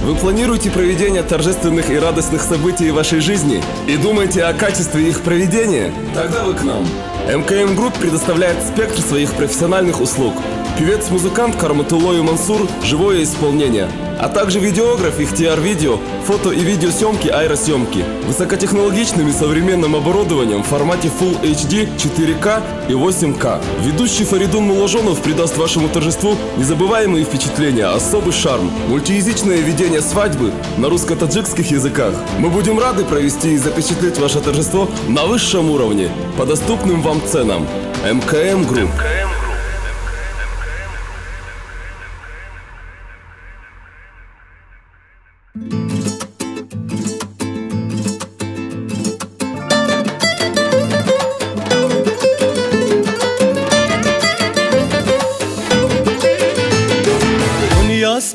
Вы планируете проведение торжественных и радостных событий в вашей жизни и думаете о качестве их проведения? Тогда вы к нам. МКМ Групп предоставляет спектр своих профессиональных услуг. Певец-музыкант Кароматуллои Мансур – живое исполнение, а также видеограф Ихтияр Видео, фото и видеосъемки, аэросъемки. Высокотехнологичным и современным оборудованием в формате Full HD, 4К и 8К. Ведущий Фаридун Муложонов придаст вашему торжеству незабываемые впечатления, особый шарм, мультиязычное ведение свадьбы на русско-таджикских языках. Мы будем рады провести и запечатлеть ваше торжество на высшем уровне, по доступным вам ценам. МКМ Групп.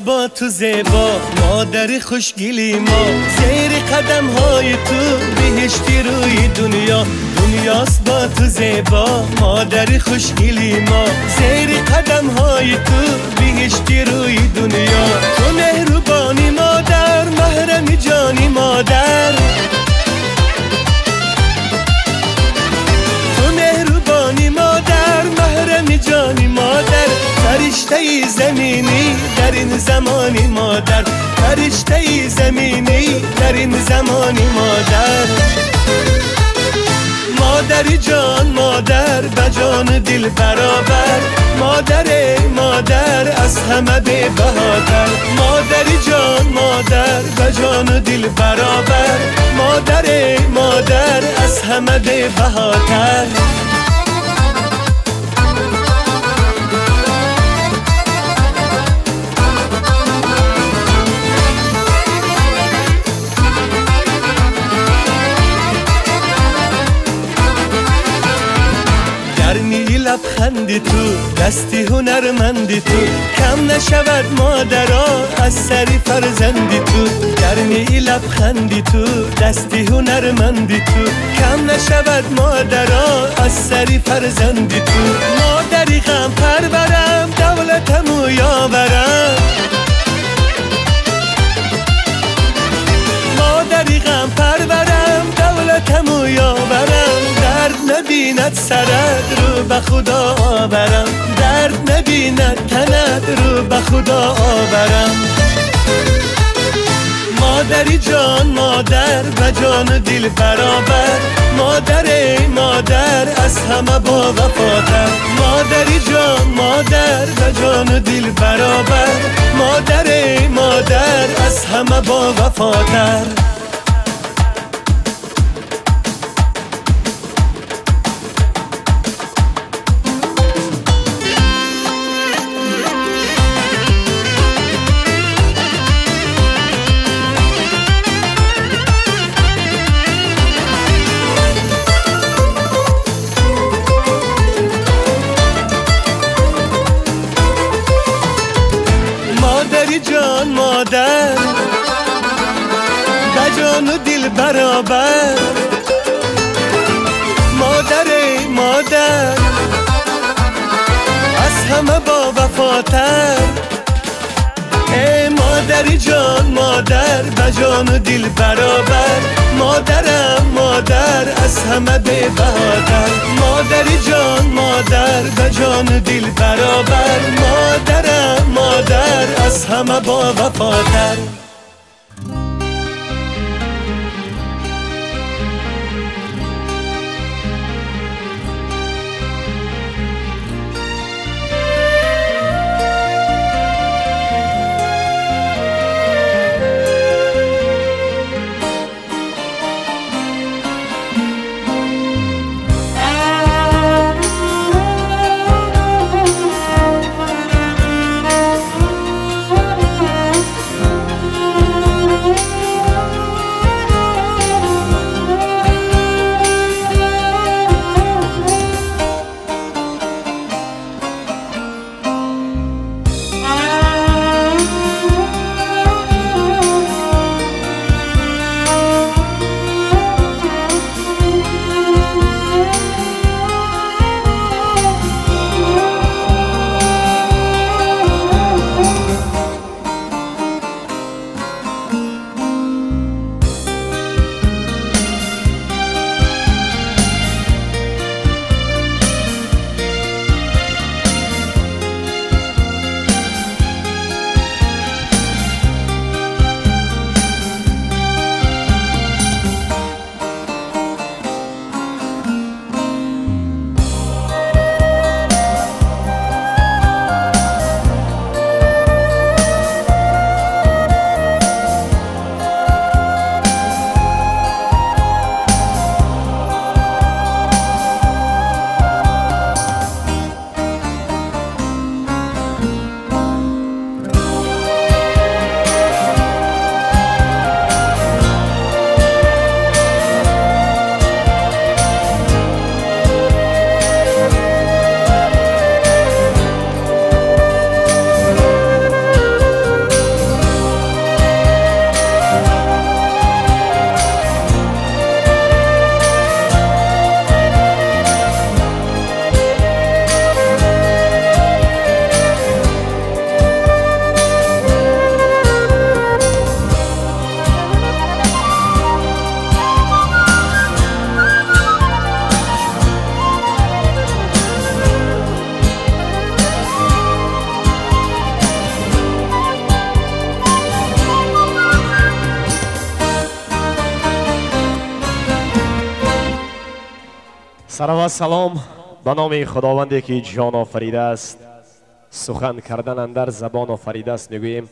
با تو زیبا مادر خوشگلی ما، زیر قدم های تو بهشتی روی دنیا. دنیاست با تو زیبا مادر خوشگلی ما، زیر قدم های تو بهشتی روی دنیا. تو مهربانی مادر، محرم جانی مادر، تو مهربانی مادر، محرم جانی مادر. فرشته زمینی در این زمانی مادر، فرشته زمینی در این زمانی مادر. مادر جان مادر به جان دل برابر، مادر مادر از همه بی بهاتر. مادر جان مادر به جان دل برابر، مادر مادر از همه بی بهاتر. لبخندی تو دستی هنرمندی تو، کم نشود مادرا از سری فرزندی تو. گرمی لبخندی تو دستی هنرمندی تو، کم نشود مادرا از سری فرزندی تو. مادری غم پرورم دولتم و یاورم، مادری غم پرورم دولتم و یاورم. درد نبیند سرت رو به خدا آورم، درد نبیند تنت رو به خدا آورم. مادری جان مادر به جان دل برابر، مادر مادر از همه با وفاتر. مادری جان مادر به جان دل برابر، مادر مادر از همه با وفاتر. جان مادر به جان و دل برابر، مادر مادر از همه با وفاتر. ای مادری جان مادر به جان و دل برابر، مادرم مادر از همه بی بهاتر. مادری جان مادر به جان و دل برابر، مادرم مادر از همه با وفاتر. Thank you. Сарава салом ба номи Худованде ки ҷон офаридааст, сухан кардан андар забон офаридааст мегӯем.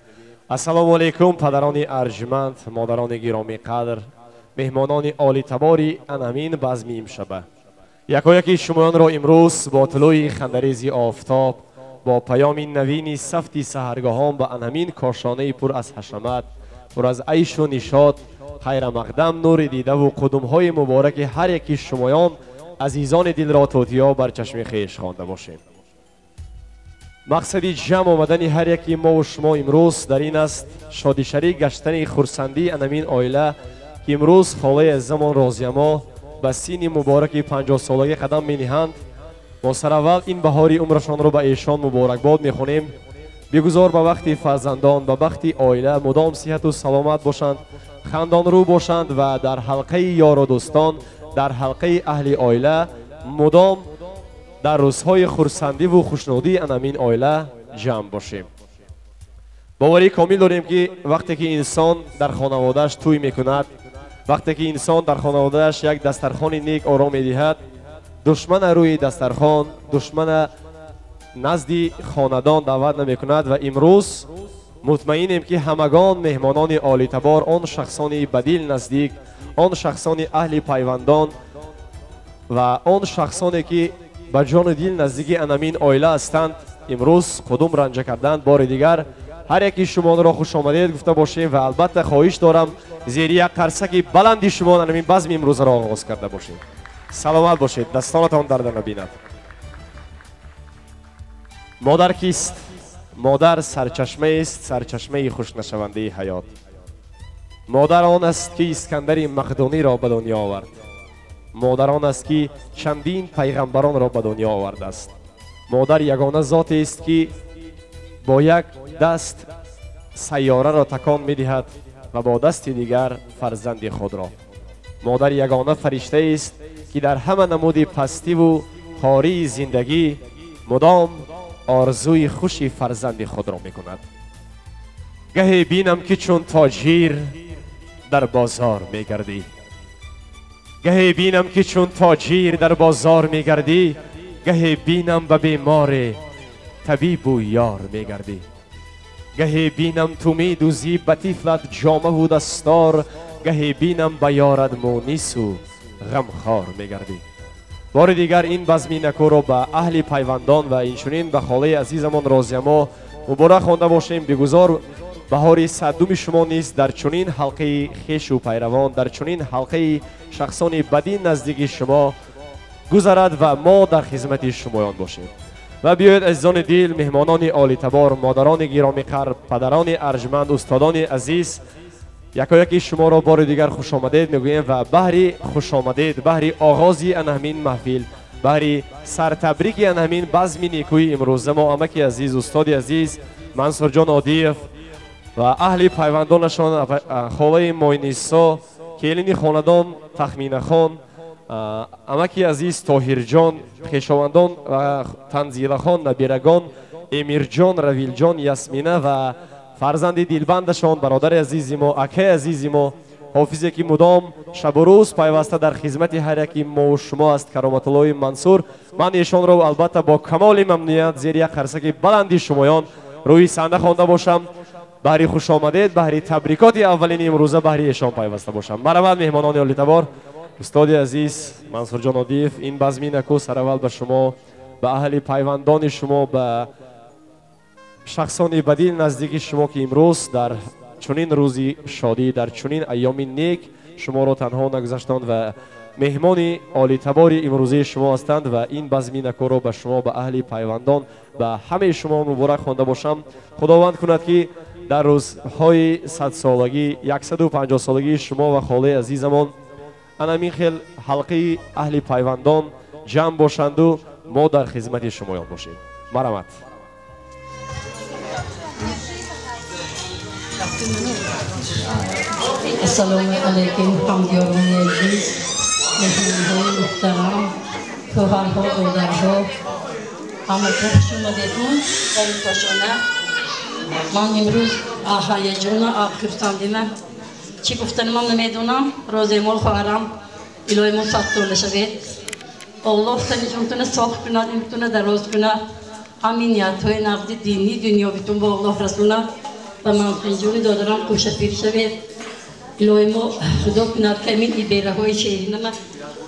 Ассалому алайкум падарони арҷманд, модарони гиромӣ қадр, меҳмонони олитабори анамин базми имшаба. Якояки шумоёнро имрӯз бо тулӯи хандаризи офтоб, бо паёми навини сафти саҳаргоҳон ба анамин кошонаи пур аз ҳашамат, пур аз айшу нишот, хайрамақдам нури дидаву қудумҳои мубораки ҳар яки шумоён азизони дилро тӯтиё бар чашми хеш хонда бошем. Мақсади ҷамъ омадани ҳар яки мову шумо имрӯз дар ин аст шодишарик гаштани хурсандии анамин оила, ки имрӯз холаи азизамон Розиямо ба синни мубораки 50-солагӣ қадам мениҳанд. Мо сараввал ин баҳори умрашонро ба эшон муборакбод мехонем. Бигузор ба вақти фарзандон, ба бахти оила мудом сиҳату саломат бошанд, хандонрӯ бошанд ва дар ҳалқаи ёру дӯстон, дар ҳалқаи аҳли оила мудом дар рӯзҳои хурсандиву хушнудии анамин оила ҷамъ бошем. Боварии комил дорем, ки вақте ки инсон дар хонаводааш тӯй мекунад, вақте ки инсон дар хонаводааш як дастархони нек ором медиҳад, душмана рӯи дастархон, душмана назди хонадон даъват намекунад. Ва имрӯз мутмаинем, ки ҳамагон меҳмонони олитабор, он шахсони ба дил наздик, он шахсони аҳли пайвандон ва он шахсоне ки ба ҷону дил наздики анамин оила ҳастанд, имрӯз қудум ранҷа карданд. Бори дигар ҳар яки шуморо хушомадед гуфта бошем ва албатта хоҳиш дорам зери як қарсаки баланди шумо анамин базми имрӯзаро оғоз карда бошем. Саломат бошед, дастонатон дарда набинад. Модар кист? Модар сарчашмаест, сарчашмаи хушнашавандаи ҳаёт. Модар он аст, ки Искандари Мақдониро ба дунё овард. Модар он аст, ки чандин пайғамбаронро ба дунё овардааст. Модар ягона зотест, ки бо як даст сайёраро такон медиҳад ва бо дасти дигар фарзанди худро. Модар ягона фариштаест, ки дар ҳама намуди пастиву хории зиндагӣ мудом орзуи хуши фарзанди худро мекунад. Гаҳе бинам, ки чун тоҷир дар бозор мегардӣ, гаҳе бинам, ки чун тоҷир дар бозор мегардӣ, гаҳе бинам ба беморе табибу ёр мегардӣ, гаҳе бинам ту медӯзӣ ба тифлат ҷомаву дастор, гаҳе бинам ба ёрат мунису ғамхор мегардӣ. Бори дигар ин базми накӯро ба аҳли пайвандон ва инчунин ба холаи азизамон Розиямо муборак хонда бошем. Бигузор баҳори садуми шумо низ дар чунин ҳалқаи хешу пайравон, дар чунин ҳалқаи шахсони бадин наздики шумо гузарад ва мо дар хизмати шумоён бошем. Ва биёед, азизони дил, меҳмонони олитабор, модарони гиромиқадр, падарони арҷманд, устодони азиз, якояки шуморо бори дигар хушомадед мегӯем ва баҳри хушомадед, баҳри оғози анаҳамин маҳфил, баҳри сартабрики анаҳамин базми некӯи имрӯза мо амаки азиз, устоди азиз Мансурҷон Одиев ва аҳли пайвандонашон, холаи Мойнисо, келини хонадон Тахминахон, амаки азиз Тоҳирҷон, хешовандон ва Танзилахон, набирагон Эмирҷон, Равилҷон, Ясмина ва фарзанди дилбандашон, бародари азизи мо, акаи азизи мо, ҳофизе ки мудом шабу рӯз пайваста дар хизмати ҳар яки мову шумо аст, Кароматуллои Мансур. Ман эшонро албатта бо камоли мамнуният зери як қарсаки баланди шумоён рӯи саҳна хонда бошам. Баҳри хушомадед, баҳри табрикоти аввалини имрӯза баҳри эшон пайваста бошам. Марҳамат, меҳмонони олитабор, устоди азиз Мансурҷон Одиев, ин базми наку сараввал ба шумо, ба аҳли пайвандони шумо, ба шахсони ба дил наздики шумо, ки имрӯз дар чунин рӯзи шодӣ, дар чунин айёми нек шуморо танҳо нагузаштанд ва меҳмони олитабори имрӯзаи шумо ҳастанд ва ин базми накӯро ба шумо, ба аҳли пайвандон, ба ҳамаи шумо муборак хонда бошам. Худованд кунад, ки дар рӯзҳои 100-солагӣ, 150-солагии шумо ва холаи азизамон анамин хел ҳалқаи аҳли пайвандон ҷамъ бошанду мо дар хизмати шумоён бошем. Марҳамат. Ассалому алайкум, ҳамдиёрони азиз, меҳмонҳои муҳтарам, хоҳарҳо, додарҳо, ҳамако хуш омадедун ба ин кошона. Ман имрӯз ҳаяҷона, хурсандима чӣ гуфтани ман намедонам. Розиямол хоҳарам, илоҳи мо 100 сола шавед. Аллоҳ танишонтона соғ кунад, умртона дароз кунад. Ҳамин ниятҳои нағзи динӣ дунёвитон ба Аллоҳ расонад. Ба Мансурҷони додарам хушапир шавед. Илоҳи мо Худо кунад, ки ҳамин ибераҳои шеринама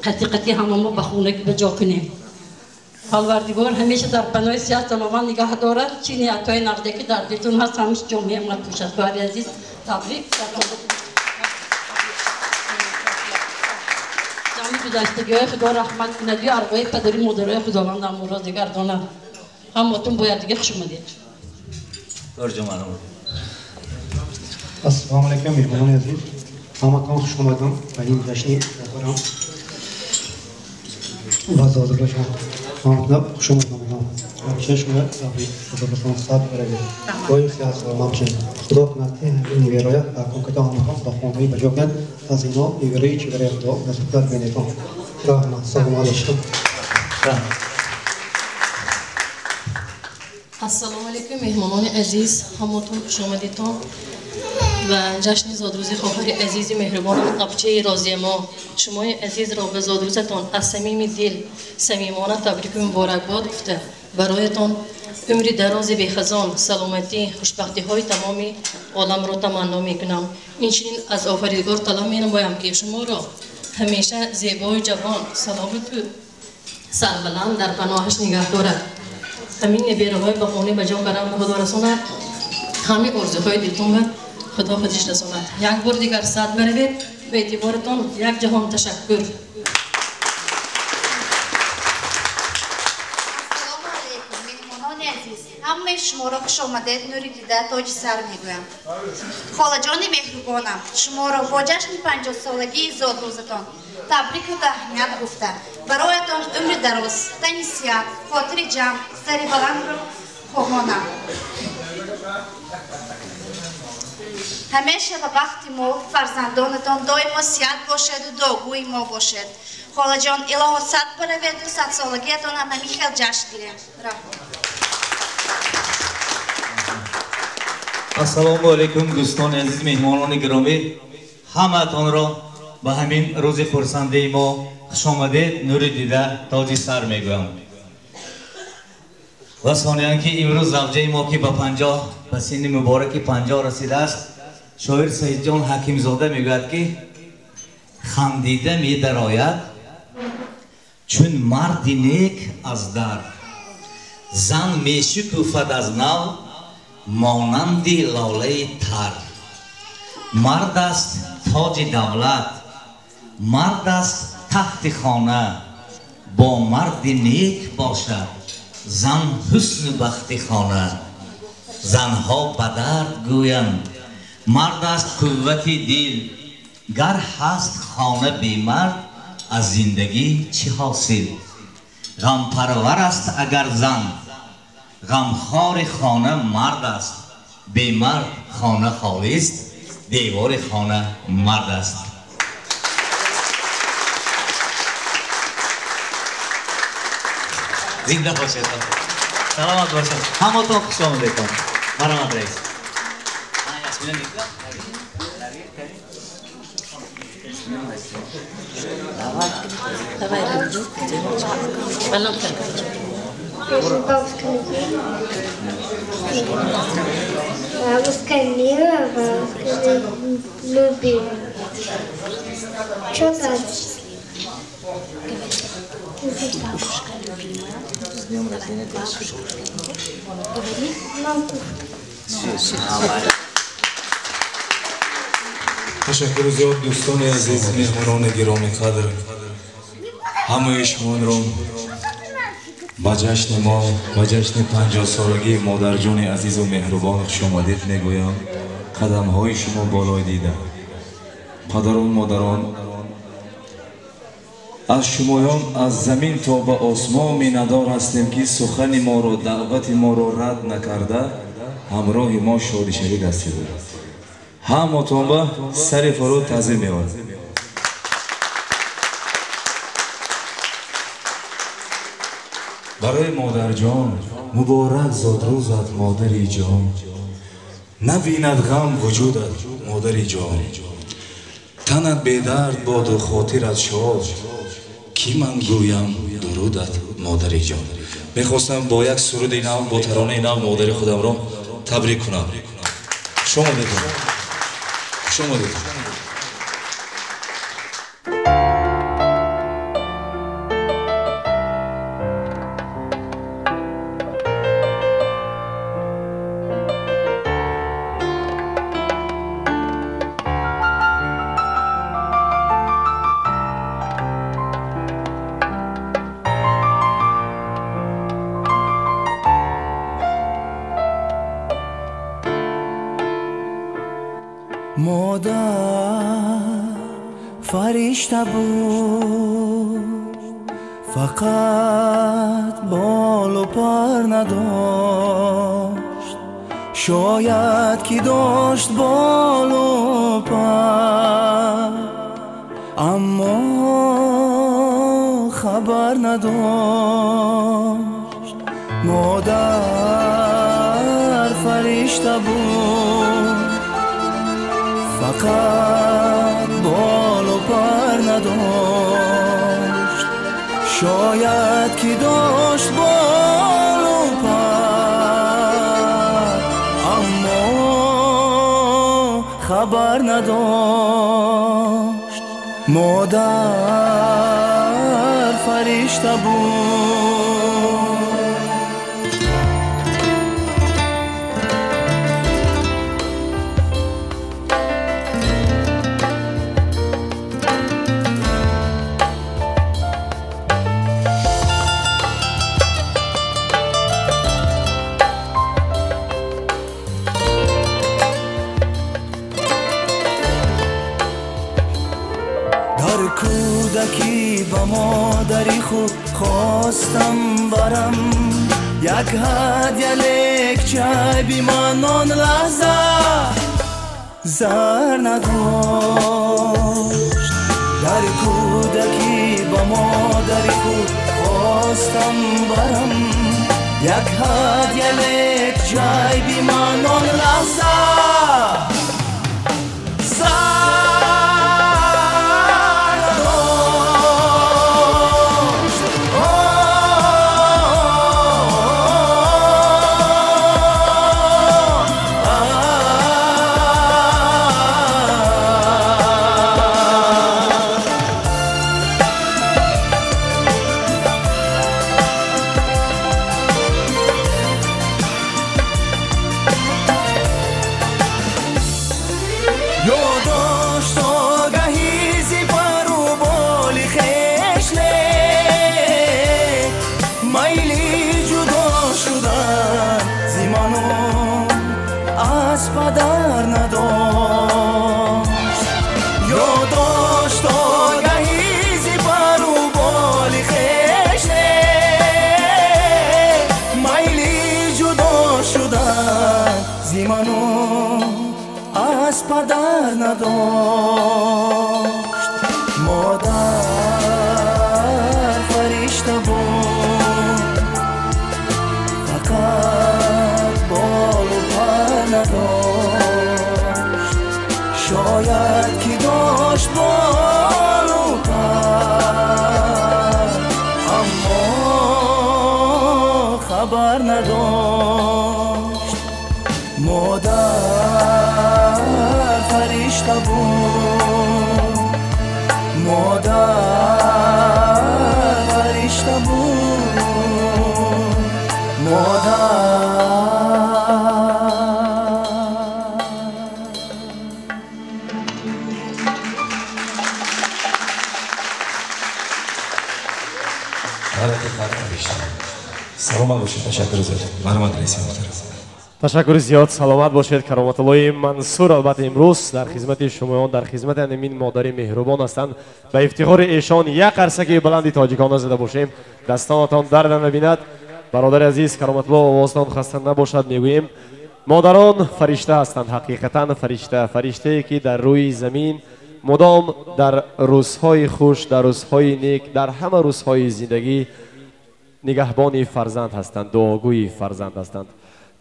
қатӣ-қатӣ ҳама мо ба хона ба ҷо кунем. Парвардигор ҳамеша дар паноҳи сиҳат саломат нигаҳ дорад. Чӣ ниятҳои нағзе ки дар дилтон ҳаст, ҳамаш ҷомеа ма пӯшад. Хоҳари азиз, табрик. Ҷамъи гузаштагиҳои Худо раҳмат кунад, ю арвоҳи падари модарои Худованд амуро дигардонад. Ҳаматон бояд дига хуш омадед. Ассалому алайкум, меҳмонони азиз. Ҳаматон хуш омадем ба ин ҷашни муҳтарам ва зодрӯзашон. Ҳаматон хуш омадем. Ҳамеша шумо табрик, зодрӯзатон сад баравед. Доим сиҳат саломат бошед. Худо кунад, ки ҳамин небераҳоя дар кунката ҳаматон ба хонаи ба ҷо кунад. Аз ино небераи чибараи Худо насиб бинетон. Раҳмат, саломат бошед. Ассалому алайкум, меҳмонони азиз, ҳаматон хуш омадитон ва ҷашни зодрӯзи хоҳари азизи меҳрубонам Абчаи розия мо. Шумои азизро ба зодрӯзатон аз самими дил самимона табрику муборакбод гуфта, бароятон умри дарози бехазон, саломатӣ, хушбахтиҳои тамоми оламро таманно мекунам. Инчунин аз офаридгор талаб менамоям, ки шуморо ҳамеша зебою ҷавон, саломату сарбаланд дар паноҳаш нигаҳ дорад. Ҳамин небераҳои ба хона ба ҷо кардан Худо расонад. Ҳамин орзуҳои дилтон ба Худо худиш расонад. Як бор дигар сад баравед. Ба эътиборитон як ҷаҳон ташаккур. Ассалому алайкум, меҳмонони азиз. Ҳамаи шуморо хуш омадед, нури дида тоҷи сар мегӯям. Холаҷони меҳрубонам, шуморо бо ҷашни 50-солагии зодрӯзатон табрику таҳният гуфта, бароятон умри дароз, тани сиҳат, хотири ҷамъ, сари баландро хоҳонам. Ҳамеша ба бахти мо, фарзандонатон доимо сиҳат бошеду дуогӯи мо бошед. Холаҷон, илоҳо сад бараведу садсолагиятон ҳам ҳамин хел ҷашн гирем. Раҳмат. Ассалому алайкум, дӯстони азиз, меҳмонони гиромӣ. Ҳамаатонро ба ҳамин рӯзи хурсандии мо хуш омадед, нури дида тоҷи сар мегӯям. Ва сониян ки имрӯз завҷаи мо ки ба 50, ба синни мубораки 50 расидааст, шоир Саидҷон Ҳакимзода мегӯяд, ки хандида медарояд чун марди нек аз дар, зан мешукуфад аз нав монанди лолаи тар. Мард аст тоҷи давлат, мард аст тахти хона, бо марди нек бошад зан ҳусну бахти хона. Занҳо ба дард гӯянд мард аст қуввати дил, гар ҳаст хона бемард аз зиндагӣ чӣ ҳосил. Ғампарвар аст агар зан, ғамхори хона мард аст, бемард хона холист, девори хона мард аст. Зинда бошед, саломат бошед. Ҳаматон хуш омадедон. Марҳамат, раис. Давай, Бабушка бабушка милая, бабушка любимая. Что дальше? Бабушка любимая. С днем рождения тебя. Говори. Ташаккур зиёд, дӯстони азиз, меҳмонони гиромӣ қадр. Ҳамаи шуморо ба ҷашни мо, ба ҷашни 50-солагии модарҷони азизу меҳрубон хуш омадед мегӯям. Қадамҳои шумо болои дида. Падарон, модарон, аз шумоён аз замин то ба осмон миннатдор ҳастем, ки сухани моро, даъвати моро рад накарда, ҳамроҳи мо шоди шарик ҳастед. Ҳаматон ба сари фуруд таъзим меорад. Барои модарҷон муборак зодрӯзат, модари ҷон. Набинад ғам вуҷудат, модари ҷон. Танат бедард боду хотират шод, ки ман гӯям. дурудат модари ҷон. Мехостам бо як суруди нав, бо таронаи нав модари худамро табрик кунам. Хуш омадед. Хуш омадед. Фаришта буд, фақат болу пар надошт, шояд ки дошт болу пар, аммо хабар надошт. Модар фаришта буд, фақат болу пар надошт, шояд ки дошт болу пар, аммо хабар надошт. Модар фаришта буд. Ба модари худ хостам барам як ҳадя, лек чайби ман он лаҳза зар надошт. Дар кӯдакӣ ба модари худ хостам барам як ҳадя, лек чайби ман он лаҳза надошт. Модар фаришта буд, фақат болу пар надошт, шояд ки дошт болу пар, аммо хабар надошт. Модар фаришта буд, модар фаришта буд, модар. Саломат бошед, ташаккур зиёд. Марҳамат, раиси муҳтарам. Ташаккури зиёд, саломат бошед. Кароматуллои Мансур албатта имрӯз дар хизмати шумоён, дар хизмати ҳамин модари меҳрубон ҳастанд. Ба ифтихори эшон як қарсаки баланди тоҷикона зада бошем. Дастонатон дарда набинад. Бародари азиз Кароматулло, овозтон хаста набошад мегӯем. Модарон фаришта ҳастанд, ҳақиқатан фаришта, фариштае ки дар рӯи замин мудом дар рӯзҳои хуш, дар рӯзҳои нек, дар ҳама рӯзҳои зиндагӣ нигаҳбони фарзанд ҳастанд, дуогӯи фарзанд ҳастанд.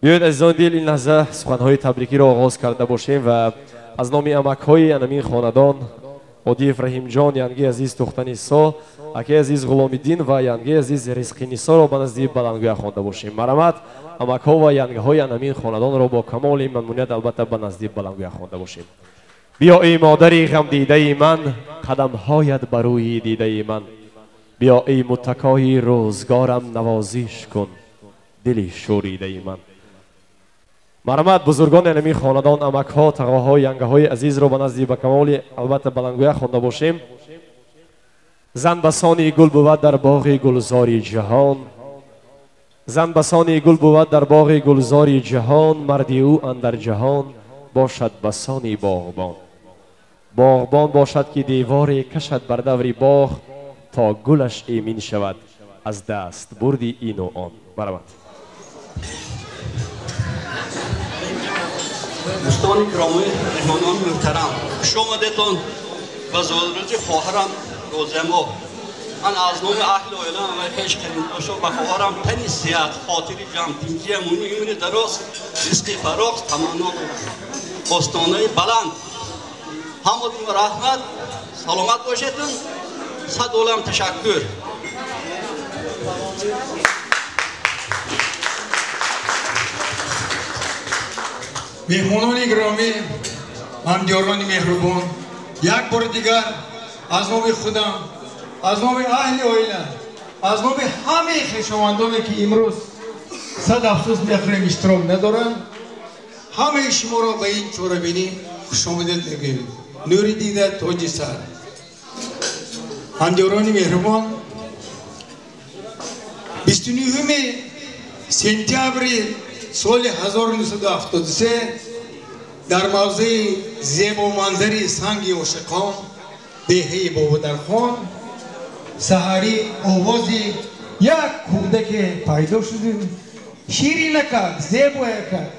Биёед азизон дил, ин лаҳза суханҳои табрикиро оғоз карда бошем ва аз номи амакҳои анамин хонадон Одиев Раҳимҷон, янги азиз Тухтанисо, акаи азиз Ғуломиддин ва янги азиз Ризқинисоро ба назди баландгӯя хонда бошем. Марҳамат, амакҳо ва янгиҳои анамин хонадонро бо камоли мамнуният албатта ба назди баландгӯя хонда бошем. Биё эй модари ғамдидаи ман, қадамҳоят ба рӯи дидаи ман. Биё эй муттакои рӯзгорам, навозиш кун дили шӯридаи ман. Марҳамат, бузургони анамин хонадон, амакҳо, тағоҳо, янгаҳои азизро ба назди ба камоли албатта баландгӯя хонда бошем. Зан басони гул бувад дар боғи гулзори ҷаҳон, зан басони гул бувад дар боғи гулзори ҷаҳон, марди ӯ андар ҷаҳон бошад басони боғбон. Боғбон бошад ки деворе кашад бар даври боғ, то гулаш эмин шавад аз даст бурди ину он. Марҳамат. Дӯстони гиромӣ, меҳмонони муҳтарам, хуш омадетон ба зодрӯзи хоҳарам Розиямо. Ман аз номи аҳли оилам ва хеш қариндошо ба хоҳарам тани сиҳат, хотири ҷамъ, тинҷи амонӣ, умри дароз, ризқи фарох таманно дорам. Остонаи баланд. Ҳаматон раҳмат, саломат бошедун. Сад олам ташаккур. Меҳмонони гиромӣ, ҳамдиёрони меҳрубон, як бори дигар аз номи худам, аз номи аҳли оила, аз номи ҳамаи хешовандоне ки имрӯз сад афсӯс мехӯрем иштирок надоранд, ҳамаи шуморо ба ин чорабинӣ хушомадед мегӯем. Нури дида, тоҷи сар. Ҳамдиёрони меҳрубон, 29 сентябри соли 1973 дар мавзеи зебоманзари санги ошиқон, деҳаи Бободархон, саҳарӣ овози як кӯдаке пайдо шуд. Ширинакак, зебоякак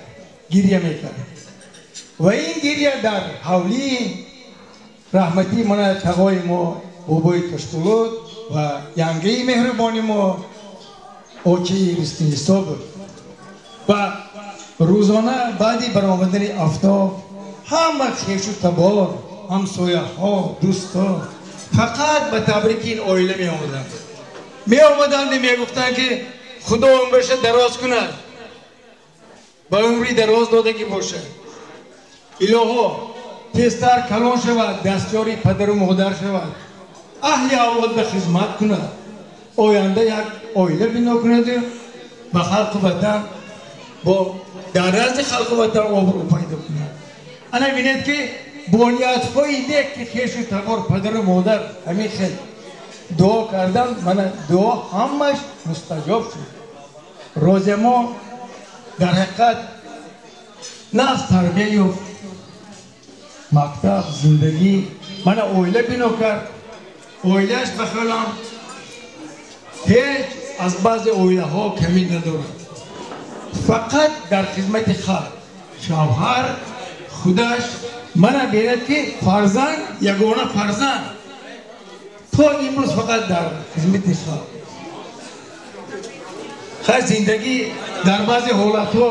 гиря мекард ва ин гиря дар ҳавлии раҳматии мана тағои мо бобои Тошпулуд ва янгаи меҳрубони мо очаи Ризқинисо буд. Ва рӯзона баъди баромадани афтоб ҳама хешу табор, ҳамсояҳо, дӯстҳо фақат ба табрики ин оила меомаданд. Меомаданд мегуфтанд ки худо умраша дароз кунад, ба умри дароз додагӣ бошад, илоҳо тезтар калон шавад, дастёри падару модар шавад, аҳли авлод ба хизмат кунад, оянда як оила бино кунаду ба халқу ватан бо дар назди халқу ватан обрӯ пайдо кунад. Ана бинед ки бо ниятҳои нек ки хешу табор, падару модар ҳамин хел дуо кардан, мана дуо ҳамаш мустаҷоб шуд. Розиямо дар ҳақиқат нағз тарбия ёфт, мактаб, зиндагӣ, мана оила бино кард. Оилааш ба хаёлам ҳеҷ аз баъзе оилаҳо камӣ надорад. Фақат дар хизмати халқ, шавҳар худаш мана бинад ки фарзанд, ягона фарзанд то имрӯз фақат дар хизмати халқ. Хай зиндагӣ дар баъзе ҳолатҳо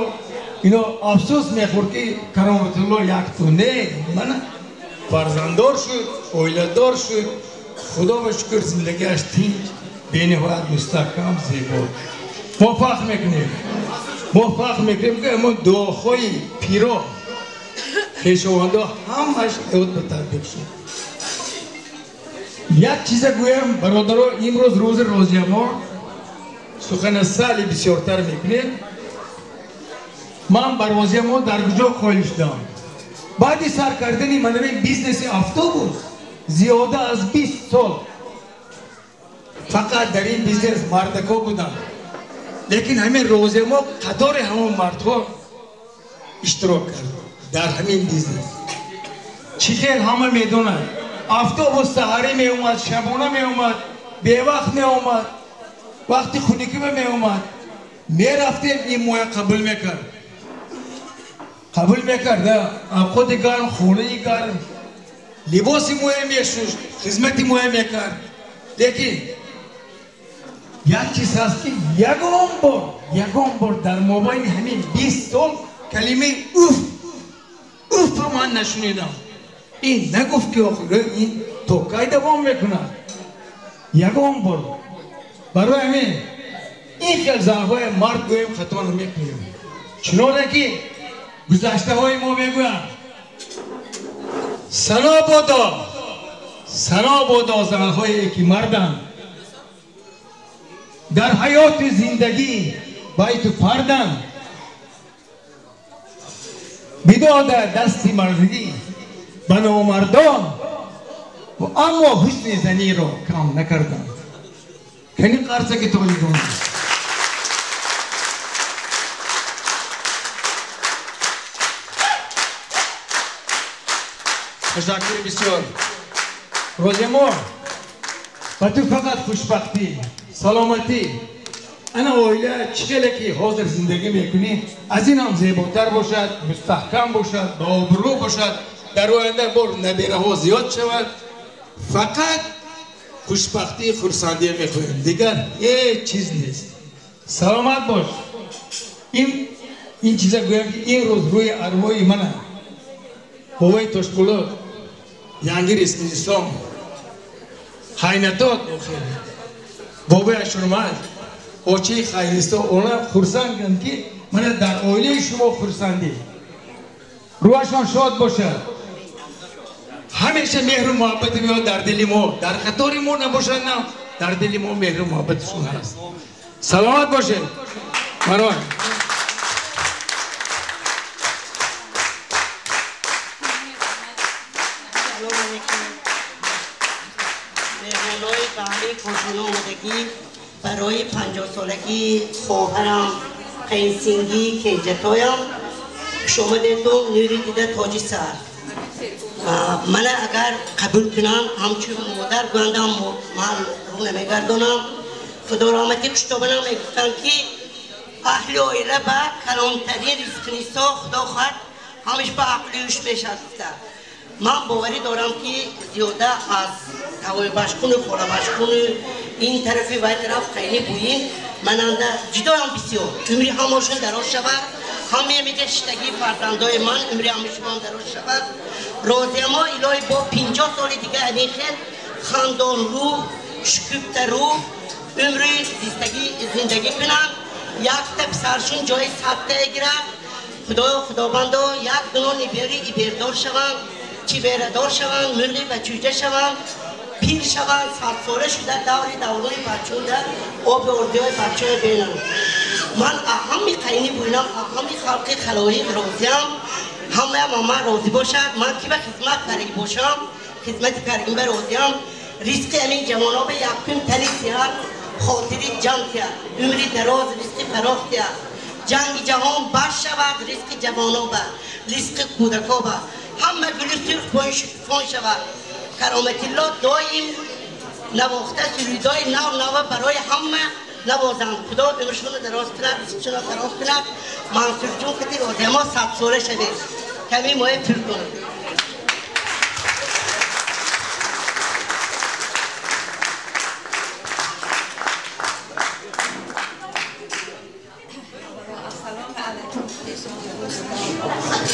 ино афсӯс мехӯрд ки Кароматулло якту не, мана фарзанддор шуд, оиладор шуд. Худо ба шукр зиндагиаш тинҷ, бениҳоят мустаҳкам, зебо. Мо фахр мекунем, мо фахр мекунем ки мо дуоҳои пиро, хешовандо ҳамаш ҳаёт ба татбиқ шуд. Як чиза гӯям, бародаро, имрӯз рӯзи Розиямо, сухана сали бисёртар мекунем. Ман ба Розиямо дар куҷо қоил шудам? Баъди сар кардани манами бизнеси автобус зиёда аз 20 сол фақат дар ин бизнес мардако будам. Лекин ҳамин Розиямо қатори ҳамон мардҳо иштирок кард дар ҳамин бизнес. Чӣ хел ҳама медонад, автобус саҳарӣ меомад, шабона меомад, бевақт меомад, вақти хунукиба меомад. Мерафтем, ин моя қабул мекард, қабул мекард, авқоти гарм, хонаи гарм, либоси моя мешушт, хизмати моя мекард. Лекин як чиз ҳаст ки ягон бор дар мобайни ҳамин 20 сол калимаи уф уфро ман нашунидам. Ин нагуфт ки охир ин То кай давом мекунад? Ягон бор. Барои ҳамин ин хел занҳои мард гӯем хато намекунем. Чуноне ки гузаштаҳои мо мегӯянд: сано бодо, сано бодо занҳое ки марданд, дар ҳаёти зиндагӣ байту фарданд, бидода дасти мардӣ ба номардон, аммо ҳусни заниро кам накарданд. Кани қарсаки тоҷикон. Ташаккури бисёр. Розимо, ба ту фақат хушбахтӣ, саломатӣ. Ана оила чӣ хеле ки ҳозир зиндагӣ мекунӣ, аз ин ҳам зеботар бошад, мустаҳкам бошад, ба обрӯ бошад, дар оянда бор набираҳо зиёд шавад. Фақат хушбахтӣ, хурсандӣ мехоҳем, дигар ҳеҷ чиз нест. Саломат бош. Ин чиза гӯям ки ин рӯз рӯи арвои мана бобои Тошпулот, янги Ризқинислом, хайнатот, охир бобои Ашурмад, очаи Хайристо, она хурсанданд ки мана дар оилаи шумо хурсандӣ. Рӯҳашон шод бошад. Ҳамеша меҳру муҳаббати ё дар дили мо, дар қатори мо набошад, на дар дили мо меҳру муҳаббатшон ҳаст. Саломат бошед. Марон. Меҳмонои баҳри кошона омадагӣ барои 50-солагии хоҳарам Қайнсингӣ Кенҷатоям хушомадетон, нури дида тоҷи сар. Мана агар қабул кунам, ҳамчун модар гӯяндам, ман рӯ намегардонам. Худо раҳматӣ хуштобанам мегуфтанд ки аҳли оила ба калонтарин ризқинисо худо хоҳад ҳамаш ба ақли ҳуш мешавад гуфта. Ман боварӣ дорам ки зиёда аз тавоибашкуну холабашкуну ин тарафи вай тараф қайни буин мананда ҷудоям бисёр. Умри ҳамошон дароз шавад. Ҳамаи мега шиштагии фарзандои ман умри ҳамаи шумоам дароз шавад. Розиямо илоҳи бо 50 соли дига ҳамин хел хандонрӯ, шукуфтарӯ умри зиндагӣ кунанд. Якта писаршун ҷои садтае гирад. Худоё худовандо як дуно нибери ибердор шаванд, чиберадор шаванд, мурғи ба чӯҷа шаванд, пир шаванд, садсола шуда даври даврони бачаҳода оби ордиҳои бачаҳое бинанд. Ман ҳами қайни буинам, ҳами халқи халоиқ розиам, ҳамаям ба ман розӣ бошад. Ман ки ба хизмат кардаги бошам, хизмати кардагим ба розиам. Ризқи ҳамин ҷавоно ба якум тани сиҳат, хотири ҷамъ тиҳад, умри дароз, ризқи фарох тиҳад. Ҷанги ҷаҳон баш шавад, ризқи ҷавоно ба, ризқи кӯдако ба. Ҳама гули сурх шукуфон шавад. Кароматилло доим навохта сурудҳои нав нава барои ҳама навозанд. Худо умршонро дароз кунад, ризқшонро фарох кунад. Мансурҷон кати розиямо 100 сола шавед. Ками моя пур кунад.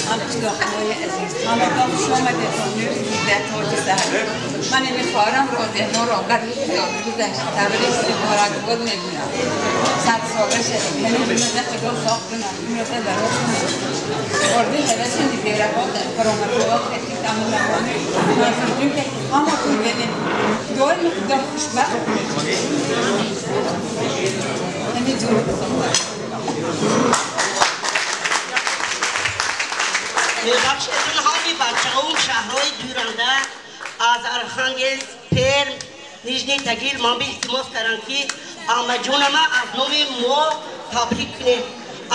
همقشلاقهای عزیز، همگاه خوش آمدتان، نور دیده تاج سر. من میخواهم روزه را بر روزش تبریک مبارکباد میگویم. 100 ساله شدیم، یعنی عمر خدا ساخت کنم، عمر دراز کنم. آرزوی هوس نیکیرهات، کرامت‌ها، خیلی تمام منصور که همتون بدین. دائم خدا خوشبخت. همین جور. Мебахшедун, ҳами бачаҳом шаҳрҳои дуранда аз Архангелск, Перм, Нижний Тагил ман би илтимос кардам ки амаҷонама аз номи мо табрик кунем.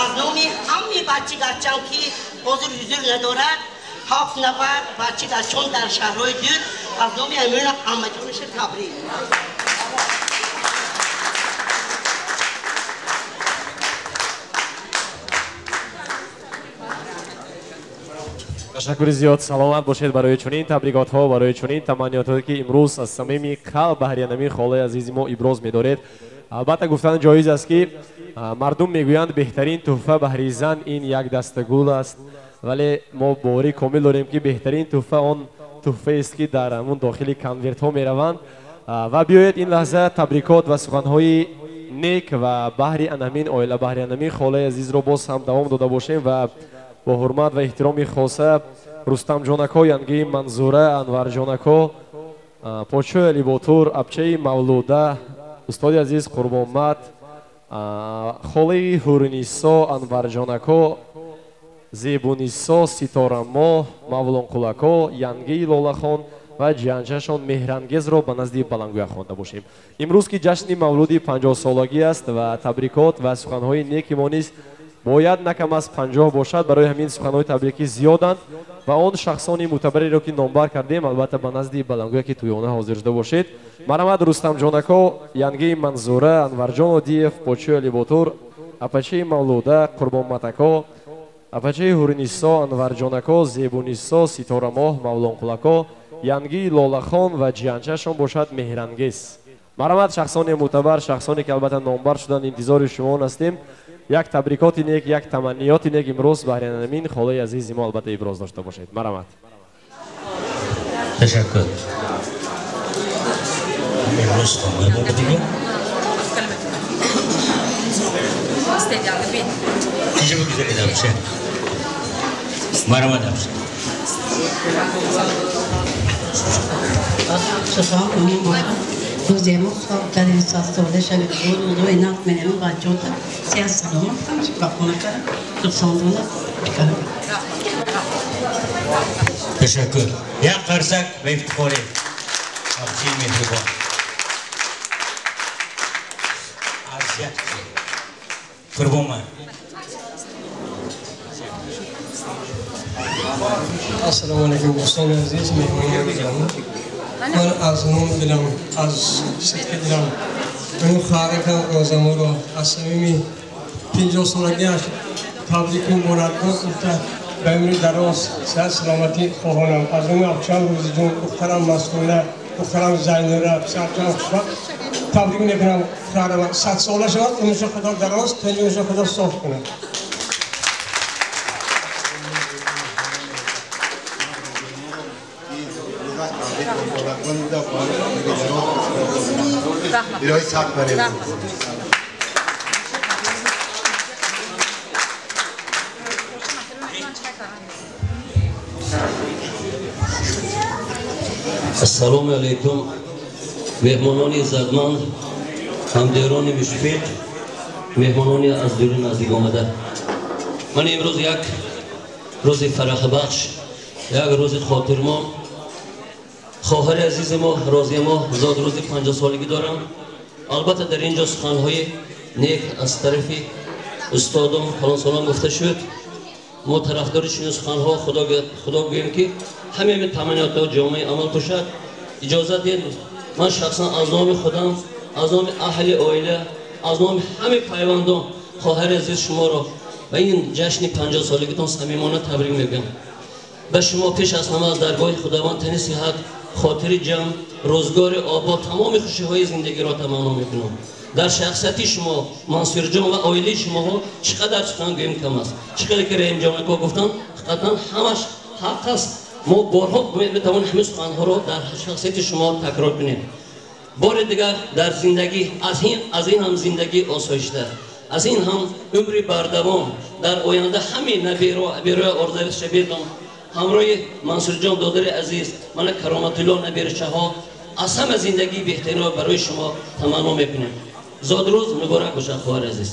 Аз номи ҳами бачи гачам ки ҳозир ҳузур надорад, 7 нафар бачи гачон дар шаҳрҳои дур аз номи ҳамин амаҷонаша табрик. Ташаккури зиёд, саломат бошед барои чунин табрикотҳо, барои чунин таманниётҳое ки имрӯз аз самими қалб баҳри ҳамин холаи азизи мо иброз медоред. Албатта гуфтан ҷоиз аст ки мардум мегӯянд беҳтарин тӯҳфа баҳри зан ин як даста гул аст, вале мо боварӣ комил дорем ки беҳтарин тӯҳфа он туҳфаест ки дар ҳамон дохили конвертҳо мераванд. Ва биёед ин лаҳза табрикот ва суханҳои нек ва баҳри анамин оила, баҳри анамин холаи азизро боз ҳам давом дода бошем ва бо ҳурмат ва эҳтироми хоса Рустамҷонако, янги Манзура, Анварҷонако, Подшои Алиботур, абчаи Мавлуда, устоди азиз Қурбонмат, холаи Ҳурнисо, Анварҷонако, Зебунисо, Ситорамо, Мавлонқулако, янги Лолахон ва ҷиянчашон Меҳрангезро ба назди баландгӯя хонда бошем. Имрӯз ки ҷашни мавлуди 50-солагӣ аст ва табрикот ва суханҳои неки мо низ бояд на кам аз 50 бошад. Барои ҳамин суханҳои табрикӣ зиёданд ва он шахсони мӯътабареро ки номбар кардем, албатта ба назди баландгӯя ки тӯёна ҳозир шуда бошед. Марҳамат Рустамҷонако, янги Манзура, Анварҷон Одиев, Подшои Алиботур, апачаи Мавлуда, Қурбонматако, апачаи Ҳурнисо, Анварҷонако, Зебунисо, Ситорамоҳ, Мавлонқулако, янги Лолахон ва ҷиянчашон бошад Меҳрангез. Марҳамат шахсони мӯътабар, шахсоне ки албатта номбар шуданд, интизори шумо ҳастем. Як табрикоти нек, як таманниёти нек имрӯз баҳри анамин холаи азизи мо албатта иброз дошта бошед. Марҳамат. Ташаккур. Имрӯз марҳамат. Рӯземо кардем садсола шавед, рӯзои нақд менем бачота сеҳат саломат ба хона кардам, хурсандона кардам. Ташаккур. Як қарсак ба ифтихори абчии меҳрубон. Аз як Қурбонман. Ассалому алайкум дӯстони азиз, меҳмонони гиромӣ. Ман аз номи дилам, аз сидқи дилам ин хоҳаракам Розаморо аз самими 50-солагиаш табрику муборакбод гуфта ба умри дароз, сиҳат, саломатӣ хоҳонам. Аз номи абчаам Рӯзиҷон, духтарам Мастуна, духтарам Зайнура, писарчаам Хушбахт табрик мекунам. Хоҳарама 100 сола шавад, умршо Худо дароз, танҷумшо Худо соф кунад. Ассалому алайкум, меҳмонони иззатманд, ҳамдиёрони мушфиқ, меҳмонони аз дури наздик омада. Ман имрӯз як рӯзи фарахбахш, як рӯзи хотирмон. Хоҳари азизи мо Розия мо зодрӯзи 50-солагӣ дорам. Албатта дар ин ҷо суханҳои нек аз тарафи устодон калонсолон гуфта шуд. Мо тарафдори чунин суханҳо худо гӯем ки ҳамаи таманниётҳо ҷомаи амал пӯшад. Иҷозат диҳед ман шахсан аз номи худам, аз номи аҳли оила, аз номи ҳамаи пайвандон хоҳари азиз шуморо ба ин ҷашни 50-солагитон самимона табрик мегӯям. Ба шумо пеш аз ҳама аз даргоҳи Худованд тани сиҳат, хотири ҷамъ, рӯзгори обод, тамоми хушиҳои зиндагиро таманно мекунам. Дар шахсияти шумо Мансурҷон ва оилаи шумоҳо чӣ қадар сухан гӯем кам аст. Чӣ қадар ки Раҳимҷонако гуфтанд, ҳақиқатан ҳамаш ҳақ аст. Мо борҳо метавонем ҳамин суханҳоро дар шахсияти шумо такрор кунем. Бори дигар дар зиндагӣ аз ин ҳам зиндагӣ осоишта, аз ин ҳам умри бардавом, дар оянда ҳамин наберои орзуи шабедон ҳамроҳи Мансурҷон додари азиз, мана Кароматулло наберачаҳо аз ҳама зиндагии беҳтаринро барои шумо таманно мекунем. Зодрӯз муборак бошад, хоҳари азиз.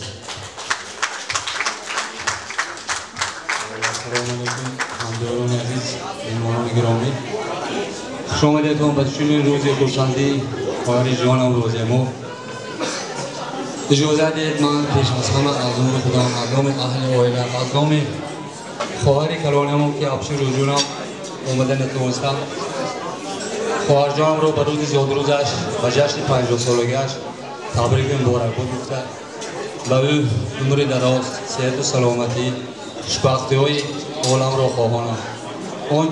Ассалому алайкум, ҳамдиёрони азиз, меҳмонони гиромӣ. Хуш омадедтон ба чунин рӯзи хурсандӣ, хоҳари ҷонам Розия мо. Иҷозат диҳед ман пеш аз ҳама аз номи худам, аз номи аҳли оила, аз номи хоҳари калонамон ки абши рӯзҷонам омада натавонистам, хоҳарҷонамро ба рӯзи зодрӯзаш, ба ҷашни 50-солагиаш табрику муборакбод гуфта, ба ӯ умри дароз, сиҳату саломатӣ, хушбахтиҳои оламро хоҳонам. Он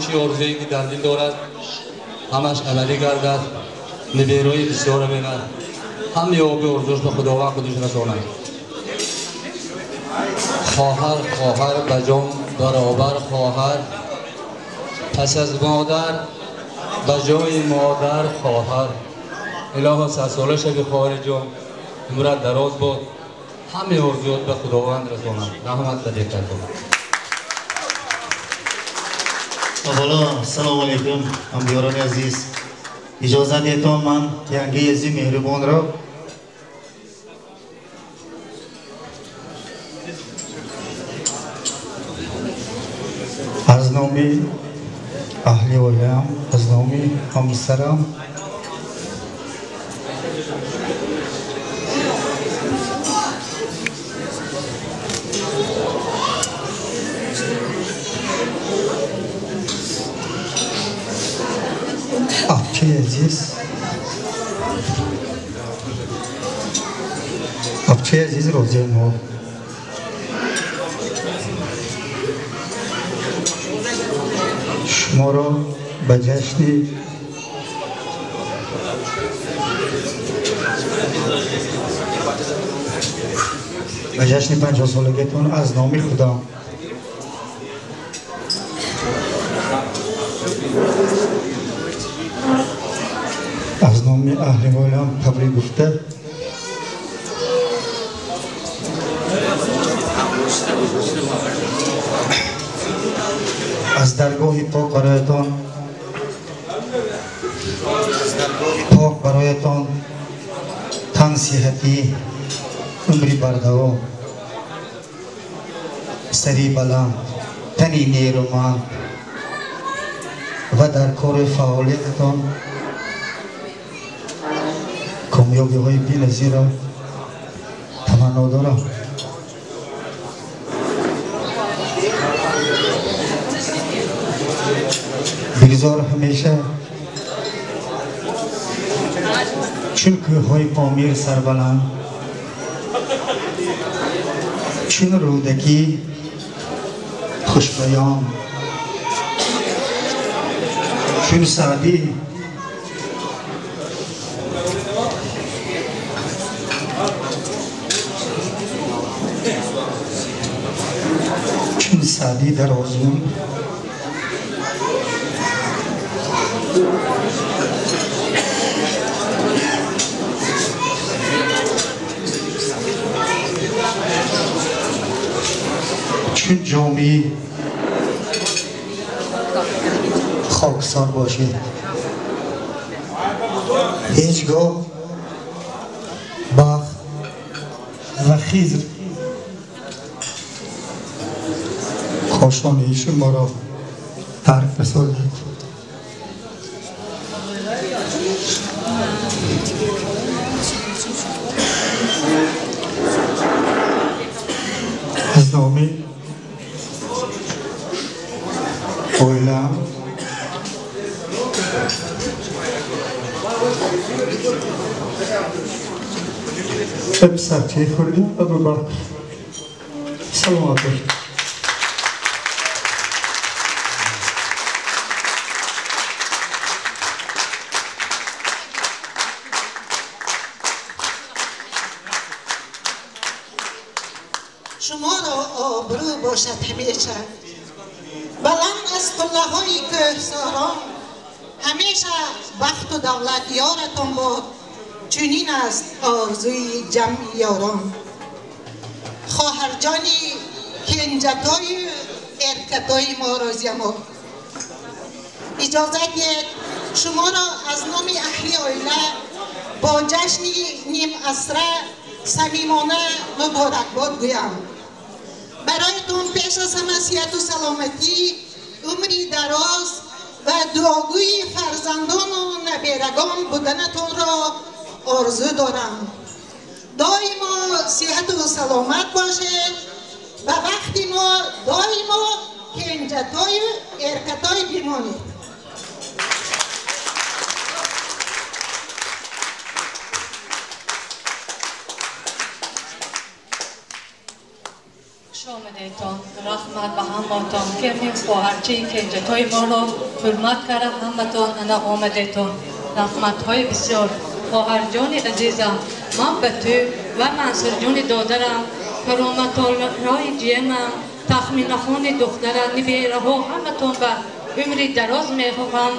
чӣ орзуе ки дар дил дорад, ҳамаш амалӣ гардад, наберои бисёре бинад, ҳамаи оби орзуш ба Худованд худиш расонад. Хоҳар, хоҳар ба ҷон баробар хоҳар, Пас аз модар ба ҷои модар хоҳар. Илоҳо садсола шави хоҳари ҷон, умрат дароз бод, ҳамаи орзуёт ба Худованд расонад. Раҳмат ба диққатон. Аввало ассалому алайкум, ҳамдиёрони азиз. Иҷозат диҳедон ман янгаи азизи меҳрубонро аз номи аҳли оилаам, аз номи ҳамсарам апчаи азиз, апчаи азиз Розиямо шуморо ба ҷашни 50-солагиатон аз номи худам аз номи аҳли оилаам табрик гуфта аз даргоҳи пок бароятон пок бароятон тан сиҳатӣ, умри бардавом, сари баланд, тани нерӯманд ва дар кори фаъолиятатон комёбиҳои беназирро таманно дорам. Бигзор ҳамеша чун кӯҳҳои Помир сарбаланд, чун Рӯдакӣ хушбаён, чун Саъдӣ дар озмун чун ҷомӣ хоксор бошед. Ҳеҷ гоҳ бахт ва хизр кошонаи шуморо тарк насозад. Аз номи оилаам ва писарчаи хурдим Абубакр саломат бошед. Шуморо обрӯ бошад ҳамеша, баланд аз қуллаҳои кӯҳсорон, ҳамеша бахту давлат ёратон бод, чунин аст орзуи ҷамъи ёрон. Хоҳарҷони кенҷатою эркатои мо Розиямо, иҷозат диҳед шуморо аз номи аҳли оила бо ҷашни нимасра самимона муборакбод гӯям. Бароятон пеш аз ҳама сиҳату саломатӣ, умри дароз ва дуогӯи фарзандону наберагон буданатонро орзу дорам. Доимо сиҳату саломат бошед, ба вақти мо доимо кенҷатою эркатой бимонед. Омадетон, раҳмат ба ҳаматон, ки ҳамин хоҳарчаи кенҷатои моро ҳурмат карда ҳаматон ана омадетон. Раҳматҳои бисёр. Хоҳарҷони азизам, ман ба ту ва Мансурҷони додарам, кароматоллои ҷиянам, Тахминахони духтарам, нибераҳо ҳаматон ба Умри дароз мехоҳам,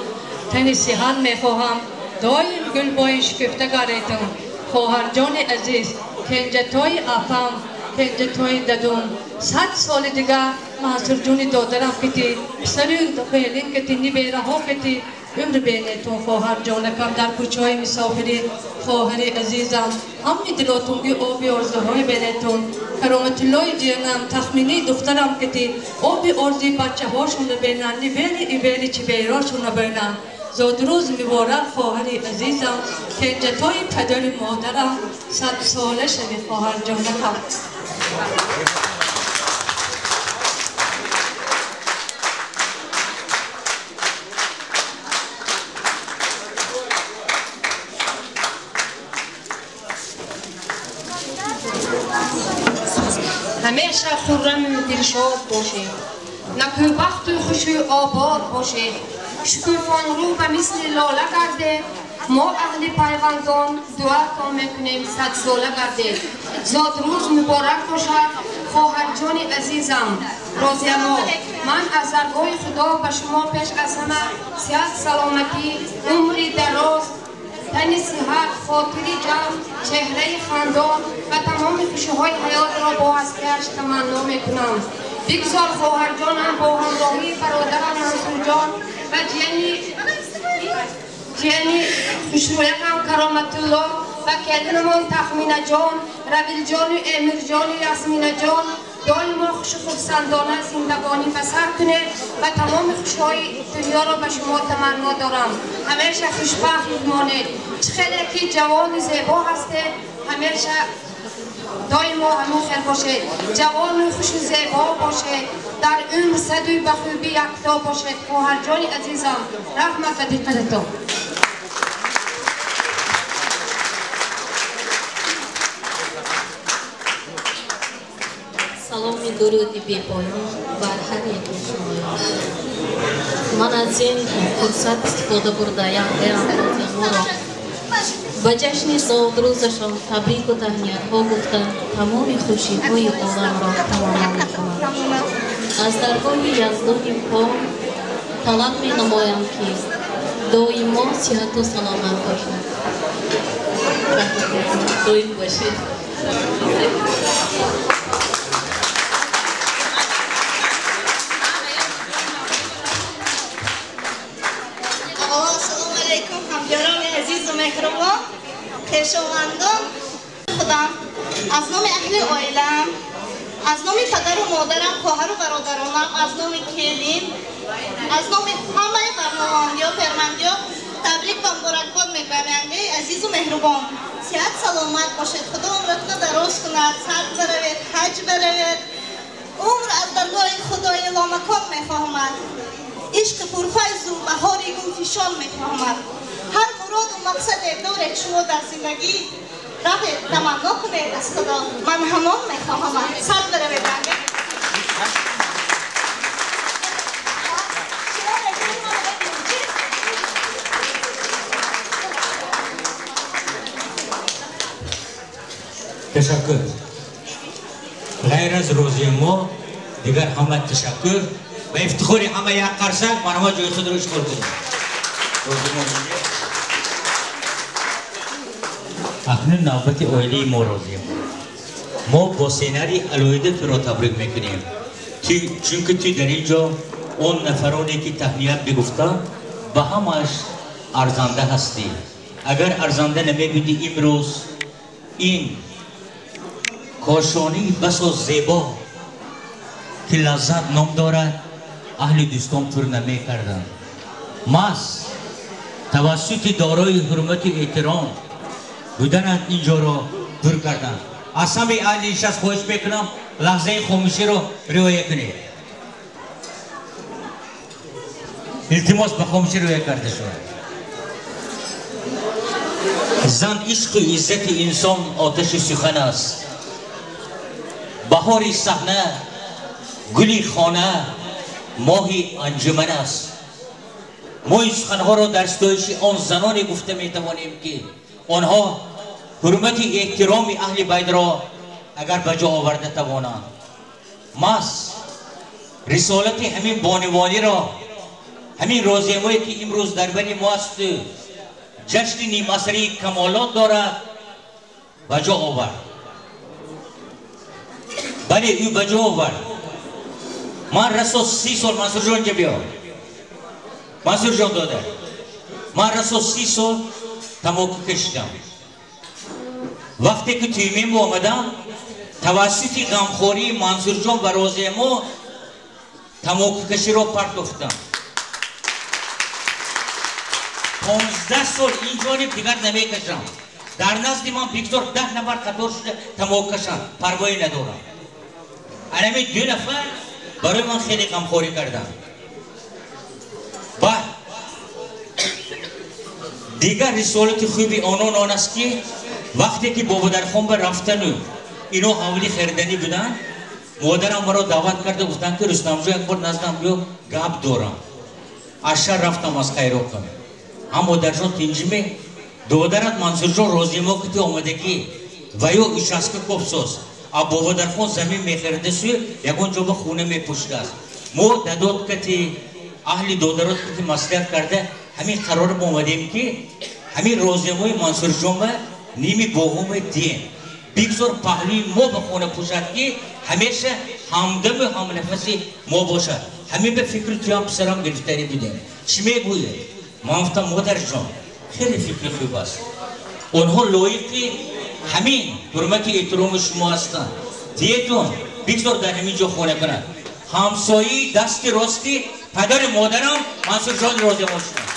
тани сиҳат мехоҳам. Доим гулбои шукуфта гардетон. Хоҳарҷони азиз, кенҷатои апам, кенҷатои дадум, 100 соли дига Мансурҷони додарам кити, писари хелин кити, нибераҳо кити, умр бенетон хоҳарҷонакам дар кӯчаҳои мусофирӣ. Хоҳари азизам, ҳамаи дилотунги оби орзуҳои бенетон. Кароматуллои ҷиянам, тахминии духтарам кити, оби орзуи бачаҳошонро бенан, нибери ибери чиберошонро бенан. Зодрӯз муборак хоҳари азизам, кенҷатои падари модарам, 100 сола шави хоҳарҷонакам. Ҳамеша хурраму дилшод бошед, накӯбахту хушу обод бошед, шукуфонрӯ ба мисли лола гардед. Мо аҳли пайвандон дуатон мекунем, 100 сола гардед. Зодрӯз муборак бошад, хоҳарҷони азизам Розиямо. Ман аз даргоҳи Худо ба шумо пеш аз ҳама сиҳат, саломатӣ, умри дароз, тани сиҳат, хотири ҷамъ, чеҳраи хандон ва тамоми хушиҳои ҳаётро бо ҳастиаш таманно мекунам. Бигзор хоҳарҷонам бо ҳамроҳии бародарам Мансурҷон ва ҷияни хушрӯякам Кароматулло ва келинамон Тахминаҷон, Равилҷону Эмирҷону Ясминаҷон доимо хушу хурсандона зиндагонӣ ба сар кунед ва тамоми хушиҳои дунёро ба шумо таманно дорам. Ҳамеша хушбахт монед. Чӣ хеле ки ҷавону зебо ҳастед, ҳамеша доимо ҳамин хел бошед. Ҷавону хушу зебо бошед, дар умр саду ба хубӣ якто бошед. Хоҳарҷони азизам, раҳмат ба диққататон. Саломи дуруди бепоён бар ҳар яки шумоён. Ман аз ин фурсат истифода бурда янгаям Розияморо ба ҷашни зодрӯзашон табрику таҳниятҳо гуфта, тамоми хушиҳои оламро таманно мекунам. Аз даргоҳи Яздони пок талаб менамоям, ки доимо сиҳату саломат бошад. Доим бошед. Ассалому алайкум, ҳамёрони азизу меҳрубон, хешовандон. Худам аз номи аҳли оилам, аз номи падару модарам, хоҳару бародаронам, аз номи келин, аз номи ҳамаи барномаандиё, фермандиё табрик ва муборакбод мегӯям. Янгаи азизу меҳрубон, сиҳат саломат бошед, Худо умратона дароз кунад, сад баравед, ҳаҷ баравед. Умр аз даргоҳи Худои ломакон мехоҳамад, ишқи пурфайзу баҳори гулфишон мехоҳамад. Ҳар муроду мақсаде доред шумо дар зиндагӣ, равед таманно кунед аз Худо, ман ҳамон мехоҳамад. Сад баравед, янга. Ташаккур. Ғайр аз Розии мо дигар ҳама ташаккур. Ба ифтихори ҳама як қарсак. Марҳамат, ҷои худро ишғол кунед. Акнун навбати оилаи мо розием. Мо бо сценарий алоҳида туро табрик мекунем, чунки ту дар ин ҷо он нафароне ки таҳният бигуфта, ба ҳамааш арзанда ҳастӣ. Агар арзанда намебудӣ, имрӯз ин кошонии басо зебо, ки Лаззат ном дорад, аҳли дӯстон пур намекарданд. Маҳз тавассути дорои ҳурмату эҳтиром буданат инҷоро пур карданд. Аз ҳамаи аҳли нишаст хоҳиш мекунам, лаҳзаи хомӯширо риоя кунед. Илтимос, ба хомӯшӣ риоя карда шавад. Зан ишқу иззати инсон, оташи сухан аст, баҳори саҳна, гули хона, моҳи анҷуман аст. Мо ин суханҳоро дар ситоиши он заноне гуфта метавонем, ки онҳо ҳурмати эҳтироми аҳли байтро агар ба ҷо оварда тавонанд, маҳз рисолати ҳамин бонувониро Ҳамин розиямое ки имрӯз дар бари мо аст, ҷашни нимасрии камолот дорад, ба ҷо овард. Бале, ӯ ба ҷо овард. Ман расо 30 сол, Мансурҷон инҷа биё, Мансурҷон дода, ман расо 30 сол тамоку кашидам. Вақте ки тӯймем омадам, тавассути ғамхории Мансурҷон ва Розиямо тамокукаширо партофтам. 15 сол ин ҷониб дигар намекашам. Дар назди ман бигзор 10 нафар қатор шуда тамоку кашанд, парвоӣ надорам. Анами 2 нафар барои ман хеле ғамхорӣ карданд. Баъд дигар рисолати хуби онон он аст ки вақте ки Бободархон ба рафтану ино ҳавли хариданӣ буданд, модарам маро даъват карда гуфтанд ки Рустамҷон, як бор наздам биё, гап дорам. Аз шаҳр рафтам аз Қайроқам. Ҳам модарҷон тинҷиме, додарат Мансурҷон розимо ки ту омадагӣ ва ё участка копсоз, а Бободархон замин мехарида сӯ ягон ҷо ба хона мепӯшидааст. Мо дадот кати аҳли додарот кати маслиҳат карда ҳамин қарор омадем ки ҳамин розиямои Мансурҷон ба ними боғуме дием, бигзор паҳлӯи мо ба хона пӯшад ки ҳамеша ҳамдаму ҳамнафаси мо бошад. Ҳамин ба фикри туям писарам гирифтарӣ будем. Чӣ мегӯед? Ман гуфтам, модарҷон, хеле фикри хуб аст. Онҳо лоиқи ҳамин ҳурмати эҳтироми шумо ҳастанд. Диетон, бигзор дар ҳамин ҷо хона кунад. Ҳамсояи дасти рости падари модарам Мансурҷони Розиямон шуданд.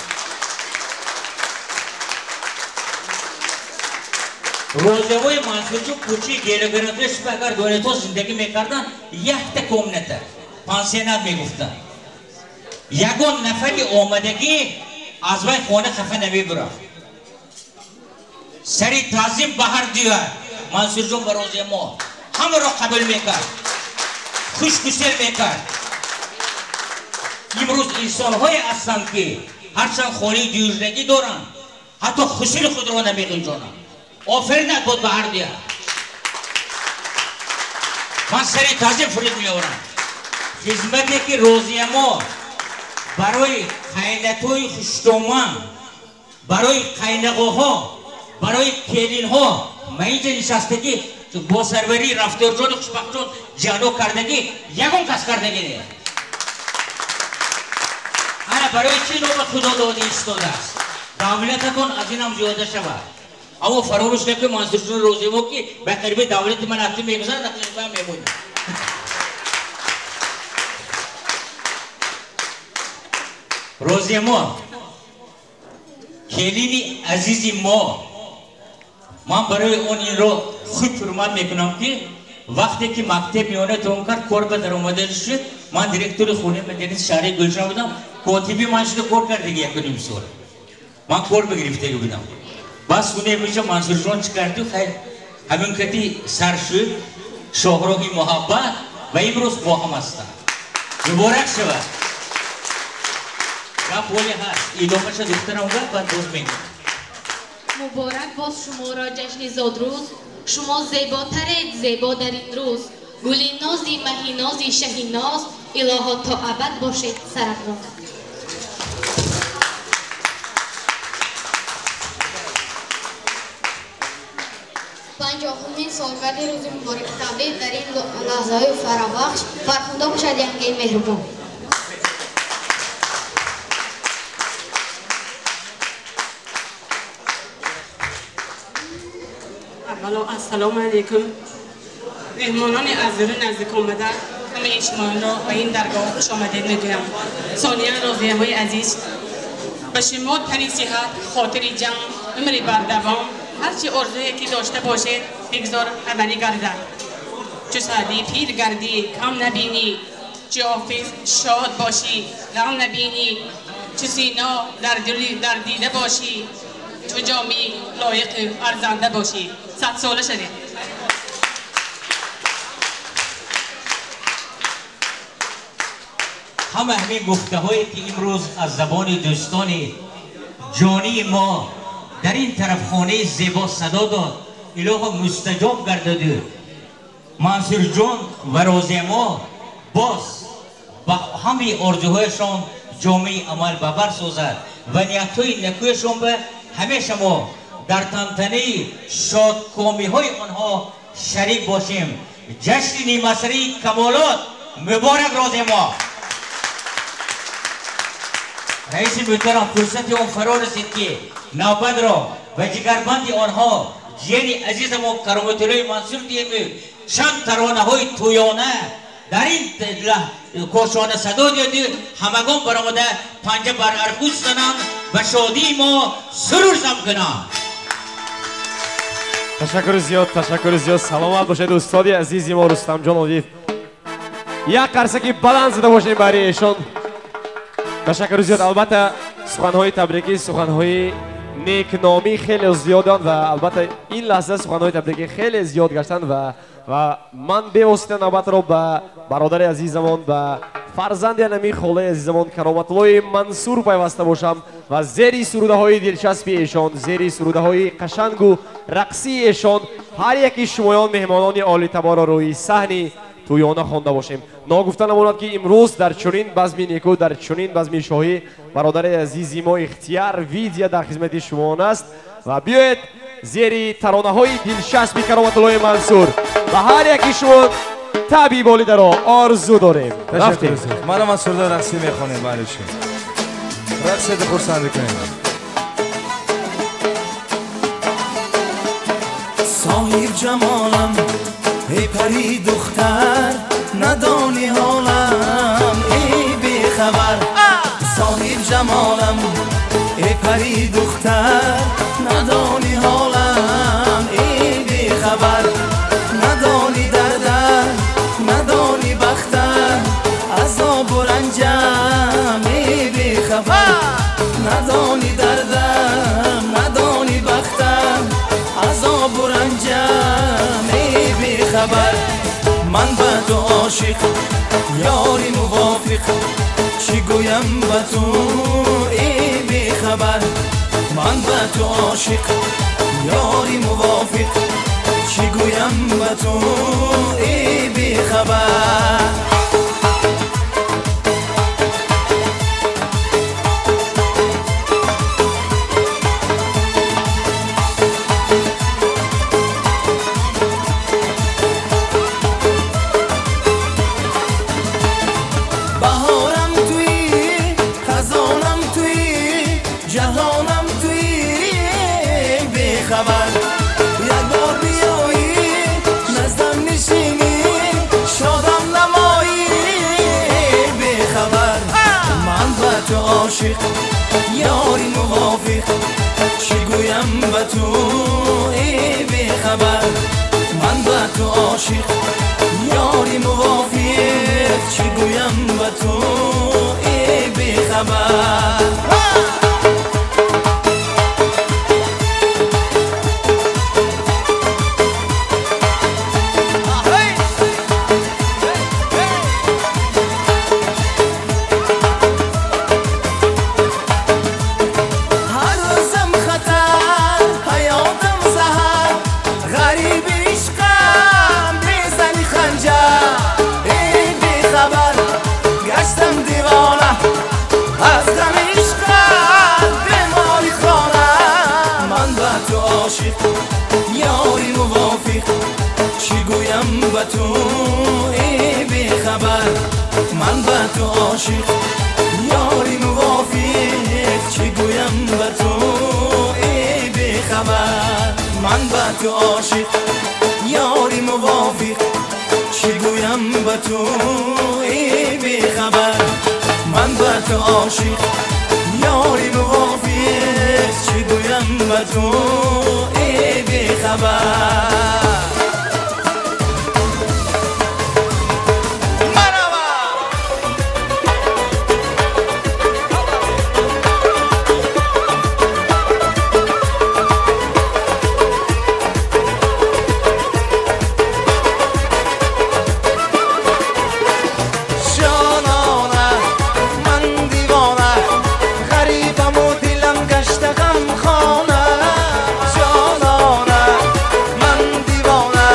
Розиямои Мансурҷон кӯчаи Гелоградои шуд, агар донето зиндагӣ мекарданд, якта комната, пансионат мегуфтанд. Ягон нафари омадагӣ аз вай хона хафа намебурафт. Сари таъзим ба ҳар дуя Мансурҷон ба Розиямо ҳамаро қабул мекард, хушгусел мекард. Имрӯз инсонҳое ҳастанд ки ҳарчанд хонаи дуюжнагӣ доранд, ҳатто хусури худро намеғинҷонанд. Офаринат бод ба ҳар дуя. Ман сари таъзим фуруд меорам. Хизмате ки Розиямо барои қайнатҳои хуштоман, барои қайнағоҳо, барои келинҳо ма инҷа нишастагӣ бо сарварии Рафторҷону Хушбахтҷон ҷано кардагӣ ягон кас кардагӣ не. Ана барои чӣ номи Худо дода истодааст? Давлататон аз инам зиёда шавад. Аммо фаромӯш накунед, Мансурҷони Розиямон, ки ба қариби давлати ман ҳатти мегузарад, ақиба мемонад. Розиямо, келини азизи мо, ман барои он инро хуб ҳурмат мекунам ки вақте ки мактаб миёна тамом кард, кор ба даромада шуд, ман директори хонаи маданияти шаҳри Гулшан будам, котиби ман шуда кор кардагӣ 1.5 сол. Ман кор бигирифтагӣ будам. Бас хуне меша Мансурҷон чӣ карду, хайр, ҳамин кати сар шуд шоҳроҳи муҳаббат ва имрӯз бо ҳам ҳастанд. Муборак шавад. Гап ҳоле ҳаст, идомаша духтарам гап, баъд боз мегӯям. Муборак боз шуморо ҷашни зодрӯз, шумо зеботаред зебо дар ин рӯз. Гули нози маҳи нози шаҳи ноз, илоҳо то абад бошед сарафроз. 50-умин солгарди рӯзи мубораки тавлид дар ин лаҳзаҳои фаробахш фархунда бошад янгии меҳрубон. Аввало ассалому алайкум. Меҳмонони аз дури наздик омада, ҳамаи шуморо ба ин даргоҳ хуш омадед мегӯям. Сониян Розиямои азиз, ба шумо тани сиҳат, хотири ҷамъ, умри бардавом, ҳарчи орзуе ки дошта бошед, бигзор амалӣ гардад. Чу Саъдӣ пир гардӣ, кам набинӣ, чу Ҳофиз шод бошӣ, ғам набинӣ, чу Сино дар дида бошӣ, чу Ҷомӣ лоиқу арзанда бошӣ. 100 сола шавед. Ҳама ҳамин гуфтаҳое ки имрӯз аз забони дӯстони ҷонии мо дар ин тарафхонаи зебо садо дод, илоҳо мустаҷоб гардаду Мансурҷон ва Розиямо боз ба ҳамаи орзуҳояшон ҷомаи амал ба бар созад ва ниятҳои некӯяшон ба ҳамеша мо дар тантанаи шодкомиҳои онҳо шарик бошем. Ҷашни нимасрии камолот муборак розе мо. Раиси муҳтарам, фурсати он фаро расид ки навбатро ба ҷигарбанди онҳо ҷияни азизамо Кароматуллои Мансур диҳем. Чанд таронаҳои тӯёна дар ин кошона садо диҳад, ҳамагон баромада панҷа бар аргӯш зананд ва шодии мо сурур зам кунанд. Ташаккури зиёд, ташаккури зиёд. Саломат бошед, устоди азизи мо Рустамҷон Одиев. Як қарсаки баланд зада бошем барои эшон. Ташаккури зиёд. Албатта суханҳои табрикӣ, суханҳои некномӣ хеле зиёданд ва албатта ин лаҳза суханҳои табрикӣ хеле зиёд гаштанд ва ман бевосита навбатро ба бародари азизамон, ба фарзанди анами холаи азизамон Кароматуллои Мансур пайваста бошам ва зери сурудаҳои дилчаспи эшон, зери сурудаҳои қашангу рақсии эшон ҳар яки шумоён меҳмонони олитаборро рӯи саҳни тӯёна хонда бошем. Ногуфта намонад ки имрӯз дар чунин базми неку, дар чунин базми шоҳӣ бародари азизи мо Ихтияр Видия дар хизмати шумоён аст ва биёед зери таронаҳои дилчаспи Кароматуллои Мансур ва ҳар яки шумо таби болидаро орзу дорем. Рафтем. Мана Мансурда рақсӣ мехонем, бариши рақседа хурсандӣ кунем. Соҳиб ҷамолам, эй пари духтар, надони ҳолам, эй бехабар. Соҳиб ҷамолам, эй пари духтар, надони ҳолам, эй бехабар. Надони дардам, надони бахтам, азобу ранҷам, эй бехабар. Надони дардам, надони бахтам, азобу ранҷам, эй бехабар. Ман ба ту ошиқ, ёри мувофиқ, чӣ гӯям ба ту, эй бехабар. Ман ба ту ошиқ, ёри мувофиқ, чӣ гӯям ба ту, эй бехабар. Баҳорам туӣ, хазонам туӣ, ҷаҳонам туӣ, эй бехабар. Як бор биёӣ, наздам нишинӣ, шодам намоӣ, эй бехабар. Ман ба ту ошиқ, ёри мувофиқ, чӣ гӯям ба ту, эй бехабар. Ман ба ту ошиқ, ёри мувофиқ, чӣ гӯям ба ту, эй бехабар. Ҳар рӯзам хатар, ҳаётам заҳар, ғариби ишқам, безани ханҷар, эй бехабар. Гаштам девона аз ғами ишқат, бемори хона. Ман ба ту ошиқ, ёри мувофиқ, чӣ гӯям ба ту, эй бехабар. Ман ба ту ошиқ, ёри мувофиқ, чӣ гӯям ба ту, эй бехабар. Ман ба ту ошиқ, ёри мувофиқ, чӣ гӯям ба ту, эй бехабар. Ман ба ту ошиқ, ёри мувофиқ, чӣ гӯям ба ту, эй бехабар. Ҷонона, ман девона, ғарибаму дилам гашта ғамхона. Ҷонона, ман девона,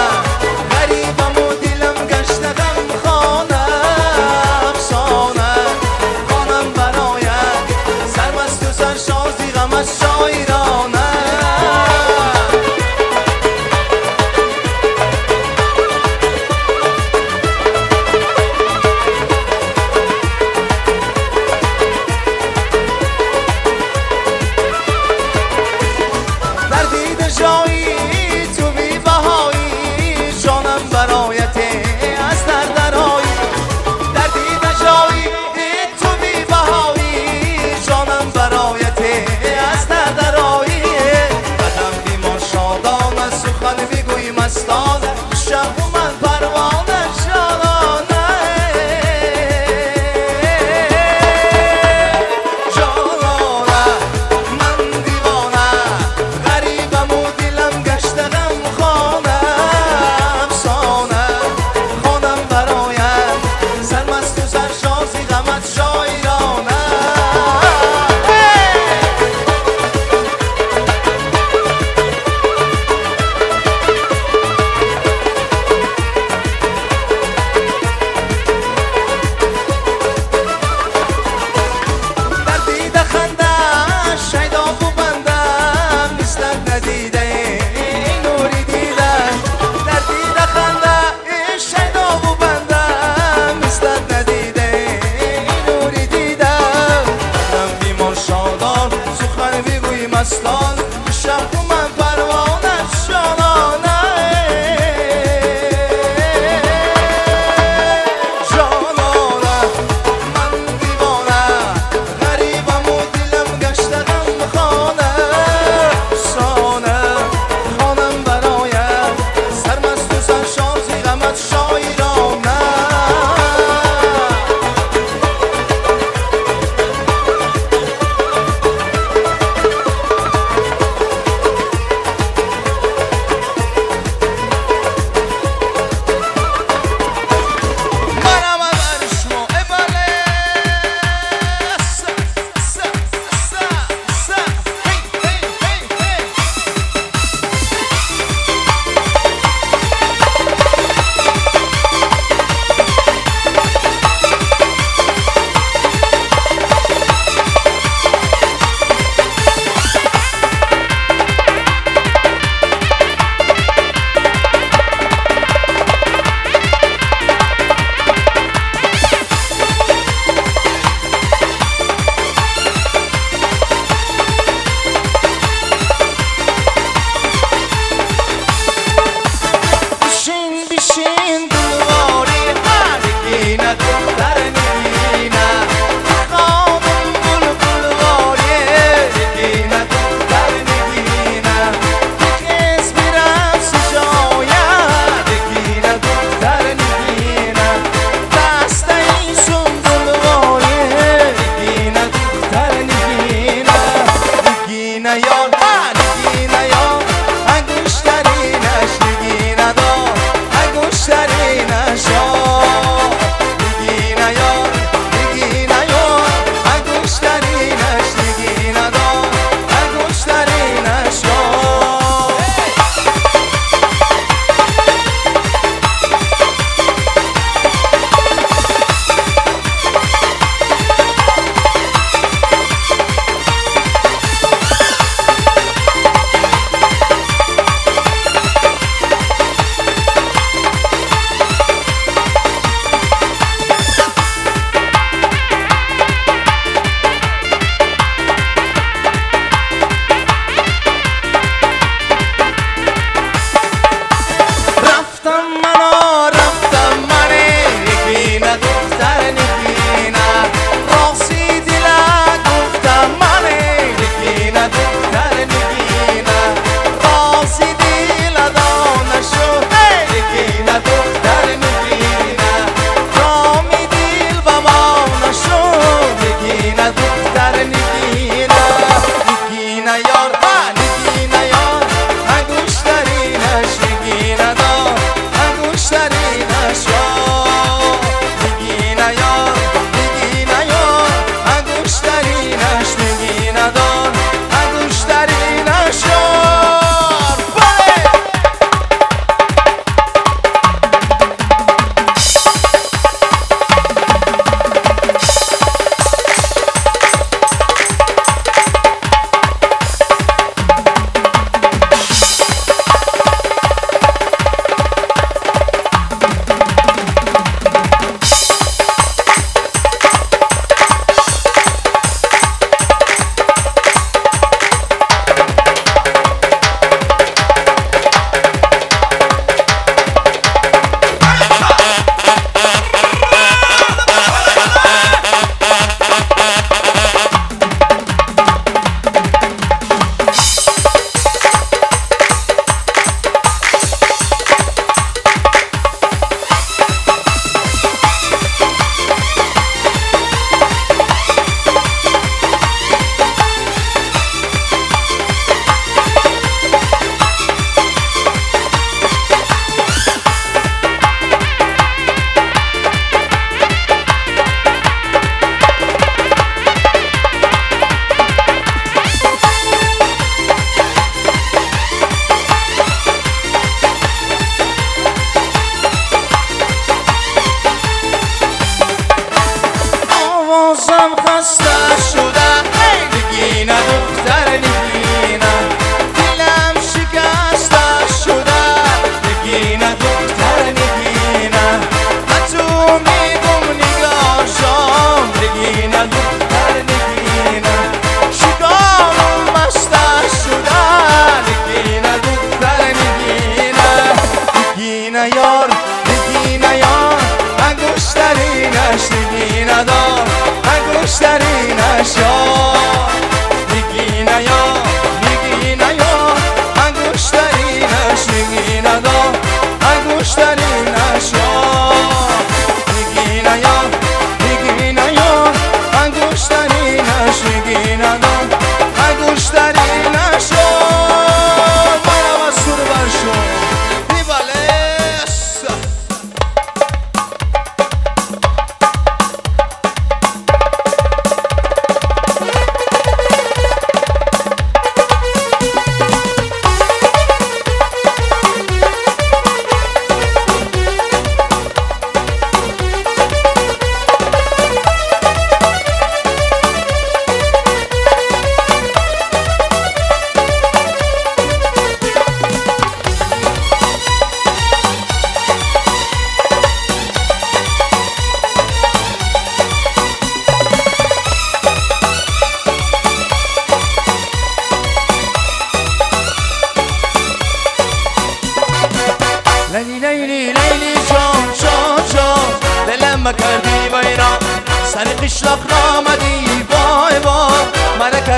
Сухан бигӯй мастон, шаб ман парвона ҷонона. Ҷонона, ман девона, ғарибаму дилам гашта ғамхона. Афсона хонам барояд, сармасту саршор зи ғамат шоирона.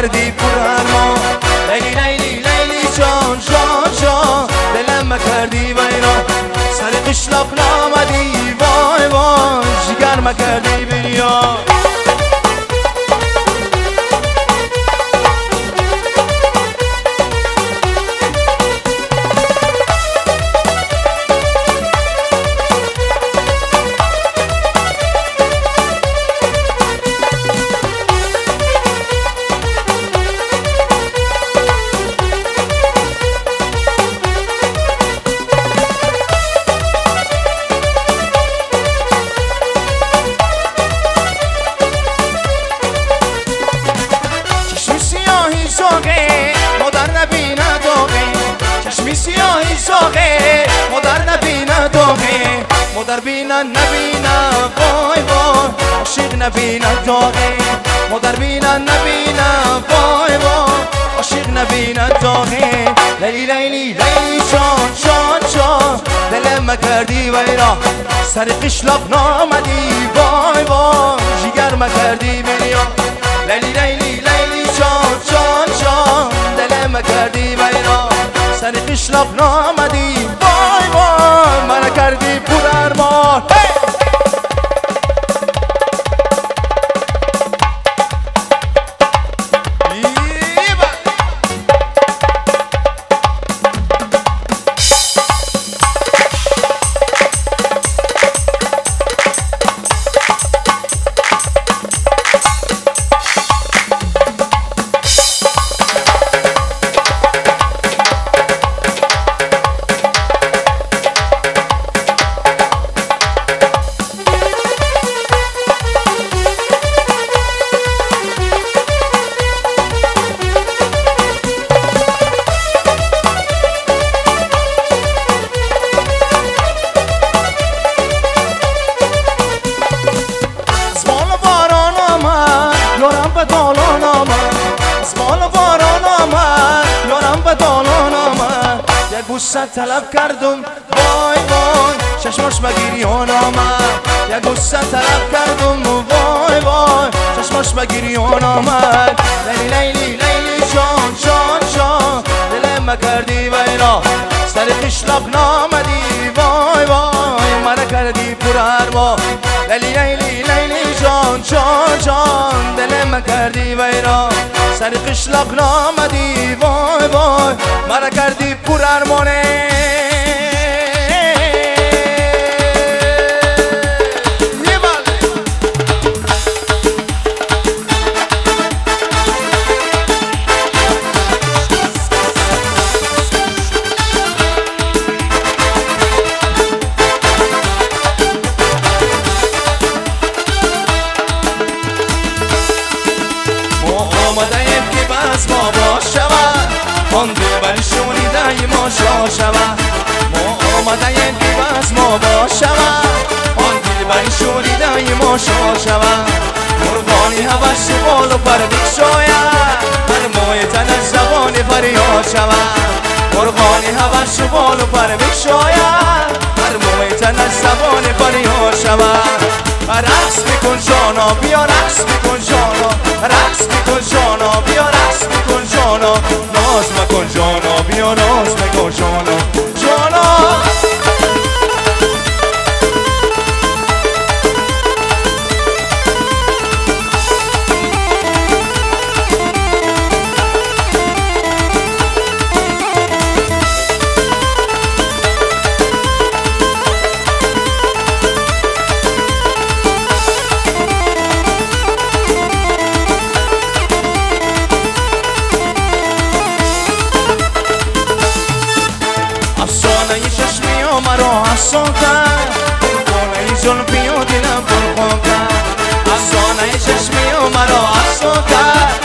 مکردی پر ارمان لیلی لیلی لیلی جان جان جان دلم مکردی ویران سر قشلاق نامدی وای وای جگر مکردی بریا مادر بینا نبینا وای وای عاشق نبینا داغه مادر بینا نبینا وای وای عاشق نبینا داغه لیلی لیلی لیلی جان جان جان دلم مکردی ویرا سر قشلاق نامدی وای وای جگر مکردی بریا لیلی لیلی لیلی جان جان جان دلم مکردی ویرا سر قشلاق نامدی وای وای مرا کردی پر ارمان. طلب کردم وای وای چشماش بگیریان آمد یک بوسه طلب کردم وای وای چشماش بگیریان آمد لیلی لیلی لیلی جان جان جان دلم مکردی ویرا سر قشلاق نامدی وای وای مرا کردی پر ارمان لیلی لیلی لیلی جان جان جان دلم مکردی ویرا سر قشلاق نامدی وای وای مرا کردی پر ارمانه. ما آمده ایم که بس ما باشود آن دلبر شوریده ما شا شود مرغانی هوس بال و پر بکشاید هر موی تنش زبان فریاد شود مرغانی هوس بال و پر بکشاید هر موی تنش زبان فریاد شود رقص میکن جانا بیا رقص میکن جانا رقص میکن جانا بیا رقص میکن جانا ناز مکن جانا بیا ناز مکن جانا جانا. افسان کرد بالای زلفی و دلم پرخون کرد افسانه چشمی و مرا افسان کرد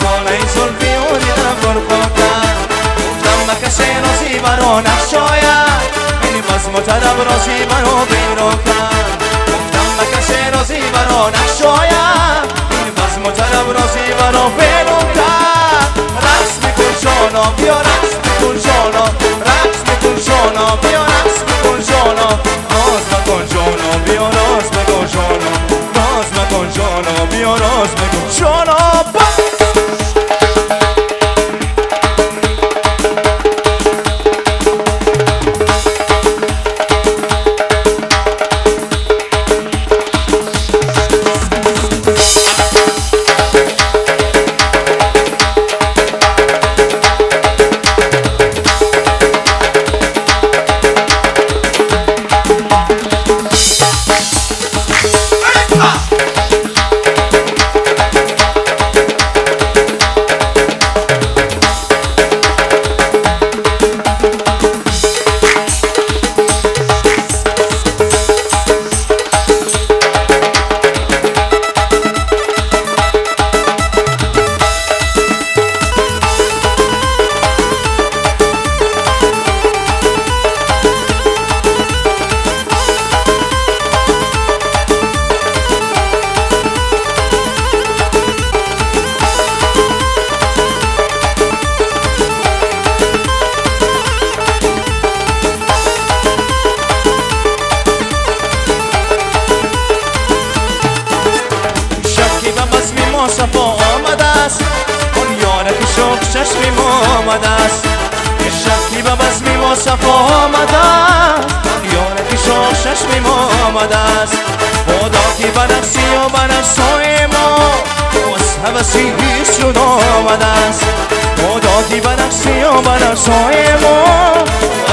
بالای زلفی و دلم پرخون کرد گفتم به کسی راضی برا نشاید این بزم و طرب راضی برا بیرون کرد گفتم به کسی راضی برا نشاید این بزم و طرب راضی برا بیرون کرد رقص میکن جانا بیا رقص میکن جانا رقص میکن جانا بیا رقص میکن جانا ناز مکن جانا بیا ناز مکن جانا ناز مکن جانا بیا ناز مکن جانا. чашми мо омадааст, шаб ки ба базми мо сафо омадааст, ёраки шоҳ чашми мо омадааст. Худо ки ба нафси ё ба нафсҳои мо аз ҳаваси ҳис шуд омадааст. Худо ки ба нафси ё ба нафсҳои мо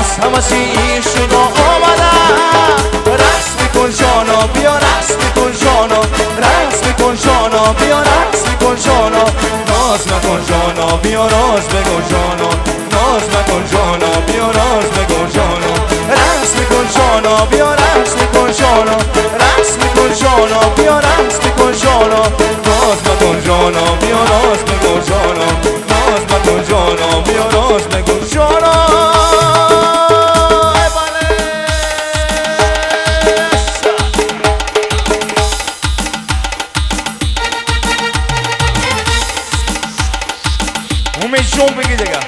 аз ҳаваси ҳис шуд омадааст. Рақс мекун ҷоно, биё рақс мекун ҷоно, рақс мекун ҷоно, биё рақс мекун ҷоно, ноз макун ҷоно, биё роз бигӯ ҷоно, ноз макун ҷоно, биё роз бигӯ ҷоно, рақс мекун ҷоно, биё рақс мекун ҷоно, рақс мекун ҷоно, биё рақс мекун ҷоно, ноз макун ҷоно, биё роз бигӯ ҷоно, ноз макун ҷоно, биё роз бигӯ ҷоно. Умедҷон бигӣ дига.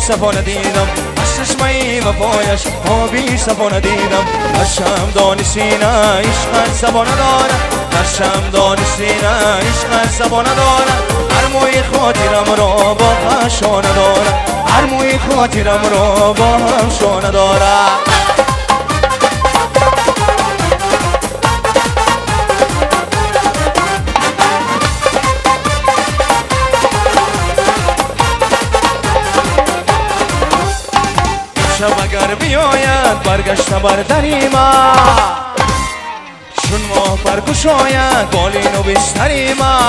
صفا ندیدم، از چشمه وفایش آبی صفا ندیدم، از شمدان سینه عشق صفا ندارم، از شمدان سینه عشق صفا ندارم، هر موی خاطرم را با هم شانه دارم، هر موی خاطرم را با هم شانه دارم. امشب اگر بیاید برگشته بر دری ما، چون ماه برگشاید بالین و بستری ما.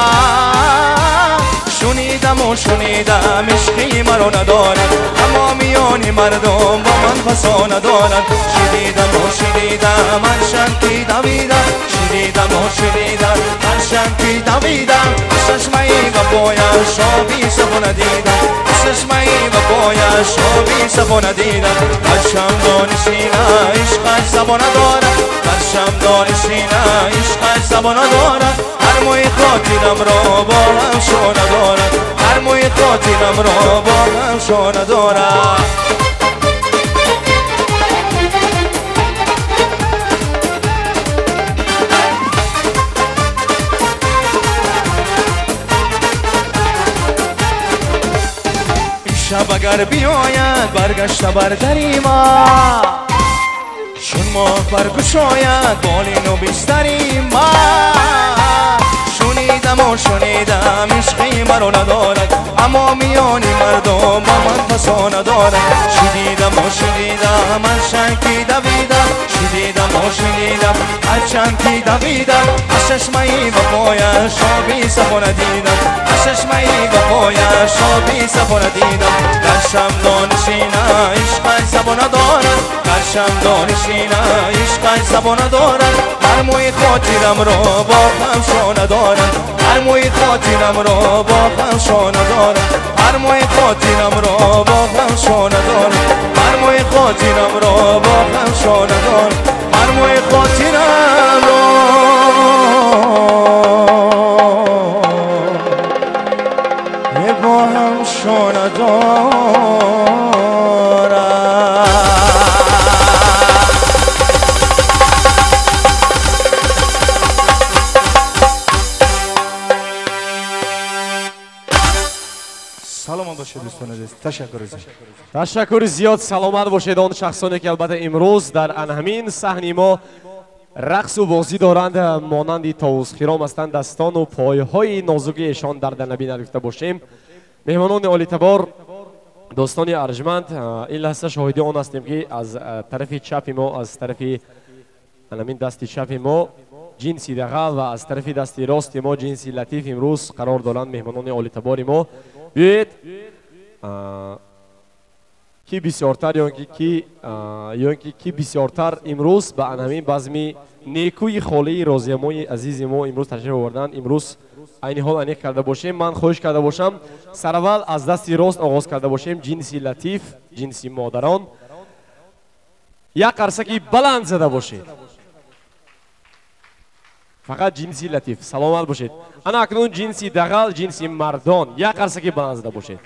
شنیدم و شنیدم عشقی مرا ندارد، اما میان مردم با من فسا ندارد. شنیدم و شنیدم هرچند که دویدم، شنیدم و شنیدم هرچند که دویدم، چشمه وفایش آبی صفا ندیدم، چشمه وفایش آبی صفا ندیدم. در شمدان سینه عشقش زبان ندارد، در شمدان سینه عشقش زبان ندارد. هر موی خاطرم را با هم شانه دارد، هر موی خاطرم را با هم شانه دارد. شب اگر بیاید برگشته بر دری ما، چون ماه برگشاید بالین و بستری ما. شنیدم و شنیدم عشقی مرا ندارد، اما میان مردم با من فسا ندارد. شنیدم و شنیدم هرچند که دویدم، شنیدم و شنیدم هرچند که دویدم، از چشمه وفایش آبی صفا ندیدم، از چشمه وفایش آبی صفا ندیدم. در شمدان سینه عشقش زبان ندارد، در شمدان سینه عشقش زبان ندارد. هر موی خاطرم را با هم شانه دارد، هر موی خاطرم را با هم شانه دارد، هر موی خاطرم را با هم شانه دارد، هر موی خاطرم را با هم شانه دارد، هر موی خاطرم را با هم شانه دارد. Ташаккури зиёд, саломат бошед он шахсоне ки албатта имрӯз дар ҳамин саҳни мо рақсу бозӣ доранд, монанди товусхиром ҳастанд, дастону пойҳои нозуки эшон дар набӣ нагуфта бошем. Меҳмонони олитабор, дӯстони арҷманд, ин лаҳза шоҳиди он ҳастем ки аз тарафи чапи мо, аз тарафи ҳамин дасти чапи мо ҷинси дағал ва аз тарафи дасти рости мо ҷинси латиф имрӯз қарор доранд меҳмонони олитабори мо. Биёед ки бисёртар ё ки ки бисёртар имрӯз ба ҳамин базми некӯи холаи розиямои азизи мо имрӯз ташриф оварданд, имрӯз айни ҳол аниқ карда бошем. Ман хоҳиш карда бошам сараввал аз дасти рост оғоз карда бошем. Ҷинси латиф, ҷинси модарон, як қарсаки баланд зада бошед. Фақат ҷинси латиф, саломат бошед. Ана акнун ҷинси дағал, ҷинси мардон, як қарсаки баланд зада бошед.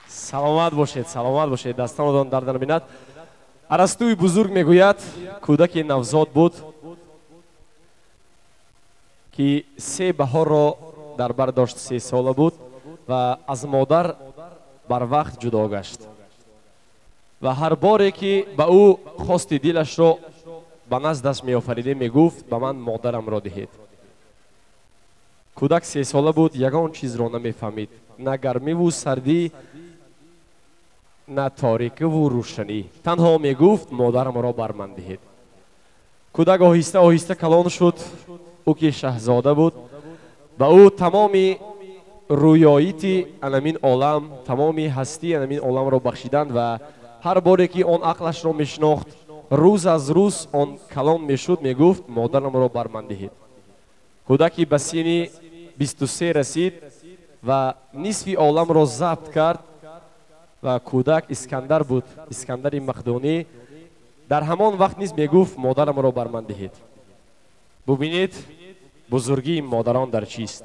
Саломат бошед, саломат бошед, дастонатон дард набинад. Арастуи бузург мегӯяд, кӯдаки навзод буд ки 3 баҳорро дар бар дошт, 3 сола буд ва аз модар барвақт ҷудо гашт ва ҳар боре ки ба ӯ хости дилашро ба наздаш меофаридем, мегуфт: ба ман модарамро диҳед. Кӯдак 3 сола буд, ягон чизро намефаҳмид, на гармиву сардӣ, на торикиву рӯшанӣ, танҳо мегуфт: модарамро бар ман диҳед. Кӯдак оҳиста оҳиста калон шуд. Ӯ ки шаҳзода буд, ба ӯ тамоми рӯёити анамин олам, тамоми ҳастии анамин оламро бахшиданд ва ҳар боре ки он ақлашро мешинохт, рӯз аз рӯз он калон мешуд, мегуфт: модарамро бар ман диҳед. Кӯдаки ба синни 23 расид ва нисфи оламро забт кард ва кӯдак Искандар буд, Искандари Мақдунӣ. Дар ҳамон вақт низ мегуфт: модарамро бар ман диҳед. Бубинед бузургии модарон дар чист.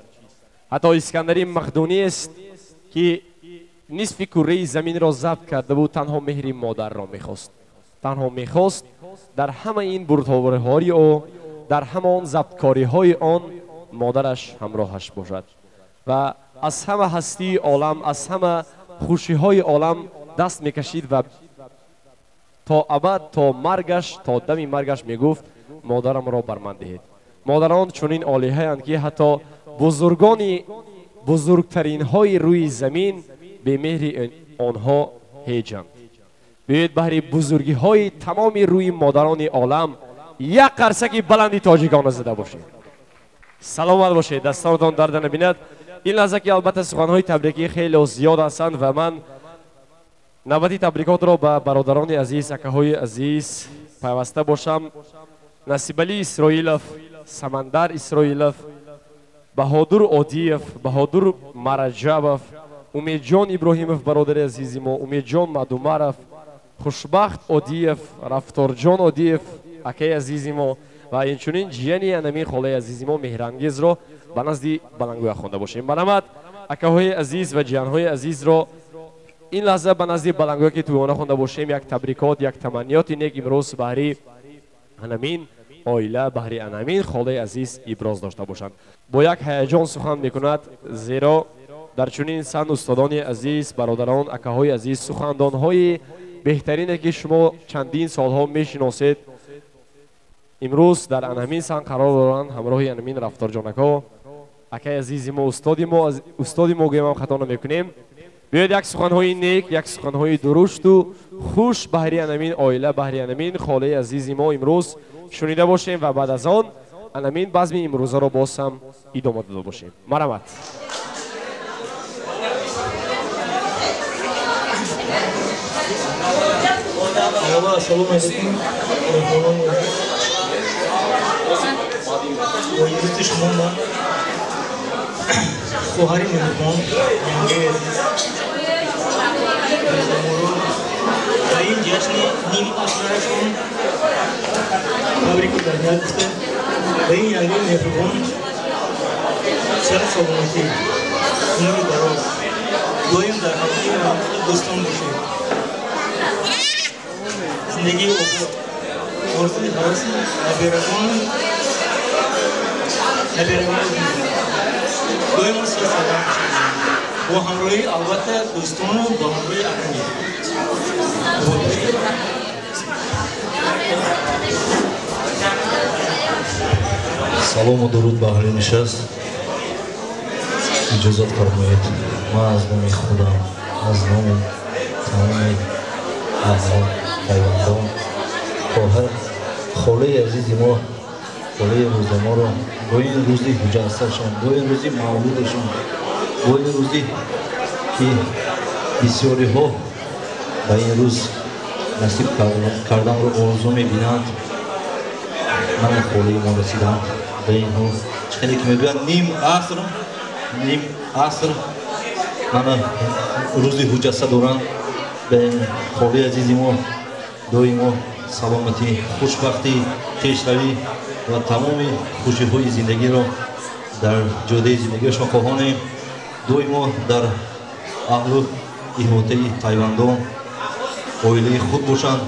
Ҳатто Искандари Мақдунӣ аст ки нисфи курраи заминро забт карда буд, танҳо меҳри модарро мехост, танҳо мехост дар ҳамаи ин бурдҳои ӯ, дар ҳамон забткориҳои он модараш ҳамроҳаш бошад ва аз ҳама ҳастии олам, аз ҳама хушиҳои олам даст мекашид ва то абад, то маргаш, то дами маргаш мегуфт: модарамро бар ман диҳед. Модарон чунин олиҳаянд ки ҳатто бузургони бузургтаринҳои рӯи замин бемеҳри онҳо ҳеҷанд. Биёед баҳри бузургиҳои тамоми рӯи модарони олам як қарсаки баланди тоҷикона зада бошед. Саломат бошед, дастонатон дарда набинад. Ин лаҳза ки албатта суханҳои табрикӣ хеле зиёд ҳастанд ва ман навбати табрикотро ба бародарони азиз, акаҳои азиз пайваста бошам. Насибалӣ Исроилов, Самандар Исроилов, Баҳодур Одиев, Баҳодур Мараҷабов, Умедҷон Иброҳимов, бародари азизи мо, Умедҷон Мадумаров, Хушбахт Одиев, Рафторҷон Одиев, акаи азизи мо ва инчунин ҷияни анамин холаи азизи мо Меҳрангезро ба назди баландгӯя хонда бошем. Марҳамат, акаҳои азиз ва ҷиянҳои азизро ин лаҳза ба назди баландгӯя ки тӯёна хонда бошем, як табрикот, як таманниёти нек имрӯз баҳри анамин оила, баҳри анамин холаи азиз иброз дошта бошанд. Бо як ҳаяҷон сухан мекунад, зеро дар чунин сан устодони азиз, бародарон, акаҳои азиз, сухандонҳои беҳтарине ки шумо чандин солҳо мешиносед, имрӯз дар анамин сан қарор доранд ҳамроҳи анамин рафторҷонакҳо. Акаи азизи мо, устоди мо, устоди мо гӯям хато намекунем. Биёед як суханҳои нек, як суханҳои дурушту хуш баҳри анамин оила, баҳри анамин холаи азизи мо имрӯз шунида бошем ва баъд аз он анамин базми имрӯзаро боз ҳам идома дода бошем. Марҳамат. Ассалому алайкум, меҳмонони азиз. Бо иҷозати шумо ман хоҳари меҳрубон, янгаи азиз, Мирзомуро дар ин ҷашни ним асрашон табрику таҳният гуфта, ба ин янгаи меҳрубон сиҳат, саломатӣ, умри дароз, доим дар ҳалқаи муҳаббату дӯстон бошед, зиндагии обод, орзуи ҳаваси наберагон доимо сиҳат саломат бошед, бо ҳамроҳии албатта дӯстону бо ҳамроҳии акамӣ. Салому дуруд ба аҳли нишаст. Иҷозат фармоед, ман аз номи худам, аз номи тамоми аҳл пайвандон, хоҳар, холаи азизи мо, холаи рӯзаморо бо ин рӯзи ҳуҷасташон, бо ин рӯзи мавлудашон, бо ин рӯзи ки бисёриҳо ба ин рӯз насиб карданро орзу мебинанд, мана холаи мо расиданд ба инҳо. Чӣ хеле ки мегӯянд, ним аср мана рӯзи ҳуҷаста доранд. Ба холаи азизи мо доимо саломатӣ, хушбахтӣ, пешравӣ ва тамоми хушиҳои зиндагиро дар ҷодаи зиндагиашон хоҳонем. Доимо дар аҳлу иҳотаи пайвандон, оилаи худ бошанд.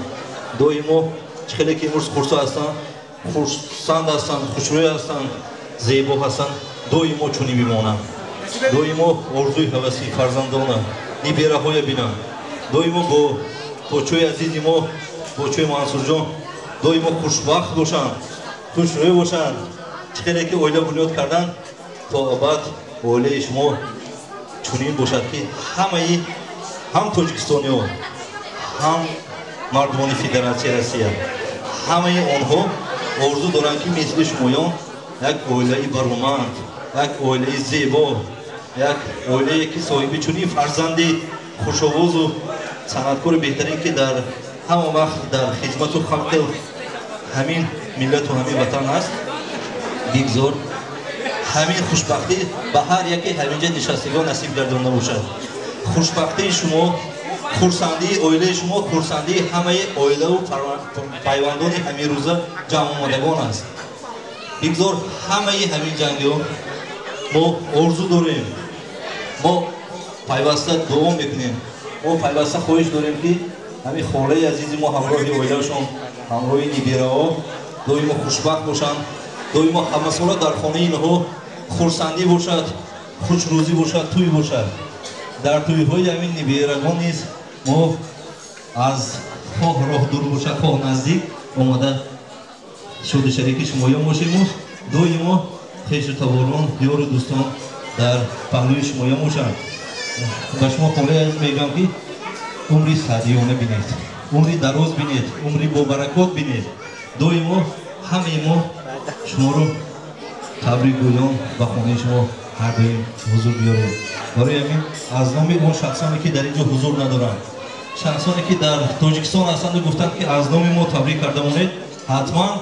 Доимо чӣ хеле ки имрӯз хурсанд ҳастанд, хушрӯй ҳастанд, зебо ҳастанд, доимо чунин бимонанд. Доимо орзуи ҳаваси фарзандона, нибераҳоя бинанд. Доимо бо почои азизи мо, почои Мансурҷон, доимо хушбахт бошанд, хушрӯй бошанд. Чӣ хеле ки оила бунёд карданд, то абад оилаи шумо чунин бошад, ки ҳамаи ҳам тоҷикистониҳо, ҳам мардумони Федератсияи Россия, ҳамаи онҳо орзу доранд, ки мисли шумоён як оилаи бароманд, як оилаи зебо, як оилае ки соҳиби чунин фарзанди хушовозу санъаткори беҳтарин, ки дар ҳама вақт дар хизмату халқи ҳамин миллату ҳамин ватан аст, бигзор ҳамин хушбахтӣ ба ҳар яке ҳаминҷа нишастагон насиб гардонда бошад. Хушбахтии шумо, хурсандии оилаи шумо, хурсандии ҳамаи оилаву пайвандони ҳамин рӯза ҷамъомадагон аст. Бигзор ҳамаи ҳамин ҷангиҳо мо орзу дорем, мо пайваста дуо мекунем, мо пайваста хоҳиш дорем, ки ҳамин холаи азизи мо ҳамроҳи оилаашон, ҳамроҳи нибираҳо доимо хушбахт бошанд, доимо ҳамасола дар хонаи инҳо хурсандӣ бошад, хушрӯзӣ бошад, тӯй бошад. Дар тӯйҳои ҳамин нибирагон низ мо аз хоҳ роҳ дур бошад, хоҳ наздик омада шоду шарики шумоён бошему доимо хешу таборон, ёру дӯстон дар паҳлӯи шумоён бошанд. Ба шумо холаи азиз мегӯям, ки умри саъдиёна бинед. Умри дароз бинед, умри бобаракот бинед. Доимо ҳамаи мо шуморо табрик гӯён ба хонаи шумо ҳар доим ҳузур биёрем. Барои ҳамин аз номи он шахсоне ки дар ин ҷо ҳузур надоранд, шахсоне ки дар Тоҷикистон ҳастанд гуфтанд ки аз номи мо табрик карда монед, ҳатман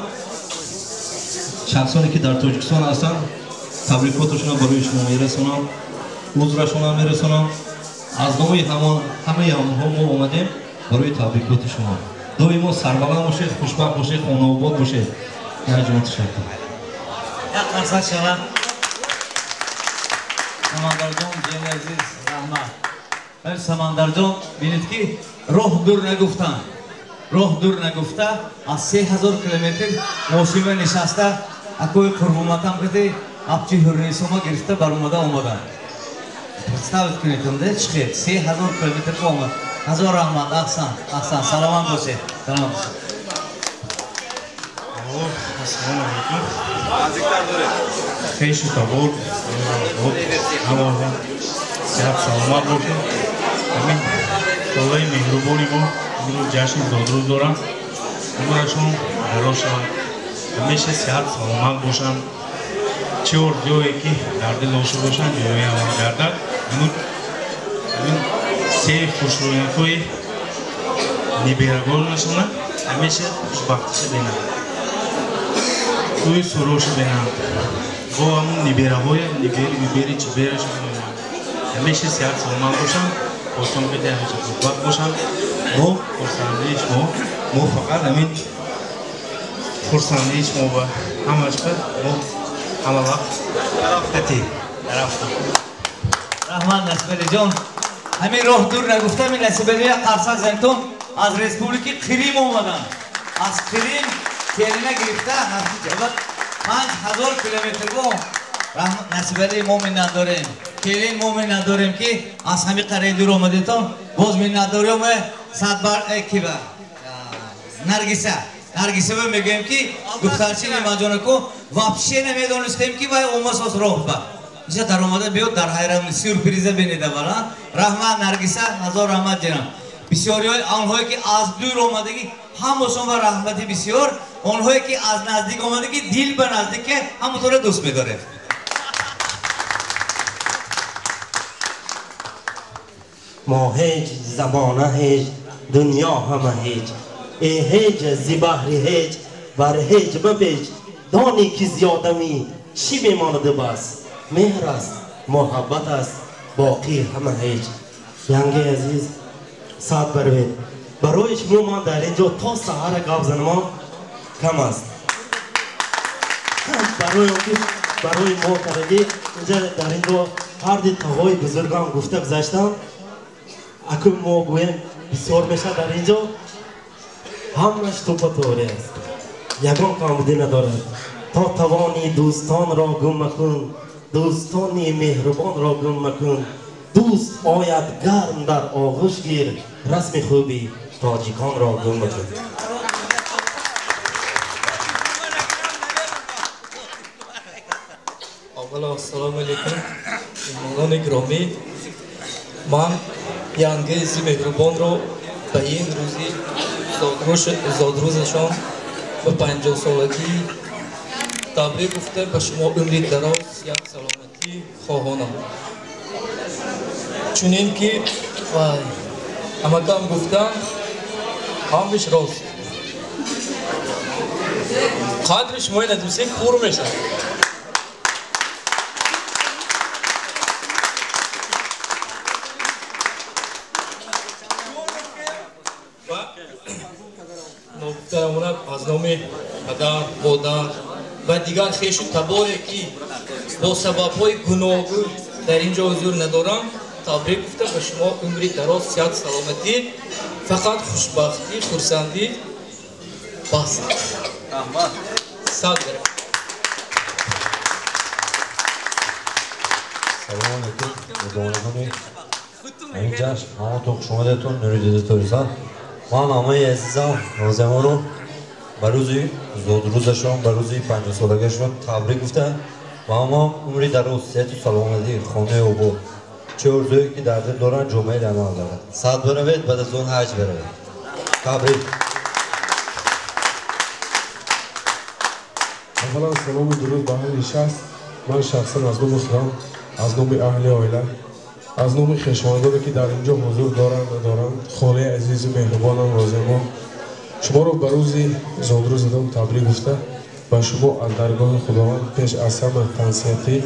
шахсоне ки дар Тоҷикистон ҳастанд табрикоташонро барои шумо мерасонам, узрашонро мерасонам. Аз номи ҳамаи ҳамонҳо мо омадем барои табрикоти шумо. Доимо сарбаланд бошед, хушбахт бошед, хонаобод бошед. Як ҷон ташаккур. Як қарсак шавад. Самандарҷон, ҷияни азиз, раҳмат. Самандарҷон, бинед ки роҳ дур нагуфтанд. Роҳ дур нагуфта аз 3000 километр мошина нишаста акои Қурбонматам кати апчи Ҳурнисома гирифта баромада омаданд. Представить кунед, чӣ хел 3000 километр омад. Ҳазор раҳмат, аҳсан, аҳсан, саломат бошед. Саломат бошед. Ассалому алайкум. Хешу табор, ҳама сиҳат саломат бошед. Ҳамин солаи меҳрубони мо имрӯз ҷашни зодрӯз доранд. Умрашон дароз шавад, ҳамеша сиҳат саломат бошанд. Чӣ орзуое ки дар дил дошта бошанд, ҷои амал гардад. Ҳамин се хушрӯякҳои неберагонашона ҳамеша хушбахтиша бинанд, тӯи суроша бинанд, бо ҳамун небераҳоя небери чиберашон бинанд. Ҳамеша сиҳат саломат бошанд, осон беда ҳамеша хушбахт бошанд. Мо хурсандии шумо, мо фақат ҳамин хурсандии шумо ва ҳамашба мо ҳама вақт рафтати рафта. Раҳмат, Насибалиҷон. Ҳамин роҳ дур нагуфта, ҳамин Насибали қарсак занитон аз Республики Қирим омаданд. Аз Қирим келина гирифта 5000 километр бо Насибали мо миннат дорем. Келин мо миннат дорем ки аз ҳамин қарияи дур омадетон. Боз миннат дорем садбар киба Наргиса. Наргиса мегӯем ки духтарчи Неъматҷонако вообще намедонистем ки вай омасос роҳ ба. Иша даромада биёд дар ҳайрат сюрприза бинеда вала. Раҳмат Наргиса, ҳазор раҳмат ҷаноб. Бисёриҳои онҳое ки аз дур омадагӣ ҳамашон ба раҳмати бисёр, онҳое ки аз наздик омадагӣ дил ба наздике ҳаматоро дӯст медорем. Мо ҳеҷ, замона ҳеҷ, дунё ҳама ҳеҷ. Э ҳеҷ зи баҳри ҳеҷ, бар ҳеҷ мапеч. Донӣ ки зиёдамӣ чӣ мемонаду бас. Меҳр аст, муҳаббат аст, боқӣ ҳама ҳеҷ. Янги азиз, сад барвед. Барои шумо ман дар ин ҷо то саҳара гап занамон кам аст. Барои он ки барои мо кардаги инҷа дар ин ҷо ҳарди тағои бузургам гуфта гузаштам. Акун мо гӯем бисёр мешавад дар ин ҷо. Ҳамаш тӯпа торе аст, ягон камбудӣ надорад. То тавони дӯстонро гум макун, дӯстони меҳрубонро гум макун. Дӯст ояд гарм дар оғӯш гир, расми хуби тоҷиконро гум макун. Аввало ассалому алайкум, меҳмонони гиромӣ. Ман Янгези меҳрубонро ба ин рӯзи зодрӯзашон ба 50-солагӣ табрик гуфта ба шумо умри дароз, як саломатӣ хоҳонам. Чунин ки ҳамакам гуфтам, ҳамаш рост. Қадри шумои надусе пур мешавад. Ногуфта аз номи падар, модар ва дигар хешу таборе ки бо сабабҳои гуногун дар ин ҷо ҳузур надорам, табрик гуфта ба шумо умри дароз, сиҳат, саломатӣ, фақат хушбахтӣ, хурсандӣ. Бас. Сад баракат. Салому алайкум, меҳмонони ҳамин ҷашн, ҳаматон хуш омадетон, нури дида торизан. Ман ҳамаи азизам Нозиаморо ба рӯзи зодрӯзашон, ба рӯзи 50-солагиашон табрик гуфтам ва ҳама умри дароз, сиҳату саломатӣ, хонаи обод, чӣ орзуе ки дар дил доранд, ҷомеаи амал дорад. Сад баравед, баъд аз он ҳаҷ баравед. Табрик. Аввалан салому дуруд ба аҳли нишаст. Ман шахсан аз номи худам, аз номи аҳли оила, аз номи хешовандоне ки дар инҷо ҳузур доранд надоранд, холаи азизу меҳрубонам Розиямо, шуморо ба рӯзи зодрӯзатон табрик гуфта, ба шумо аз даргоҳи Худованд пеш аз ҳама тансиҳатӣ,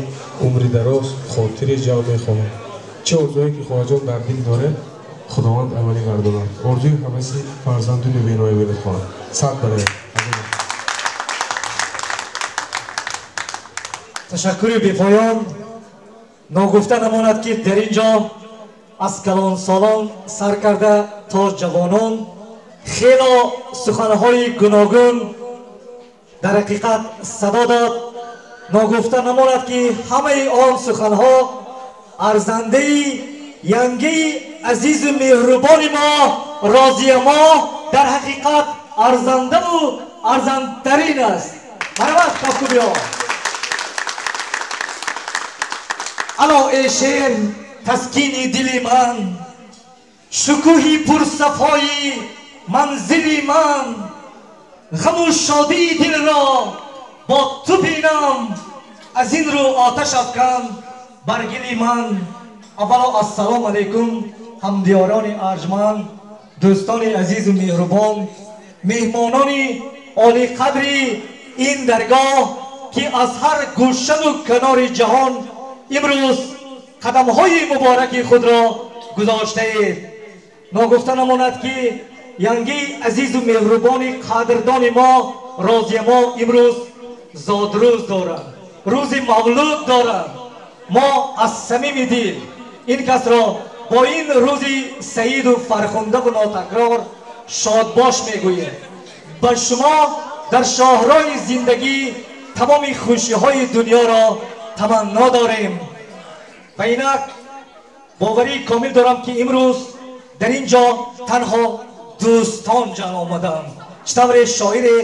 умри дароз, хотири ҷамъ мехоҳам. Чӣ орзуе ки хоҳарҷон дар дил доред, Худованд амалӣ гардонад. Орзуи ҳаваси фарзанду набераҳои бинед хоҳад. Сад барои. Ташаккури бепоён. Ногуфта намонад ки дар ин ҷо аз калонсолон сар карда то ҷавонон хело суханҳои гуногун дар ҳақиқат садо дод. Ногуфта намонад ки ҳамаи он суханҳо арзандаи янгии азизу меҳрубони мо Розия мо дар ҳақиқат арзандаву арзандтарин аст. Марҳамат кафкубиҳо. Ало эй шеър таскини дили ман, шукӯҳи пурсафои манзили ман, ғаму шодии дилро бо ту бинам, аз ин рӯ оташ афкан бар гили ман. Аввало ассалому алайкум ҳамдиёрони арҷманд, дӯстони азизу меҳрубон, меҳмонони олиқадри ин даргоҳ ки аз ҳар гӯшану канори ҷаҳон имрӯз қадамҳои мубораки худро гузоштаед. Ногуфта намонад ки янгии азизу меҳрубони қадрдони мо Розия мо имрӯз зодрӯз дорад, рӯзи мавлуд дорад. Мо аз самими дил ин касро бо ин рӯзи саиду фархундаву нотакрор шодбош мегӯем. Ба шумо дар шоҳроҳи зиндагӣ тамоми хушиҳои дунёро таманно дорем. Ва инак боварии комил дорам ки имрӯз дар ин ҷо танҳо дӯстон ҷамъ омаданд. Чӣ тавре шоире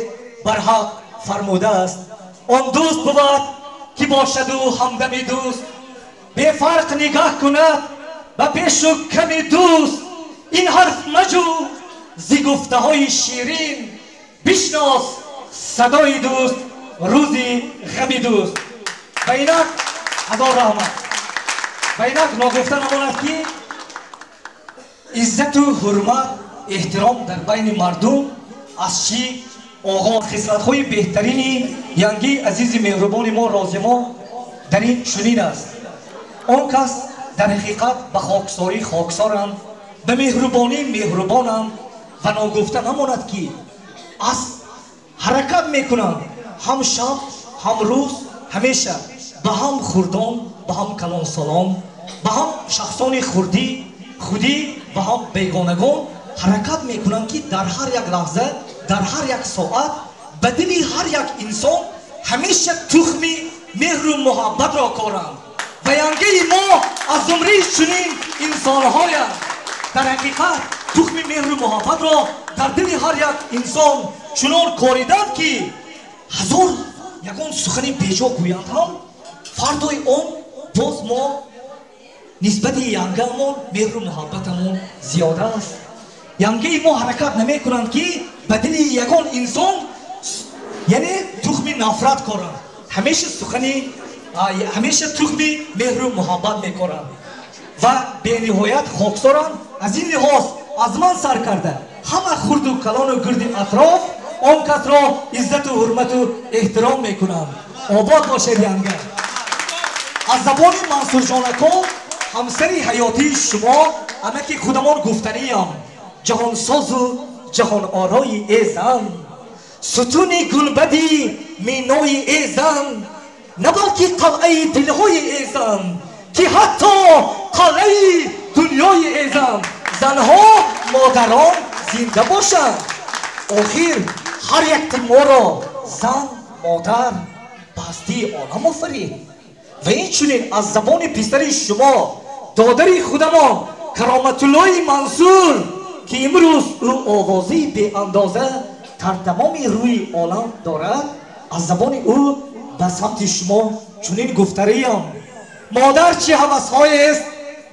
барҳақ фармудааст: он дӯст бувад ки бошаду ҳамдами дӯст, бефарқ нигаҳ кунад ба пешу ками дӯст. Ин ҳарф маҷӯ зи гуфтаҳои ширин, бишнос садои дӯст рӯзи ғами дӯст. Ва инак ҳазор раҳмат. Ва инак ногуфта намонад ки иззату ҳурмат, эҳтиром дар байни мардум аз чӣ оғоз. Хислатҳои беҳтарини янгии азизи меҳрубони мо Розия мо дар ин чунин аст. Он кас дар ҳақиқат ба хоксорӣ хоксоранд, ба меҳрубонӣ меҳрубонанд ва ногуфта намонад ки аз ҳаракат мекунанд ҳам шаб ҳам рӯз, ҳамеша ба ҳам хурдон, ба ҳам калонсолон, ба ҳам шахсони хурдӣ худӣ ва ҳам бегонагон ҳаракат мекунанд ки дар ҳар як лаҳза, дар ҳар як соат ба дили ҳар як инсон ҳамеша тухми меҳру муҳаббатро коранд. Ва янгии мо аз зумраи чунин инсонҳоянд. Дар ҳақиқат тухми меҳру муҳаббатро дар дили ҳар як инсон чунон кориданд ки ҳазор ягон сухани беҷо гӯянд ҳам фардои он боз мо нисбати янгаамон меҳру муҳаббатамон зиёда аст. Янгии мо ҳаракат намекунанд ки ба дили ягон инсон яъне тухми нафрат коранд, ҳамеша сухани, ҳамеша тухми меҳру муҳаббат мекоранд ва бениҳоят хоксоранд. Аз ин лиҳоз аз ман сар карда ҳама хурду калону гирди атроф он касро иззату ҳурмату эҳтиром мекунанд. Обод бошед янга. Аз забони Мансурҷонако ҳамсари ҳаётии шумо амаки худамон гуфтаниям: ҷаҳонсозу ҷаҳонорои э зан, сутуни гулбади минои э зан, на балки қалъаи дилҳои э зан, ки ҳатто қалъаи дунёи э зан. Занҳо модарон зинда бошанд. Охир ҳар якти моро зан модар ба ҳастии олам офарид. Ва инчунин аз забони писари шумо, додари худамон Кароматуллои Мансур, ки имрӯз ӯ овозии беандоза дар тамоми рӯи олам дорад, аз забони ӯ ба самти шумо чунин гуфтариям: модар чӣ ҳавасҳоест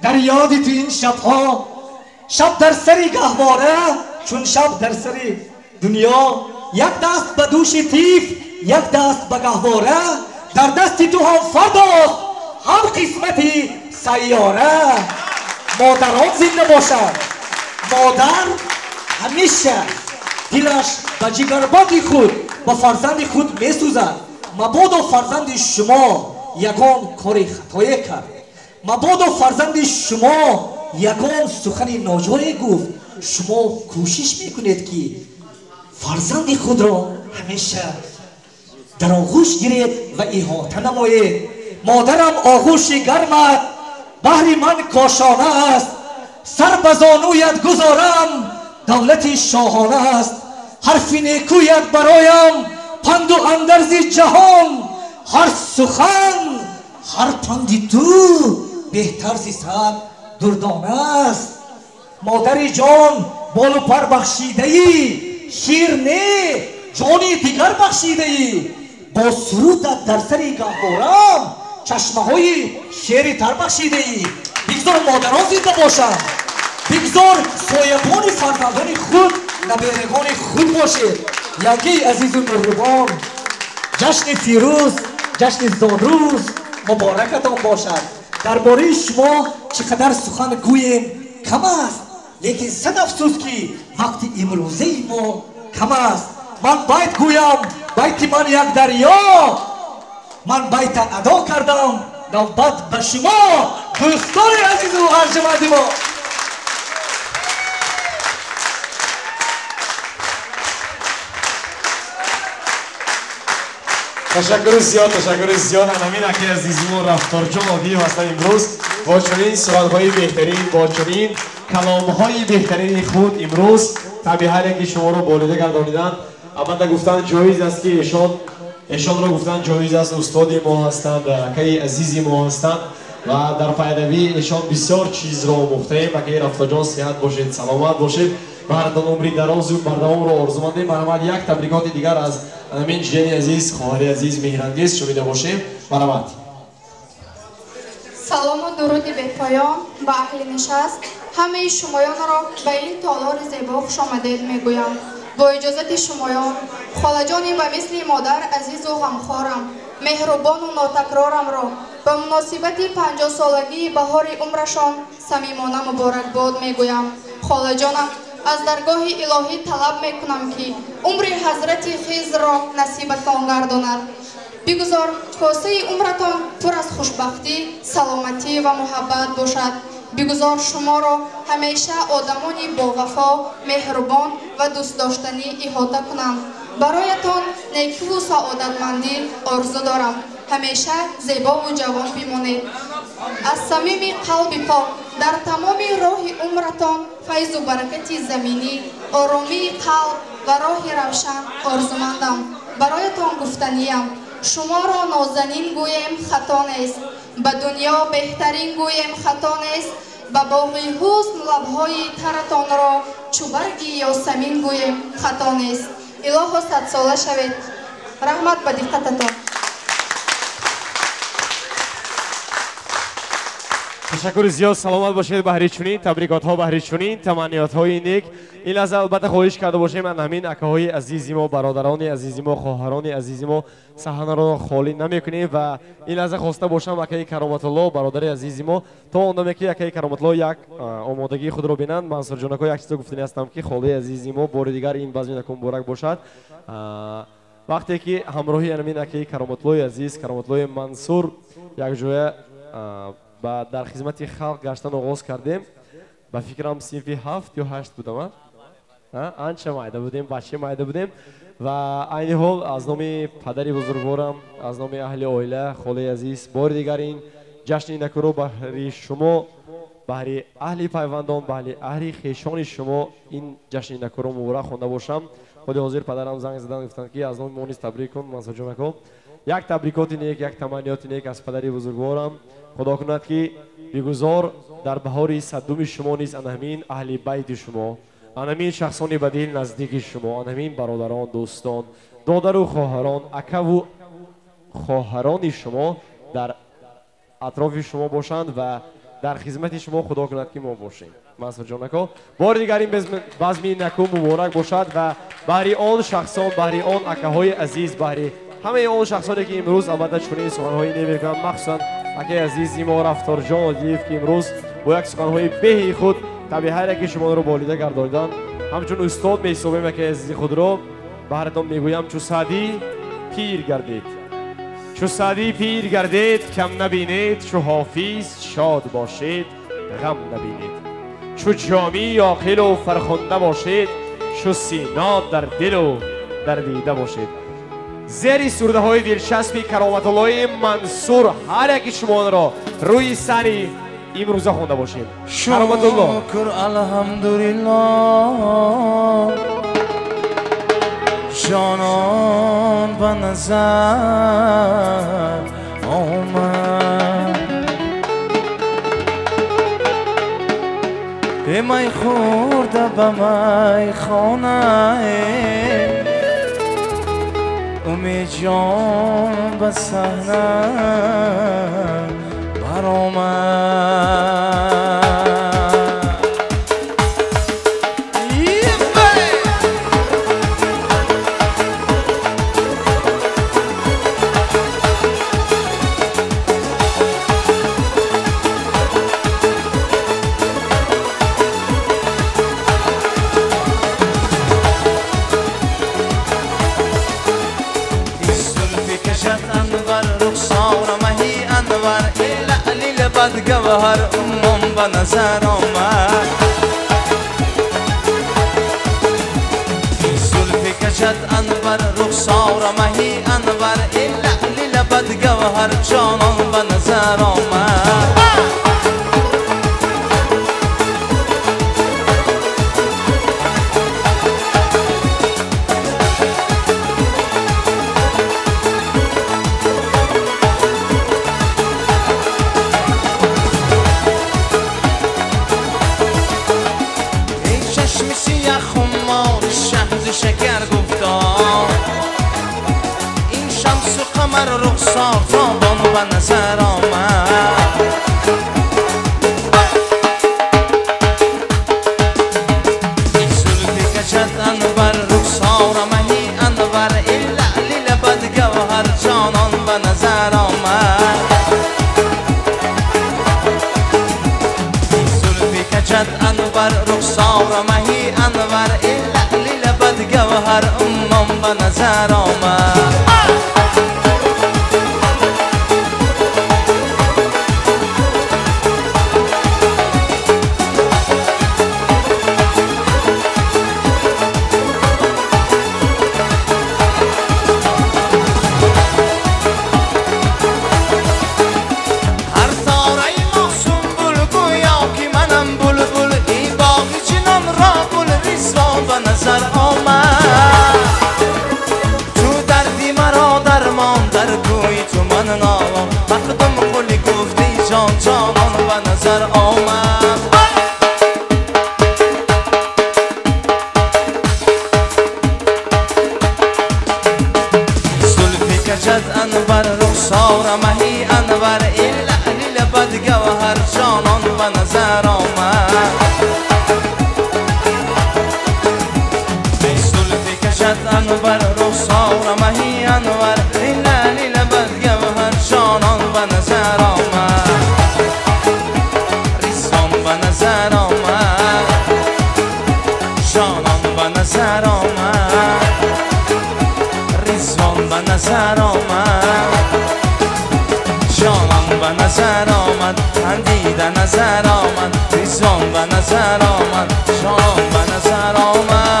дар ёди ту ин шабҳо, шаб дар сари гаҳвора Чун шаб дар сари дунё, як даст ба дӯши тиф, як даст ба гаҳвора, дар дасти ту ҳам фардост, ҳам қисмати сайёра. Модарон зинда бошад. Модар ҳамеша дилаш ба ҷигарбанди худ, ба фарзанди худ месӯзад. Мабодо фарзанди шумо ягон кори хатое кард, мабодо фарзанди шумо ягон сухани ноҷое гуфт, шумо кӯшиш мекунед, ки фарзанди худро ҳамеша дар оғӯш гиред ва иҳота намоед. Модарам, оғӯши гармат баҳри ман кошона аст, сар ба зонӯят гузорам давлати шоҳона аст. Ҳарфи некӯят бароям панду андарзи ҷаҳон, ҳар сухан, ҳар панди ту беҳтар зи сад дурдона аст. Модари ҷон, болу пар бахшидаӣ, шир не, ҷони дигар бахшидаӣ. Бо сурудат дар сари гаҳворам чашмаҳои шери тар бахшидаӣ. Бигзор модарон зинда бошанд, бигзор соябони фарзандони худ, наберагони худ бошед. Янгаи азизу меҳрубон, ҷашни фирӯз, ҷашни зодрӯз муборакатон бошад. Дар бораи шумо чӣ қадар сухан гӯем кам аст, лекин сад афсӯс, ки вақти имрӯзаи мо кам аст. Ман байт гӯям, байти ман як дарё. Ман байта адо кардам, навбат ба шумо, дӯстони азизу арҷуманди мо. Ташаккури зиёд, ташаккури зиёд. Ҳамин аки азизи мо Рафторҷон Одиев ҳастанд, имрӯз бо чунин суратҳои беҳтарин, бо чунин каломҳои беҳтарини худ имрӯз таби ҳар яки шуморо болида гардониданд. Албатта, гуфтан ҷоиз аст, ки эшонро гуфтан ҷоиз аст, устоди мо ҳастанд, акаи азизи мо ҳастанд ва дар пайравии эшон бисёр чизро омӯхтаем. Акаи Рафторҷон, сиҳат бошед, саломат бошед, баҳратон умри дарозу бардавомро орзумандем. Марҳамат, як табрикоти дигар аз ҳамин ҷияни азиз, хоҳари азиз Меҳрангез шунида бошем. Марҳамат. Салому дуруди бепоён ба аҳли нишаст. Ҳамаи шумоёнро ба ин толори зебо хушомадед мегӯям. Бо иҷозати шумоён, холаҷони ба мисли модар азизу ғамхорам, меҳрубону нотакрорамро ба муносибати 50-солагии баҳори умрашон самимона муборакбод мегӯям. Холаҷонам, аз даргоҳи илоҳӣ талаб мекунам, ки умри ҳазрати Хизрро насибатон гардонад. Бигузор косаи умратон пур аз хушбахтӣ, саломатӣ ва муҳаббат бошад. Бигузор шуморо ҳамеша одамони бовафо, меҳрубон ва дӯстдоштанӣ иҳота кунанд. Бароятон некиву саодатмандӣ орзу дорам. Ҳамеша зебову ҷавон бимонед. Аз самими қалби пок дар тамоми роҳи умратон файзу баракати заминӣ, оромии қалб ва роҳи равшан орзумандам. Бароятон гуфтаниям: шуморо нозанин гӯем хато нест, ба дунё беҳтарин гӯем хато нест, ба боғи ҳусн лабҳои таратонро чу барги ёсамин гӯем хато нест. Илоҳо, садсола шавед. Раҳмат ба диққататон. Ташаккури зиёд, саломат бошед баҳри чунин табрикотҳо, баҳри чунин таманниётҳои нек. Ин лаҳза албатта хоҳиш карда бошем, ан ҳамин акаҳои азизи мо, бародарони азизи мо, хоҳарони азизи мо, саҳнаро холӣ намекунем ва ин лаҳза хоста бошам акаи Кароматулло, бародари азизи мо, то он даме ки акаи Кароматулло як омодагии худро бинанд, Мансурҷонако, як чизо гуфтанӣ ҳастам, ки холаи азизи мо бори дигар ин базми накун муборак бошад. Вақте ки ҳамроҳи ҳамин акаи Кароматуллои азиз, Кароматуллои Мансур, якҷоя ба дар хизмати халқ гаштан оғоз кардем, ба фикрам, синфи 7 ё 8 будам, анча майда будем, бача майда будем. Ва айни ҳол аз номи падари бузургворам, аз номи аҳли оила, холаи азиз, бори дигар ин ҷашни накӯро баҳри шумо, баҳри аҳли пайвандон, баҳри аҳли хешони шумо ин ҷашни накӯро муборак хонда бошам. Худи ҳозир падарам занг задан, гуфтанд, ки аз номи мо низ табрик кун. Мансурҷон ако, як табрикоти нек, як таманниёти нек аз падари бузургворам. Худо кунад, ки бигузор дар баҳори садуми шумо низ ана ҳамин аҳли байти шумо, ана ҳамин шахсони ба дил наздики шумо, ана ҳамин бародарон, дӯстон, додару хоҳарон, акаву хоҳарони шумо дар атрофи шумо бошанд ва Дар хизмати шумо худо кунад ки мо бошем. Мансур ҷон ако, бори дигар ин базми наку муборак бошад ва баҳри он шахсон, баҳри он акаҳои азиз, баҳри ҳамаи он шахсоне ки имрӯз албатта чунин суханҳои намекунанд, махсусан акаи азизи мо Рафторҷон Одиев ки имрӯз бо як суханҳои беҳи худ табиъ ҳар яке шуморо болида гардонидан, ҳамчун устод меҳисобем акаи азизи худро. Баҳратон мегӯям чу Саъдӣ пир гардед, чу Саъдӣ пир гардед, кам набинед, чу Ҳофиз шод бошед, ғам набинед, чу Ҷомӣ оқилу фархунда бошед, чу Сино дар дилу дар дида бошед. Зери сурдаҳои дилчаспи Кароматуллои Мансур ҳар яки шуморо рӯи сари имрӯза хонда бошем. Кароматулло. Шукр, алҳамдулиллоҳ, ҷонон ба назар омад. Май хӯрда ба майхонае, умед ҷон ба саҳна баромад. Гавҳар умум ба назар омад, зулфи кашад анвар, рухсора маҳи анвар, лаъли лабад гавҳар, ҷонон ба назар омад. شکر گفتار این شمس و قمر رخسار تابان به نظر آمد. زلفی کشد انور، رخسار مهی انور، لعلی لبد گوهر، جانان به نظر آمد. زلفی کشد انور، رخسار مهی انور، گوهر امم به نظر آمد. هر تاره ما سنبل گویا که منم بلبل، ای باغ جنان را گل رضوان به نظر آمد. مقدم قلی گفتی جان جانان به نظر آمد. زلفی کشد انور، رخسار مهی انور، لعلی لبد گوهر، جانان به نظر آمد. زلفی کشد انور، رخسار مهی انور، لعلی لبد گوهر، جانان به نظر آمد. رضوان به نظر آمد، جانان به نظر آمد، رضوان به نظر آمد، جانان به نظر آمد، خندیده نظر آمد، رضوان به نظر آمد، جانان به نظر آمد.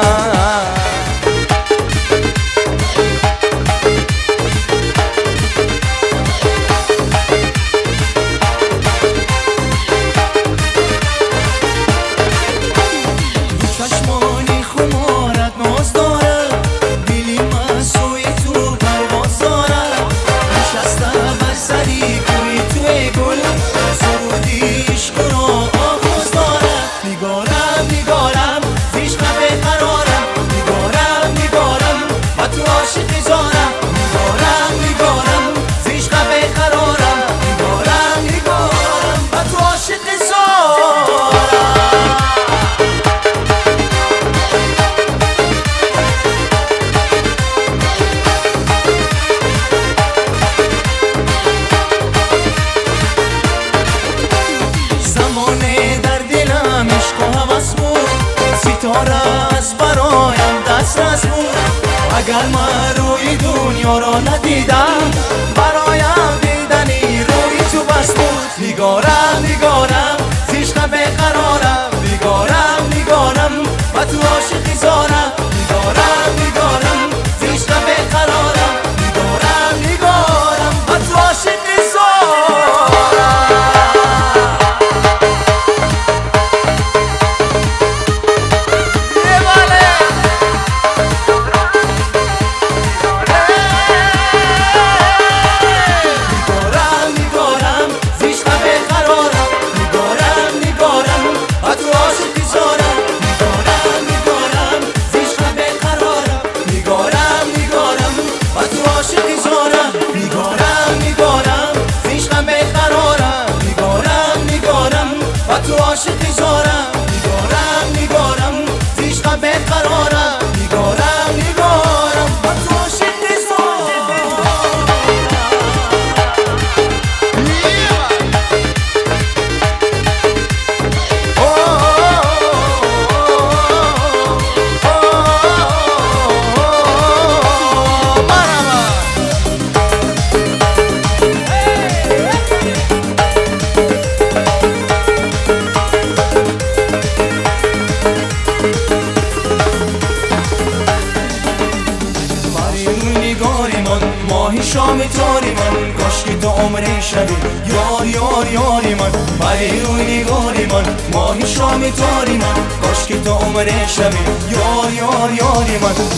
نگارم نگارم عشق به قرار. нигорас бароям дастрас буд. Агар ман рӯи дунёро надидам, бароям дидани рӯи ту бас буд. Нигорам, нигорам, зишқам беқарорам. Нигорам, нигорам, ба ту ошиқи зорам. Нигорам, нигорам, зишқам беқарорам. Нигорам, нигорам, ба ту ошиқи зорам.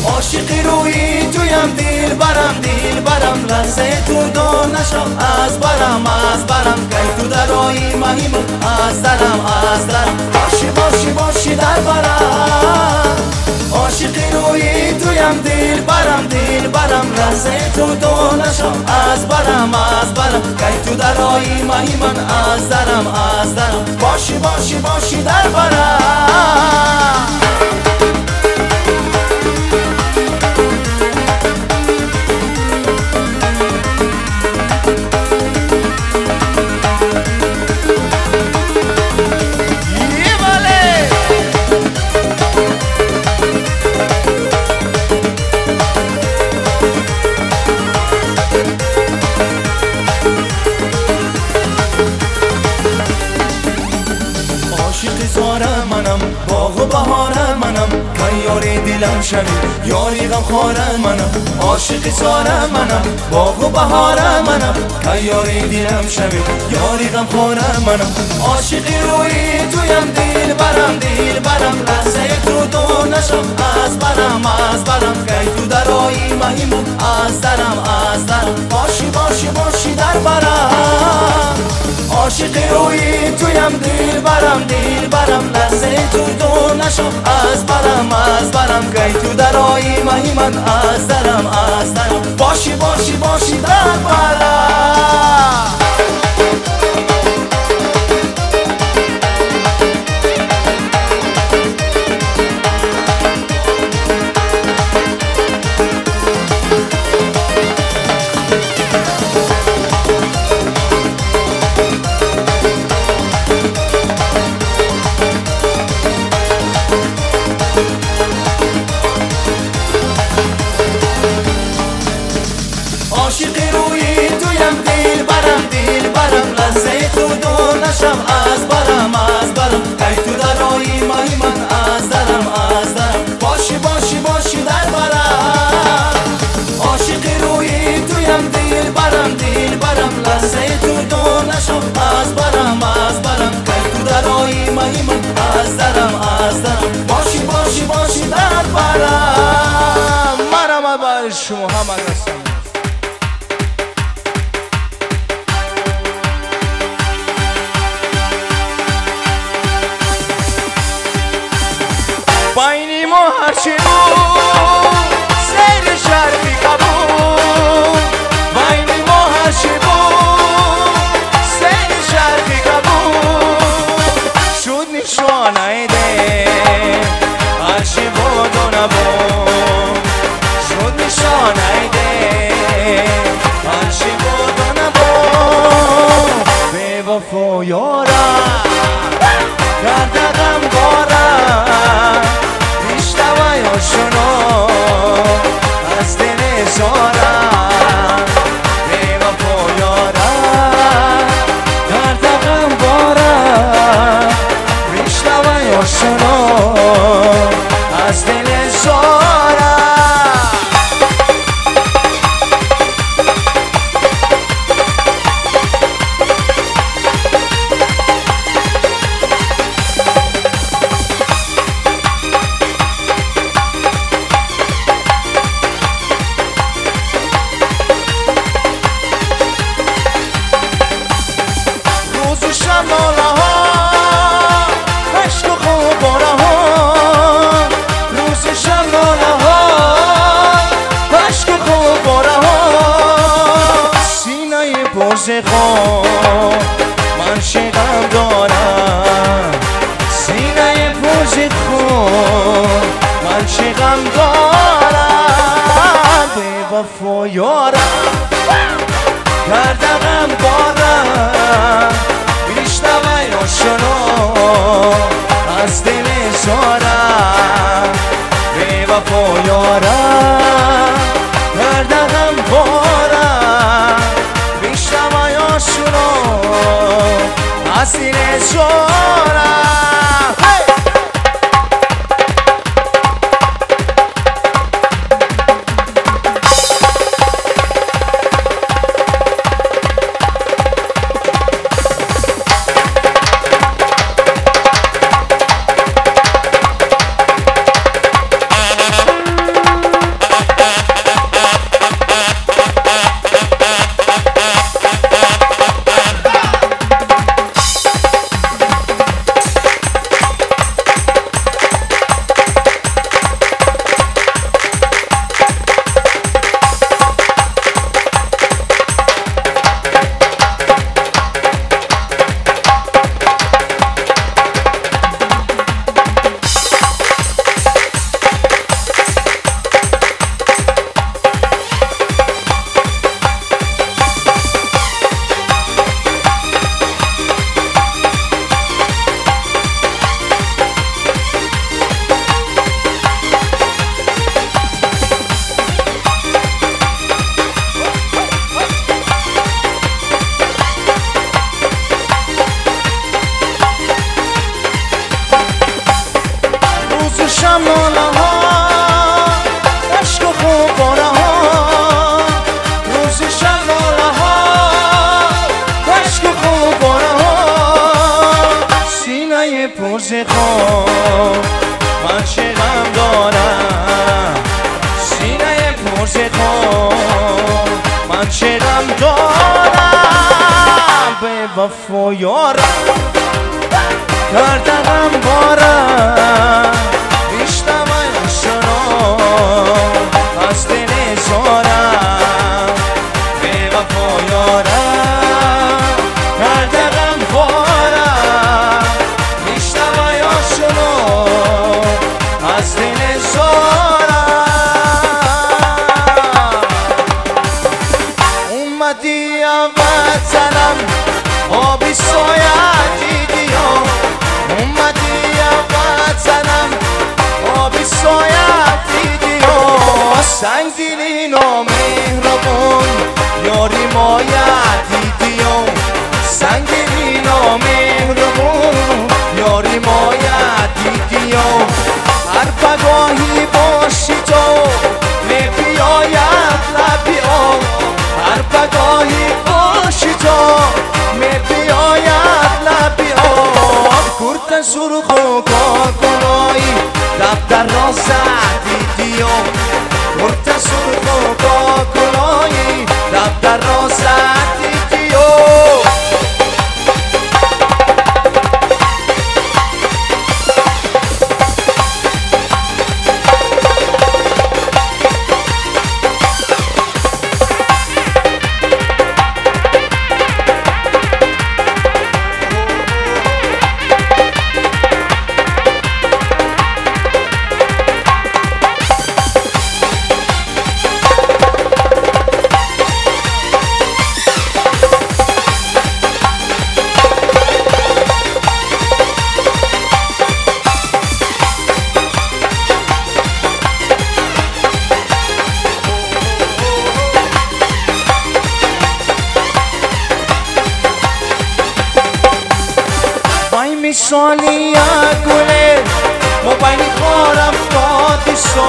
عاشق روی تویم دل برم، دل برم، لحظه تو دور نشم از برم، از برم، کی تو درایی مهیم از درم، از درم. باشی باشی باشی در برم. عاشق روی تویم دل برم، دل برم، لحظه تو دور نشم از برم، از برم، کی تو درایی مهیم از درم، از درم. باشی باشی باشی در برم. یاری غمخوارم منم، عاشق سارم منم، باغ و بهارم منم، که یاری دلم شوی، یاری غمخوارم منم. عاشق روی تویم دل برم، دل برم، لحظه تو دور نشم از برم، از برم، کی تو درایی مهیم از درم، از درم. باشی باشی باشی در برم. عاشق روی تویم دل برم، دل برم، لحظه تو دور نشم از برم، از برم، کی تو درایی مهی من از درم، از درم. باشی باشی باشی در برم. از برم، از برم، کی تو درایی مهی من از درم، از درم. باشی باشی باشی در برم. عاشق روی تویم دل برم، دل برم، لحظه تو دور نشم از برم، از برم، کی تو درایی مهی من از درم، از درم. باشی باشی باشی در برم. منم بر شما همه رسم. بین ما هرچی بود سیر شرقی قبول، بین ما هرچی بود سیر شرقی قبول، شد نشانه ده هرچی بود و نبود، شد نشانه ده هرچی بود و نبود. بی وفا یارم کرده غم بارم، شب ناله ها عشق و خوباره ها روز شب ناله ها عشق و خوباره ها سینه پرز خون من چه غم دارم سینه پرز خون من چه غم دارم به وفا یارم کرده غم بارم بیشتر آشنا از دل زارم به وفا یارم کرده غم بارم بیشتر آشنا از دل زارم. من چه غم دارم سینه پرز خون من چه غم دارم به وفا یارم کرده غم بارم بیشتر آشنا از دل زارم به وفا یارم کرده غم بارم بیشتر آشنا از دل زارم. اومدی وطنم آبی سایه دیدی اومدی وطنم آبی سایه دیدی سنگدلی نامهربون یاری مایه دیدی سنگدلی نامهربون یاری مایه دیدی هر پگاهی باشی تو می‌بیاید لبی آب هر پگاهی باشی تو می‌بیاید لبی آب کرت سرخ و کاکلایی دفتر را زدیدی کرت سرخ و کاکلایی دفتر را زدیدی. مثالی گله موبایل خور افتادی سو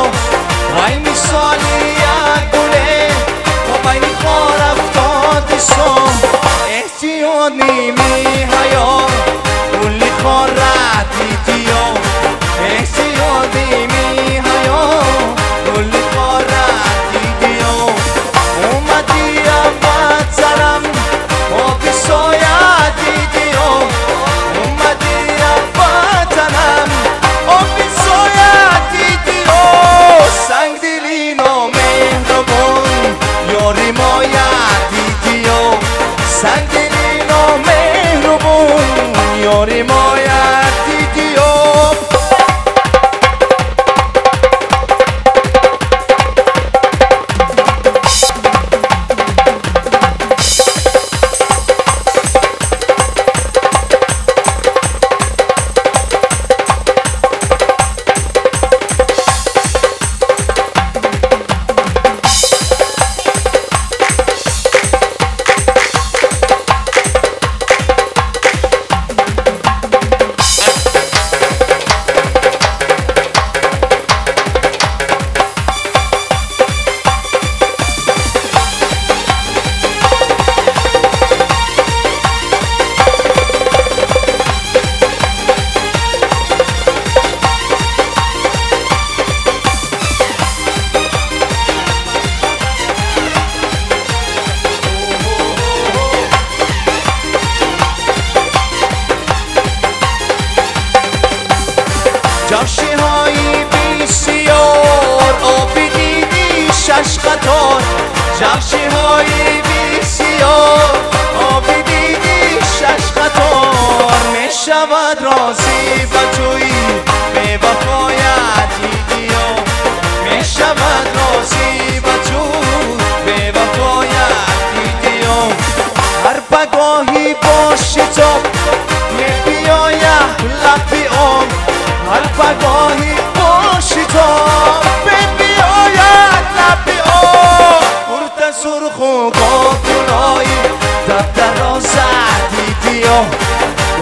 وای مثالی گله موبایل خور افتادی سو احتیاط نیمی حیا گلی خور دیدیو احتیاط نیمی حیا گلی خور دیدیو اومدی وطنم آبی سایه دیدیو Ёри моя дидиём. جاشی‌های بسیار آبی دیدی شش قطار، جاشی‌های بسیار آبی دیدی شش قطار. میشود راضی به توی بی وفایت دیدیم، میشود راضی به تو بی وفایت دیدیم. هر پگاهی با شتاب می‌بیاید لبی آب، هر پگاهی با شتاب بیاید لبی آب. کرت سرخ و کاکلایی دفتر را زدی دیا،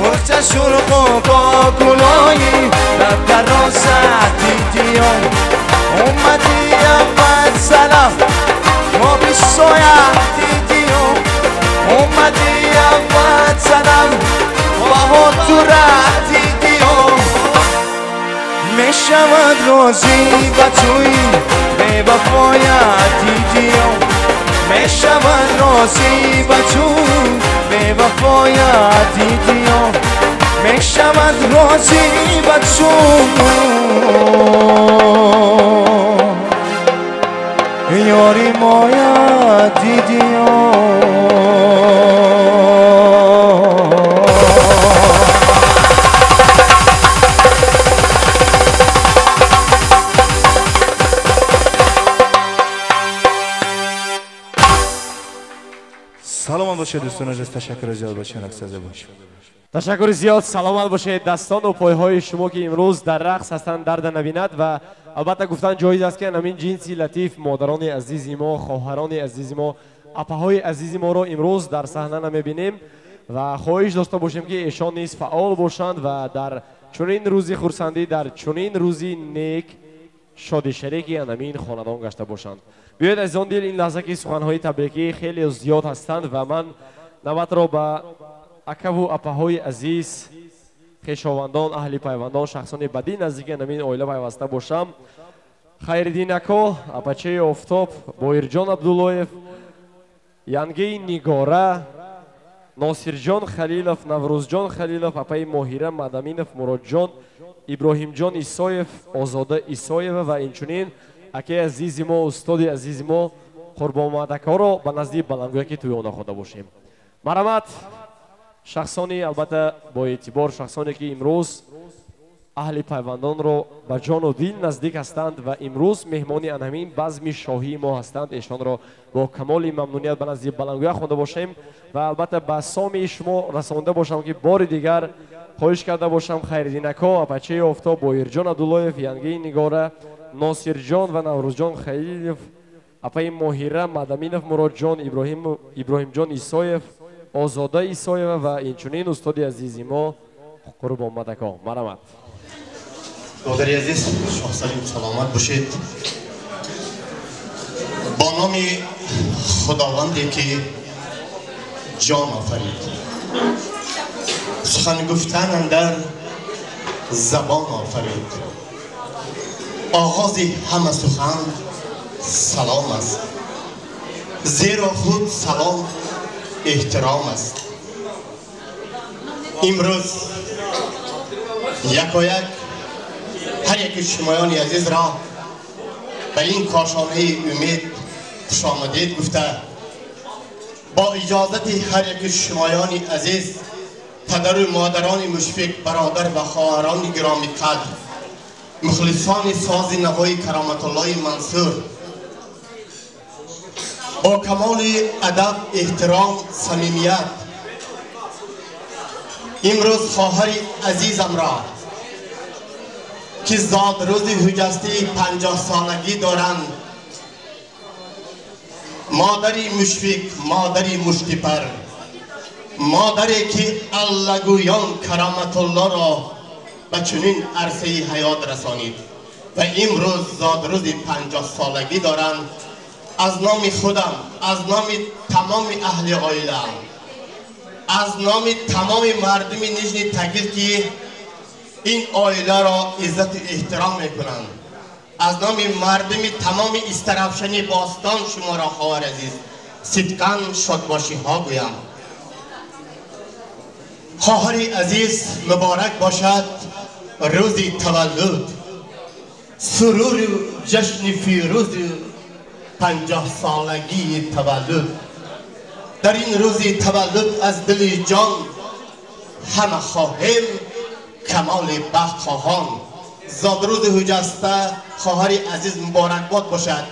کرت سرخ و کاکلایی دفتر را زدی دیا. اومدی اول سلام ما بسایه دیدیم، اومدی اول سلام با تو را دیدیم. میشود راضی به توی بی وفایت دیدیم، میشود راضی به تو بی وفایت دیدیم، میشود راضی به تو یاری مایا دیدیم. Саломат бошед дӯстони азиз, ташаккури зиёд бошед, рақсаза бошед. Ташаккури зиёд, саломат бошед. Дастон ва пойҳои шумо ки имрӯз дар рақс ҳастанд дард набинад. Ва албатта гуфтан ҷоиз аст ки ҳамин ҷинси латиф модарони азизи мо, хоҳарони азизи мо, апаҳои азизи моро имрӯз дар саҳна намебинем ва хоҳиш дошта бошем ки эшон низ фаъол бошанд ва дар чунин рӯзи хурсандӣ, дар чунин рӯзи нек шоди шарики ҳамин хонадон гашта бошанд. Биёед азизон дил, ин лаҳза ки суханҳои табрикӣ хеле зиёд ҳастанд ва ман навбатро ба акаву апаҳои азиз, хешовандон, аҳли пайвандон, шахсони бадӣ наздики ҳамин оила пайваста бошам. Хайриддин ако, апачаи Офтоб, Боирҷон Абдуллоев, Янгии Нигора, Носирҷон Халилов, Наврӯзҷон Халилов, апаи Моҳира Мадаминов, Муродҷон, Иброҳимҷон Исоев, Озода Исоева ва инчунин акаи азизи мо, устоди азизи мо Қурбонмуҳаммад акаро ба назди баландгӯяки тӯёна хонда бошем. Марҳамат, шахсони албатта боэътибор, шахсоне ки имрӯз аҳли пайвандонро ба ҷону дил наздик ҳастанд ва имрӯз меҳмони анҳамин базми шоҳии мо ҳастанд, эшонро бо камоли мамнуният ба назди баландгӯя хонда бошем ва албатта ба соми шумо расонда бошам ки бори дигар хоҳиш карда бошам Хайриддин ако, апачаи Офтоб, Боирҷон Абдуллоев, Янгии Нигора, Носирҷон ва Наврӯзҷон Халилов, апаи Моҳира Мадаминов, Муродҷон, Иброҳимҷон Исоев, Озода Исоева ва инчунин устоди азизи мо Қурбонмуҳаммад ако. Марҳамат. Додари азиз, шоҳсалим саломат бошед. Бо номи Худованде ки ҷон офарид, сухан гуфтан андар забон офарид, оғози ҳама сухан салом аст, зеро худ салом эҳтиром аст. Имрӯз якояк ҳар яки шумоёни азизро ба ин кошонаи умед хушомадед гуфта, бо иҷозати ҳар яки шумоёни азиз падару модарони Мушфиқ, бародар ва хоҳарони гиромиқадр, мухлисони сози навои Кароматуллои Мансур, бо камоли адаб, эҳтиром, самимият имрӯз хоҳари азизамро, ки зодрӯзи ҳуҷастии 50-солагӣ доранд, модари Мушфиқ, модари муштипар, модаре ки аллагӯён Кароматуллоро ба чунин арсаи ҳаёт расонид ва имрӯз зодрӯзи 50-солагӣ доранд, аз номи худам, аз номи тамоми аҳли оилаам, аз номи тамоми мардуми Нижний Тагил, ки ин оиларо иззату эҳтиром мекунанд, аз номи мардуми тамоми Истаравшани бостон шуморо, хоҳар азиз, сидқан шодбошиҳо гӯям. Хоҳари азиз, муборак бошад рӯзи таваллуд, суруру ҷашни фирӯзу 50-солагии таваллуд. Дар ин рӯзи таваллуд аз дили ҷон ҳама хоҳем камоли бахт хоҳон. Зодрӯзи ҳуҷаста хоҳари азиз муборакбод бошад.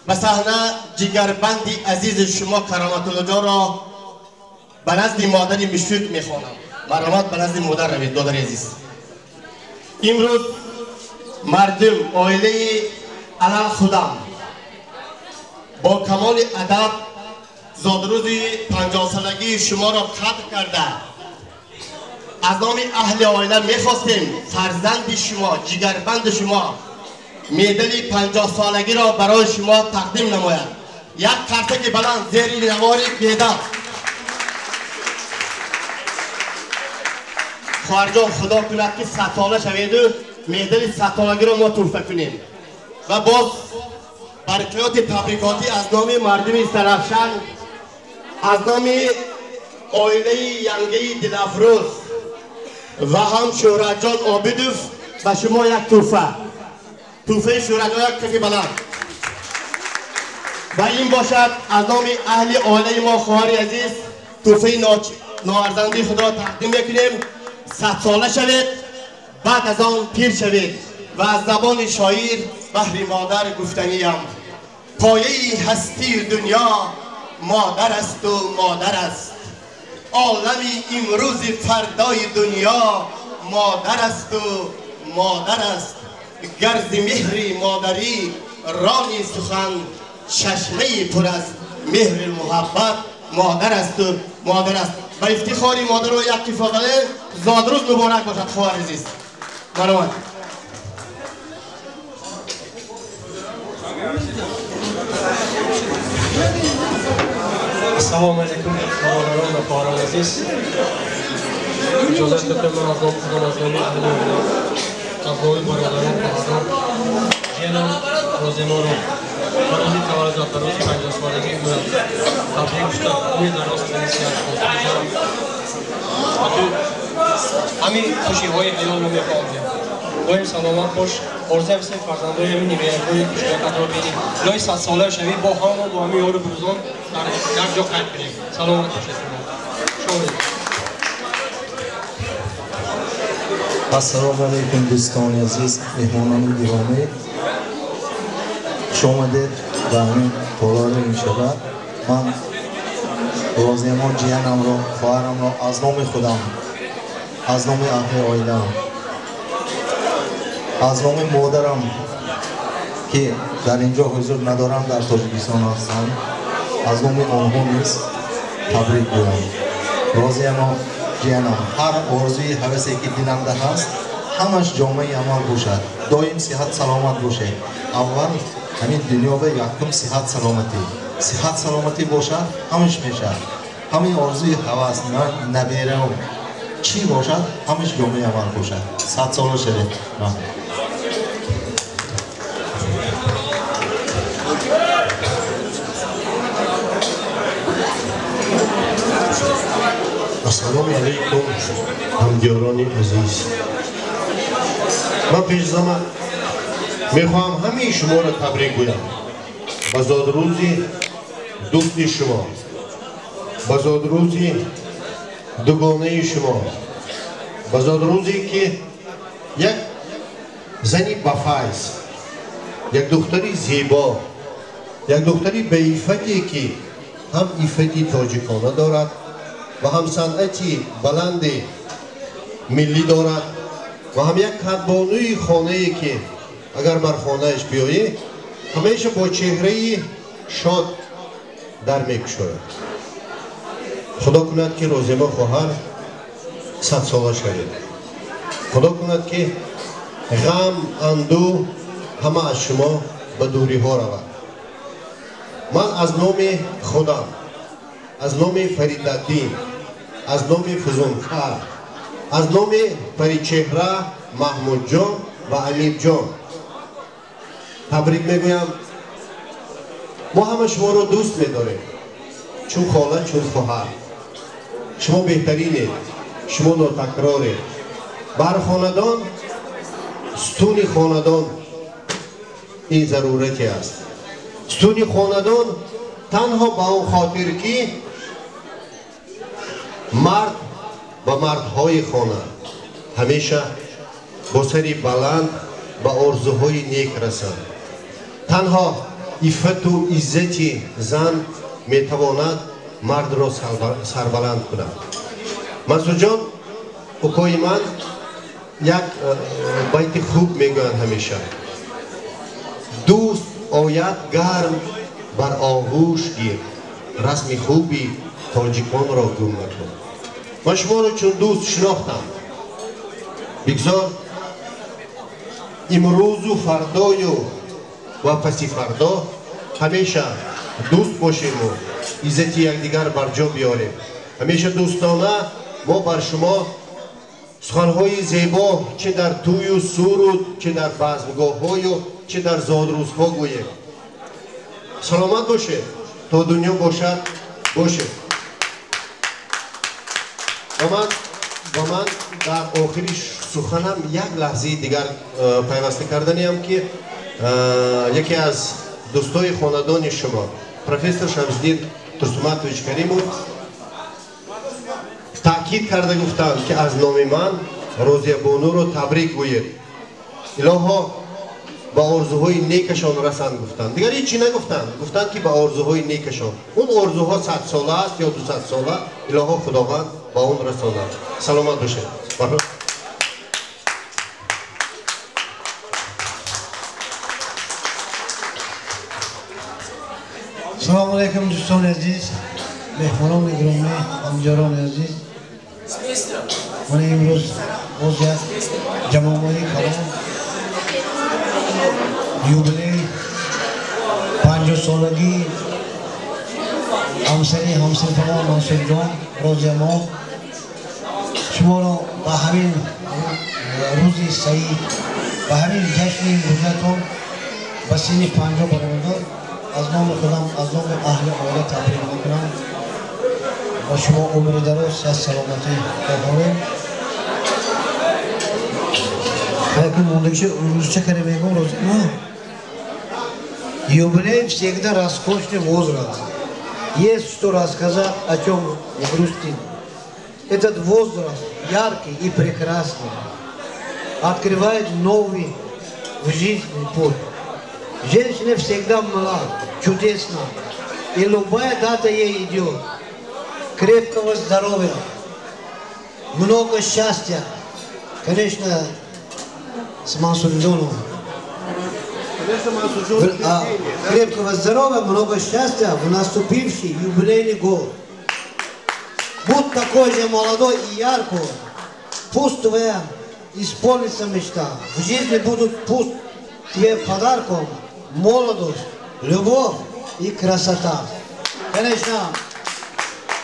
Ба саҳна ҷигарбанди азизи шумо Кароматуллоҷонро ба назди модари Мушфиқ мехонам. Марҳамат, ба назди модар равед, додари азиз. Имрӯз мардум, оилаи алал худам бо камоли адаб зодрӯзи 50-солагии шуморо қадр карда, аз номи аҳли оила мехостем фарзанди шумо, ҷигарбанди шумо медали 50-солагиро барои шумо тақдим намояд. Як қарсаки баланд зери навори бедал. Хоҳарҷон, худо кунад, ки 100-сола шаведу медали 100-солагиро мо туҳфа кунем. Ва боз баракиёти табрикотӣ аз номи мардуми Истаравшан, аз номи оилаи янгаи Дилафрӯз ва ҳам Шӯҳратҷон Обидов ба шумо як туҳфа, туҳфаи Шӯҳратҷон, як кафи баланд. Ва ин бошад аз номи аҳли оилаи мо, хоҳари азиз, туҳфаи ноарзандаи худро тақдим мекунем. 100-сола шавед, баъд аз он пир шавед. Ва аз забони шоир баҳри модар гуфтаниям: пояи ҳастии дунё модар асту модар аст, олами имрӯзи фардои дунё модар асту модар аст. Гарзи меҳри модарӣ рони сухан, чашмаи пур аз меҳри муҳаббат модар асту модар аст. Ба ифтихори модаро як кифояле зодрӯз муборак бошад, хоҳар азиз. Марҳамат. Ассалому алайкум, бародарон ва хоҳарони азиз. Иҷозат диҳед, ман аз номи худам, аз номи аҳли оила, аз номи бародарон, хоҳарон, ҷиянам Розиморо ба рӯзи таваллуд, ба рӯзи 50-солагии ӯ табрик гуфта, умед дароз тани сиҳат хотирҷамъ ва ту ҳамин хушиҳои ҳаётро мехоҳам. Доим саломат бош. Орзуям се фарзандои ҳамин небераҳои хушбахтро бинӣ. Илоҳи 100-сола шавӣ, бо ҳама, бо ҳамин ёру бурузон дар як ҷо қайд кунем. Саломат бошед. Шомед. Ассалому алайкум, дӯстони азиз, меҳмонони гиромӣ. Хуш омадед ба ҳамин толори имшаба. Ман Розиямон ҷиянамро, хоҳарамро аз номи худам, аз номи аҳли оилаам, аз номи модарам, ки дар ин ҷо ҳузур надорам, дар Тоҷикистон ҳастам, аз номи онҳо низ табрик гӯям. Розиямон ҷиянам, ҳар орзуи ҳавасе ки диламда ҳаст, ҳамаш ҷомаи амал бошад. Доим сиҳат саломат бошед. Аввал ҳамин дунёва якум сиҳат саломатӣ. Сиҳат саломатӣ бошад, ҳамаш мешавад. Ҳамин орзуи ҳавас, набераам чӣ бошад, ҳамаш ҷомаи амал бошад. 100 сола шавед. Ассалому алайкум, ҳамдиёрони азиз. Ман пешзама мехоҳам ҳамаи шуморо табрик гӯям ба зодрӯзи дӯсти шумо, ба зодрӯзи Дугонаи шумо, ба зодрӯзе ки як зани бафайз, як духтари зебо, як духтари баифате ки ҳам иффати тоҷикона дорад ва ҳам санъати баланди миллӣ дорад ва ҳам як кадбонуи хонае ки агар бар хонааш биёӣ, ҳамеша бо чеҳраи шод дар мекушояд. Худо кунад, ки Розима хоҳар 100 сола шавед. Худо кунад, ки ғам, андӯҳ ҳама аз шумо ба дуриҳо равад. Ман аз номи худам, аз номи Фаридаддин, аз номи Фузункар, аз номи Паричеҳра, Маҳмудҷон ва Амирҷон табрик мегӯям. Мо ҳама шуморо дӯст медорем, чун хола, чун хоҳар. Шумо беҳтаринед, шумо нотакроред. Бар хонадон, сутуни хонадон ин зарурате аст. Сутуни хонадон танҳо ба он хотир, ки мард ва мардҳои хона ҳамеша бо сари баланд ба орзуҳои нек расанд. Танҳо иффату иззати зан метавонад мардро сарбаланд кунад. Мансурҷон, укои ман, як байти хуб мегӯянд ҳамеша: «Дӯст ояд, гарм бар оғӯш гир, расми хуби тоҷиконро гум накун». Ман шуморо чун дӯст шинохтам. Бигзор имрӯзу фардою ва паси фардо ҳамеша дӯст бошему иззати якдигар барҷо биёрем. Ҳамеша дӯстона мо бар шумо суханҳои зебо, чӣ дар тӯю суру, чӣ дар базмгоҳҳою, чӣ дар зодрӯзҳо гӯем. Саломат бошед, то дунё бошад, бошед. Ва ман дар охири суханам як лаҳзаи дигар пайваста карданиам, ки яке аз дӯстои хонадони шумо, профессор Шамсиддин Турсуматович Каримов, таъкид карда гуфтанд, ки аз номи ман Розиябонуро табрик гӯед, илоҳо ба орзуҳои некашон расанд, гуфтанд. Дигар ҳеҷ чӣ нагуфтанд, гуфтанд, ки ба орзуҳои некашон. Он орзуҳо 100 сола аст ё 200 сола, илоҳо Худованд ба он расонад. Саломат бошед. Салому алайкум, дӯстони азиз, меҳмонони гиромӣ, ҳамҷарони азиз. Ман имрӯз боз як ҷамъомадии калон, юбилей 50-солагии ҳамсари ҳамсинфамон Мансурҷон, Розиямо, шуморо ба ҳамин рӯзи саид, ба ҳамин ҷашни имрӯзатон, ба синни 50 баромадан, аз номи худам, аз номи аҳли оила табрик мекунам. Ба шумо умри дароз, сиҳат, саломатӣ хоҳонем. Якун мондагиша русча каре мегӯм. Розима, юбилей всегда роскошный возраст. Есть что рассказать, о чем грустить. Этот возраст яркий и прекрасный, открывает новый в жизни путь. Женщина всегда млад, чудесна, и любая дата ей идет. Крепкого здоровья, много счастья, конечно, с Мансурджоном. Крепкого здоровья, много счастья в наступивший юбилейный год. Будь такой же молодой и яркой, пусть твоя исполнится мечта. В жизни будут пусть тебе подарком молодость, любовь и красота. Конечно,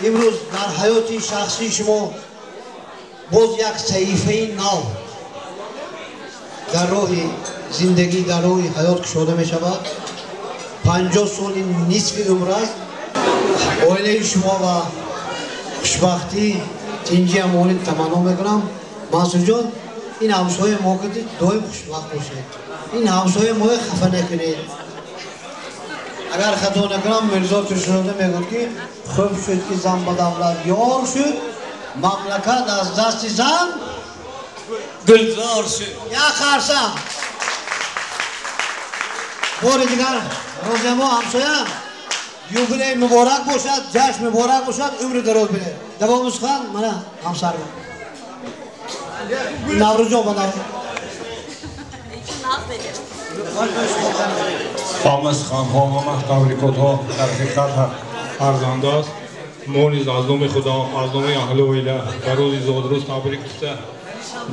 имрӯз дар ҳаёти шахсии шумо боз як саҳифаи нав дар роҳи зиндагӣ, дар роҳи ҳаёт кушода мешавад. 50 соли нисфи умр аст. Оилаи шумо ва хушбахтӣ, тинҷи, амонӣ таманно мекунам. Мансурҷон, ин ҳамсояи мо кардид, доим хушбахт бошед, ин ҳамсояи моя хафа накунед. Агар хато накунам, Мирзо Турсунзода мегӯяд, ки хуб шуд, ки зан ба давлат ёр шуд. Мамлакат аз дасти зан гулзор шуд. Як қарсак. Бори дигар Розиямо ҳамсоя, юбилей муборак бошад, ҷашн муборак бошад, умри дароз бинед. Давоми сухан мана ҳамсар. Наврӯзҷон ба Наврӯз. Ҳама суханҳо, ҳама табрикотҳо дар ҳақиқат арзанда аст. Мо низ аз номи Худо, аз номи аҳли оила ба рӯзи зодрӯз табрик гуфта,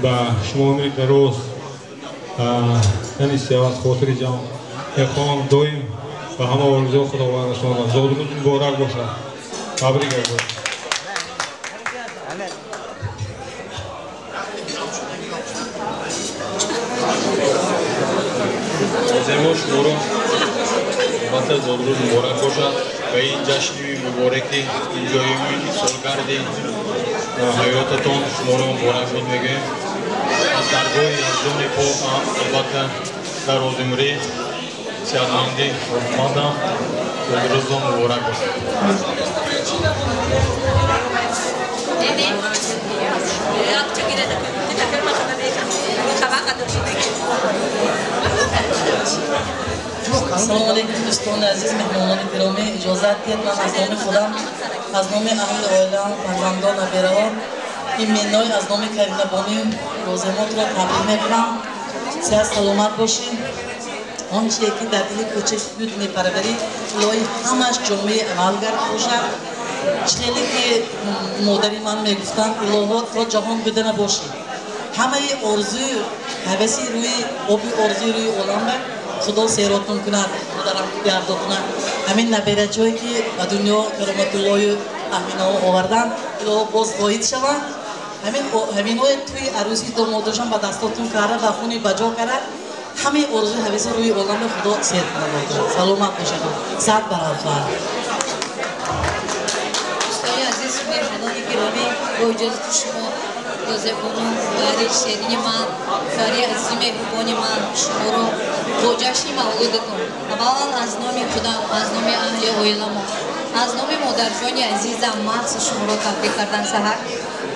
ба шумо умри дароз, яъне сиҳат, хотири ҷамъ мехоҳам, доим ба ҳама орзуҳо Худованд расонад. Зодрӯз муборак бошад. Табрик мегӯям. Розиямо, шуморо албатта зодрӯз муборак бошад. Ба ин ҷашни мубораки инҷои солгарди ҳаётатон шуморо муборакбод мегӯем. Аз даргоҳи Яздони пок албатта дар розимрӣ, сиҳатмандӣ орзумандам. Зодрӯзтон муборак бошад. Салом алейкум, дӯстони азиз, меҳмонони гиромӣ. Иҷозат диҳед, ман аз номи худам, аз номи аҳли оилаам, фарзандон, набераҳо, именной аз номи Каринабонӣ Розиямотро табрик мекунам. Сиҳат саломат бошед. Он чие ки дар дили кӯчаи худ мепарварӣ, илоҳӣ ҳамаш ҷомеи амалгард бошад. Хеле ки модари ман мегуфтанд, илоҳо то ҷаҳон буда набошӣ. Ҳамаи орзую ҳаваси рӯи оби орзуи рӯи олам ба Худо серотон кунад, модарам гардо кунад. Ҳамин набераҷое ки ба дунё кароматуллою таҳминаҳо оварданд, илоҳо боз воҳид шаванд. Ҳаминҳое тӯи арӯси домодошам ба дастотон карда, ба хуни баҷо карда, ҳамаи орзуи ҳаваси рӯи олам ба Худо сер кунад. Саломат бошад. Сад барав хоҳар. Дӯстони азиз, меҳмонони гиромӣ, бо иҷозати шумо Розиябону, хоҳари ширини ман, хоҳари азизи меҳрубони ман, шуморо бо ҷашни мавлудатон аввалан аз номи худам, аз номи аҳли оиламон, аз номи модарҷони азизам махсус шуморо табрик кардан саҳар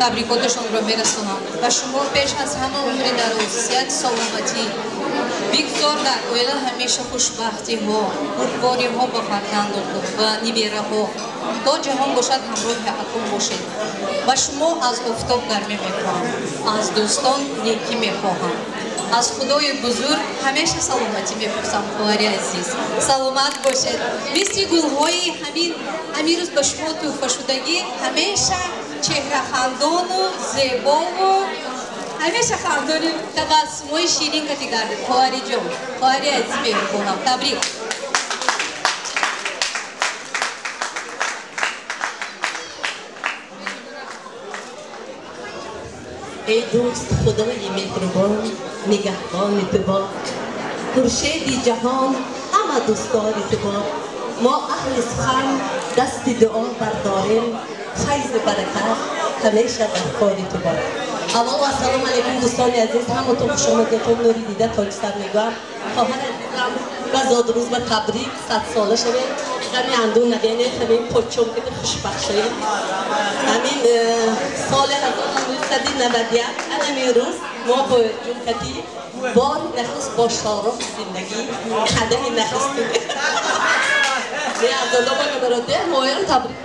табрикоташонро мерасонам. Ба шумо пеш аз ҳама умри дароз, сиҳати саломатӣ, бигзор дар оила ҳамеша хушбахтиҳо, бурдбориҳо ба фарзандотон ва нибераҳо то ҷаҳон бошад ҳамроҳи акун бошед. Ба шумо аз офтоб гармӣ мехоҳам, аз дӯстон некӣ мехоҳам, аз Худои бузург ҳамеша саломатӣ мепурсам. Хоҳари азиз, саломат бошед. Мисли гулҳои ҳамин рӯз ба шумо тӯҳфашудагӣ, ҳамеша чеҳрахандону зебову ҳамеша хандони табассумҳои ширин кати гардед. Хоҳари ҷон, хоҳари азиз меҳрубонам, табрик. Эй дӯст, Худои меҳрубон нигаҳбони ту бод, хуршеди ҷаҳон ҳама дӯстдори ту бод. Мо аҳли сухан дасти дуо бардорем, файзу баракат ҳамеша дар кори ту бод. Аввал ассалому алайкум, дӯстони азиз, ҳаматон хушомадетон, нури дида тоҷикистон мегӯям. Хоҳари азизам, ба зодрӯз ба табрик, садсола шавед, ғами андӯ набинед, ҳамин подшоҳ ки хушбахт шавед. Ҳамин соли 1991 ҳамин рӯз мо бо ҷумҳурӣ бори нахуст бо шорух зиндагӣ қадами нахустин. Моён табрик.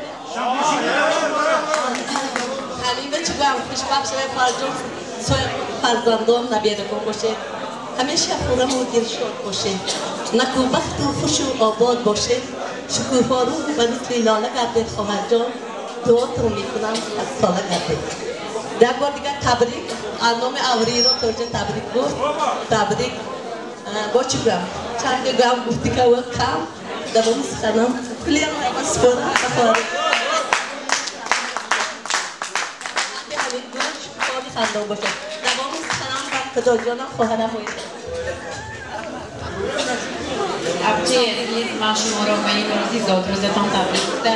Ҳамин ба чӣ гӯям, хушбахт шавед, фарҷон, фарзандон, наберагон бошед. Ҳамеша хӯраму дилшод бошед, накӯбахту хушу обод бошед, шукуфору ба мисли лола гардед. Хоҳарҷон, дуотро мекунам, аз сола гардед. Як бор дигар табрик, аз номи Авриро тоҷа табрик гуфт. Табрик. Бо чӣ гӯям? Чанде гӯям гуфти кава кам, давоми суханам кулиям супорам ба хоҳар. Ҳамин гул шукуфони хандон бошад. Давоми суханам ба Худоҷонам, хоҳарам оид. Абчи азиз, ман шуморо ба ин рӯзи зодрӯзатон табрик гуфта,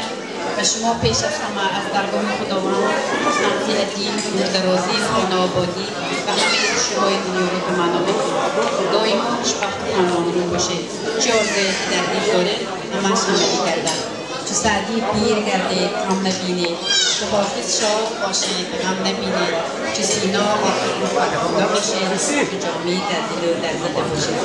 ба шумо пеш аз ҳама аз даргоҳи Худованд сиҳатӣ, умрдарозӣ, хонаободӣ ва ҳамаи хушиҳои дунёро таманно мекунам. Доимо хушбахту хандонрӯ бошед. Чӣ орзуе ки дар дил доред, ҳамааш амалӣ гардад. Чу Саъдӣ пир гардед, ғам набинед, чу Ҳофиз шод бошед, ғам набинед, чу Сино оқилу фархунда бошед, чу Ҷомӣ дар дилу дар дида бошед.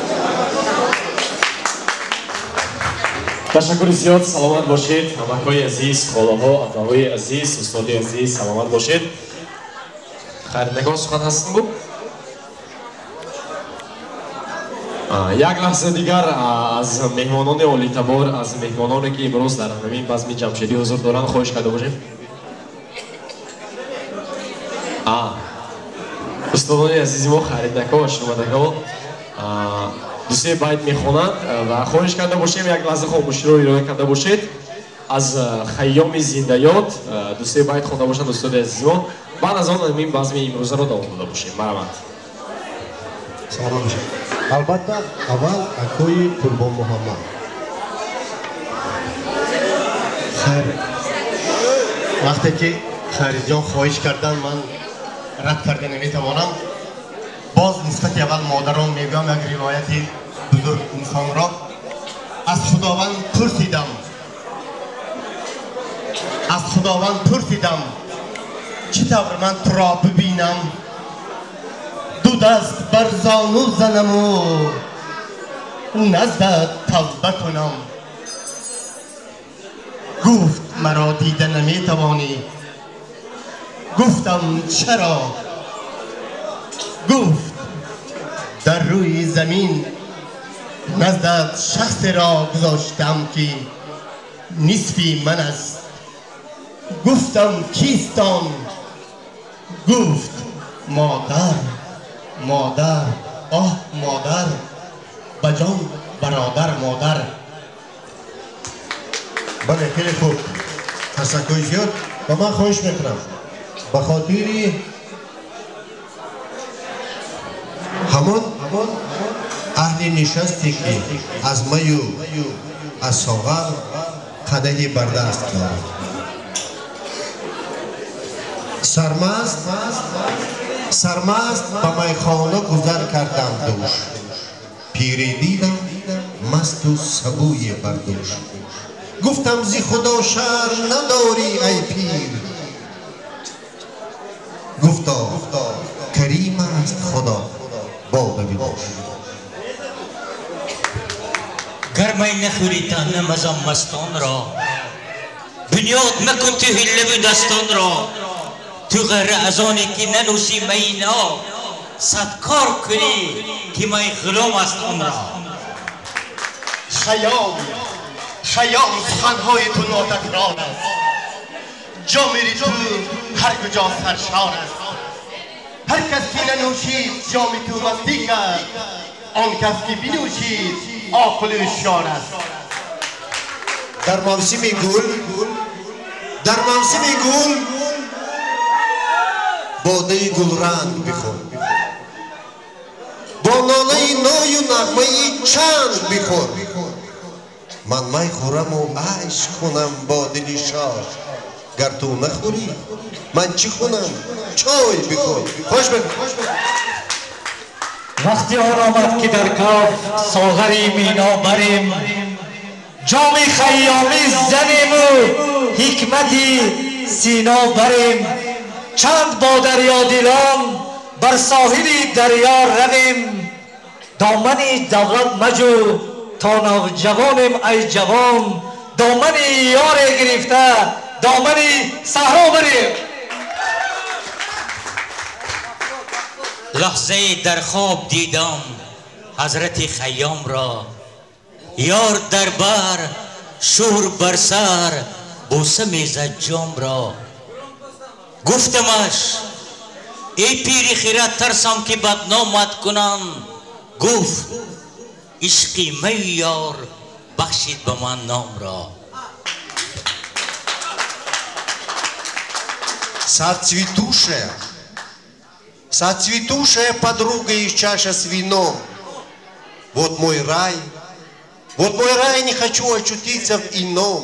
Ташаккури зиёд, саломат бошед, ҳамакҳои азиз, холаҳо, апаҳои азиз, устоди азиз, саломат бошед. Хайр, нагон сухан ҳастм буд? Як лаҳза дигар аз меҳмонони олитабор, аз меҳмононе ки имрӯз дар ҳамин базми ҷамшедӣ ҳузур доранд, хоҳиш карда бошем. Устодони азизи мо, Хайриддако ва Шурмадако дусе байт мехонанд ва хоҳиш карда бошем, як лаҳза хомӯширо ироа карда бошед. Аз Хайёми зиндаёд дусе байт хонда бошанд устоди азизи мо. Баъд аз он ҳамин базми имрӯзаро давом дода бошем. Марҳамат. Саломат бошед. Албатта, аввал акои Қурбон Муҳаммад. Хайр, вақте ки Хайриҷон хоҳиш кардан, ман рад карда наметавонам. Боз нисбати аввал модарон мегӯям як ривояти бузург инсонро. Аз Худованд пурсидам, аз Худованд пурсидам, чӣ тавр ман туро бибинам, ду даст бар зону занаму наздат тавба кунам. Гуфт маро дида наметавонӣ. Гуфтам чаро? Гуфт дар рӯи замин наздат шахсеро гузоштам ки нисфи ман аст. Гуфтам кист он? Гуфт модар, модар, оҳ модар, ба ҷон бародар модар. Бале, хеле хуб, ташаккури зиёд. Ва ман хоҳиш мекунам ба хотири ҳамон аҳли нишасте ки аз маю аз соғар қадаҳи бардаст дорад, сармаст сармаст ба майхона гузар кардам дӯш, пире дидам масту сабӯе бар дӯш. Гуфтам зи худо шарм надорӣ ай пир. Гуфто карим аст худо бода бибош. Гар май нахӯрӣ таънам аз он мастонро, бунёд макун ту ҳиллаву дастонро. Ту ғарра аз оне ки нанӯшӣ майи ноб, сад кор кунӣ ки май ғулом аст онро. Хаём, Хаём, суханҳои ту нотакрор аст, ҷоми ту ҳар куҷо саршор аст. Ҳар кас ки нанӯшид ҷоми ту мастӣ кард, он кас ки бинӯшид оқилу ҳушёр аст. Дар мавсими гул, дар мавсими гул бодаи гулранг бихӯр, бо нолаи ною нағмаи чанг бихӯр. Ман май хӯраму айш кунам бо дили шод, гар ту нахӯрӣ ман чӣ кунам, чой бихӯр. Хош бихӯр. Вақти он омад ки дар каф соғари мино барем, ҷоми хайёмӣ занему ҳикмати сино барем. Чанд бо дарёдилон бар соҳили дарё равем, домани давлат маҷӯ то навҷавонем ай ҷавон, домани ёре гирифта домани саҳро барем. Лаҳзае дар хоб дидам ҳазрати Хайёмро, ёр дар бар, шӯр бар сар, бӯса мезад ҷомро. Гуфтамаш эй пири хират, тарсам ки бадномат кунам. Гуфт ишқи маю ёр бахшид ба ман номро. Сацветушая, сацветушая подруга из чаша с вином. Вот мой рай, вот мой рай, не хочу очутиться в ином.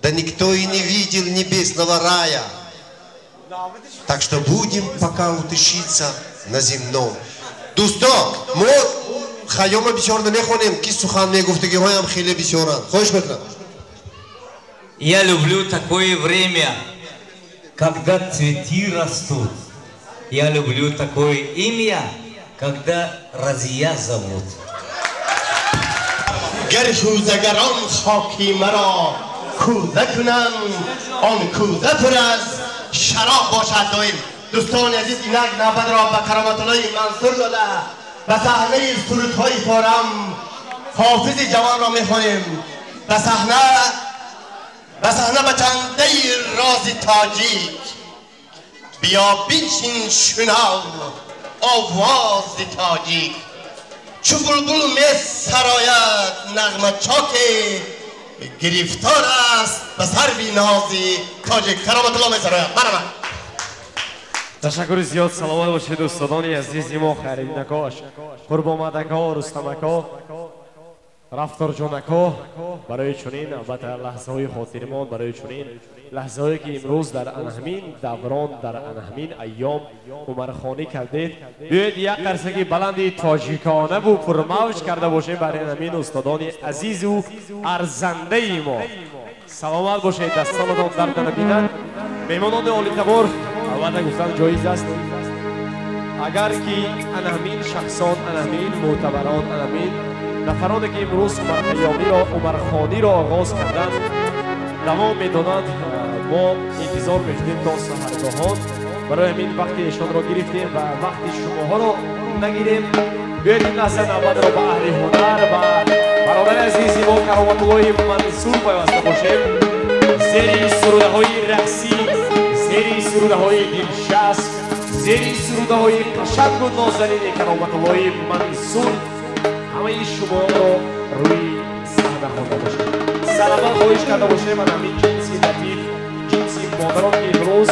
Да никто и не видел небесного рая. Так что будем пока утешиться на земном. Дӯсто, мо Хайёма бисёр намехонем, ки сухан мегуфтагиҳоям хеле бисёранд. Хоҳиш мекунам. Я люблю такое время, когда цветы растут. Я люблю такое имя, когда Разия зовут. Гар кӯзагарон хоки маро кӯза кунанд, он кӯза пур аз шароб бошад доим. Дӯстони азиз, инак навбатро ба Кароматуллои Мансур дода, ба саҳнаи сурудҳои форам ҳофизи ҷавонро мехонем. Ба саҳна ба чандаи рози тоҷик биё биншин, шунав овози тоҷик. Чу булбул месарояд нағма чоке, гирифтор аст ба сарви нози тоҷик. Кароматулло месарояд. Барамад. Ташаккури зиёд, саломат бошед устодони азизи мо, Хайриддинако, Қурбомадако, Рустамако, Рафторҷонако, барои чунин албатта лаҳзаҳои хотирмон, барои чунин лаҳзаҳое ки имрӯз дар анаҳамин даврон, дар анаҳамин айём умархонӣ кардед. Биёед як қарсаки баланди тоҷиконаву пурмавҷ карда бошем барои анаҳамин устодони азизу арзандаи мо. Саломат бошед, дастонатон дард набинад. Меҳмонони олитабор, албатта гуфтан ҷоиз аст, агар ки анаҳамин шахсон, анаҳамин мӯътабарон, анаҳамин нафароне ки имрӯз Умархайёмиро, Умархониро оғоз карданд, давом медонанд, мо интизор мешудем то саҳаргоҳон. Барои ҳамин вақти эшонро гирифтем ва вақти шумоҳоро нагирем. Биёед ин лаҳза навбатро ба аҳли ҳунар ва бародари азизи мо Кароматуллои Мансур пайваста бошем. Зери сурудаҳои рақсӣ, зери сурудаҳои дилчасп, зери сурудаҳои қашангу нозанини Кароматуллои Мансур ҳамаи шуморо рӯи саҳна хонда бошем. Сараввал хоҳиш карда бошем аз ҳамин ҷинси латиф, ҷинси модарон ки имрӯз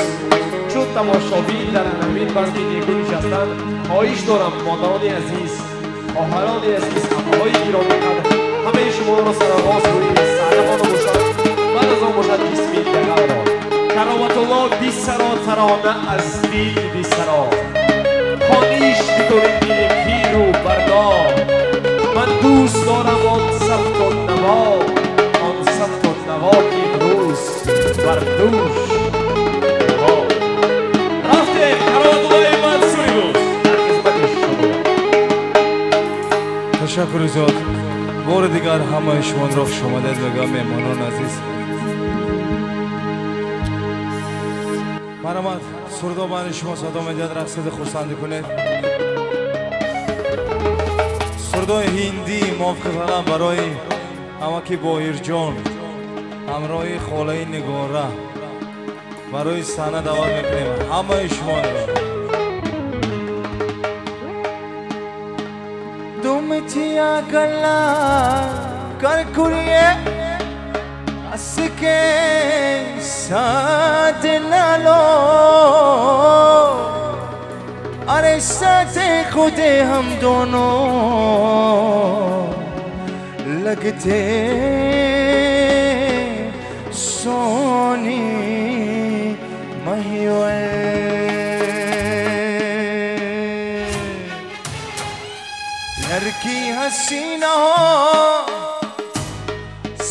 чун тамошобин дар ҳамин базми неку нишастанд, хоҳиш дорам модарони азиз, хоҳарони азиз, ҳамаҳои гиромиқадр, ҳамаи шуморо сароғоз рӯи саҳна хонда бошад. Баъд аз он бошад ҷисми дағалро Кароматулло бисаро тарона аз дил бисаро, хониш бикунед дили пиру барно. Ман дӯст дорам он сабту наво, он сабту наво ки имрӯз бар дӯш наво. Рафтем, Кароматуллои Мансури буд дар хизмати шумо. Ташаккури зиёд. Бори дигар ҳамаи шуморо хушомадед мегӯям, меҳмонони азиз. Марҳамат, сурудо байни шумо садо медиҳад, рақсиди хурсандӣ кунед. Сурудои ҳиндӣ мувофиқи талаб барои ҳамаки Боҳирҷон ҳамроҳи холаи Нигора барои саҳна даъват мекунем ҳамаи шуморо. Думтия гала кар курие हंस के साथ ना लो, अरे साथे खुदे हम दोनों लगते सोनी महिवर। लड़की हसीना हो,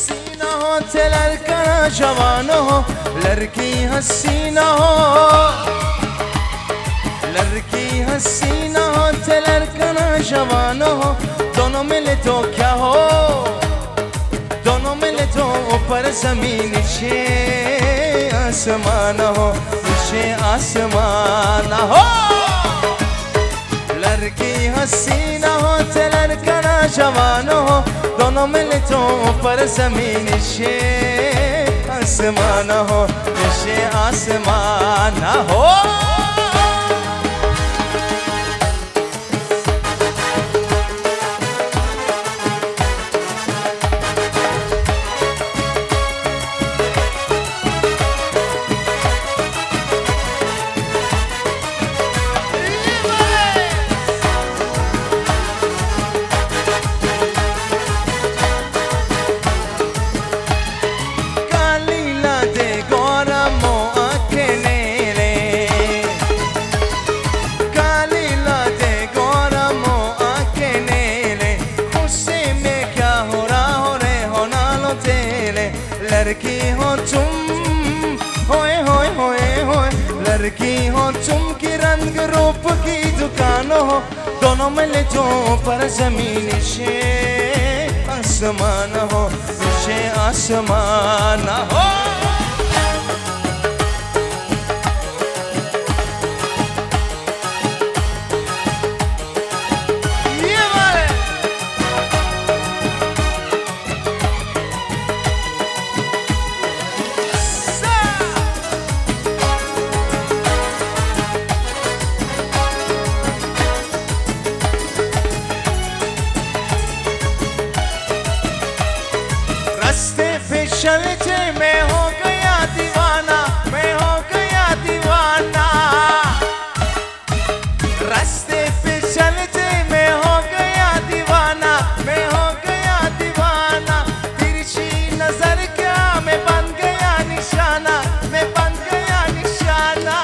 सीना हो ते लड़का जवान हो, लड़की हसीना हो, लड़की हसीना हो ते लड़का जवान हो, दोनों मिले तो क्या हो, दोनों मिले तो ऊपर जमीन नीचे आसमान हो, नीचे आसमान हो। लड़की हसीना हो ते लड़का जवान हो, दोनों मिले तो ऊपर जमीन नीचे आसमान हो, नीचे आसमान हो। काली ला दे गौरा मो आंखें ले। की हो चुमकी रंग रूप की दुकान हो, दोनों मिले जो पर जमीन से आसमान हो, से आसमान हो। चलते मैं हो गया दीवाना, मैं हो गया दीवाना। रास्ते पे चलते मैं हो गया दीवाना, मैं हो गया दीवाना। तिरछी नजर क्या मैं बन गया निशाना, मैं बन गया निशाना।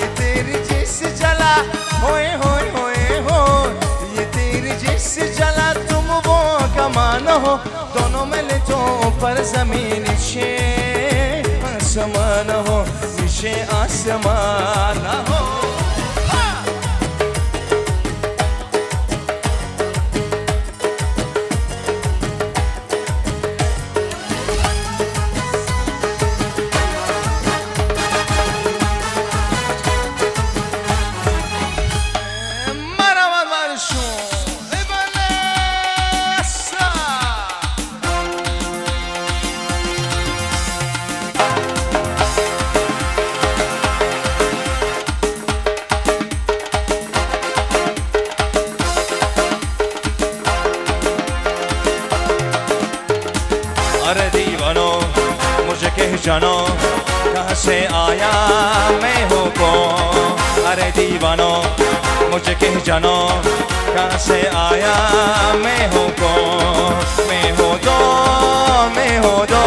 ये तेरी जिस जला होए होए होए हो, ये तेरी जिस जला तुम वो कमाना हो, दोनों मिले जो पर जमीन से आसमान हो, नीचे आसमान हो। अरे दीवानो मुझे कह जानो कहाँ से आया मैं हूँ कौन। अरे दीवानो मुझे कह जानो कहाँ से आया मैं हूँ कौन। मैं हूँ दो, मैं हूँ दो,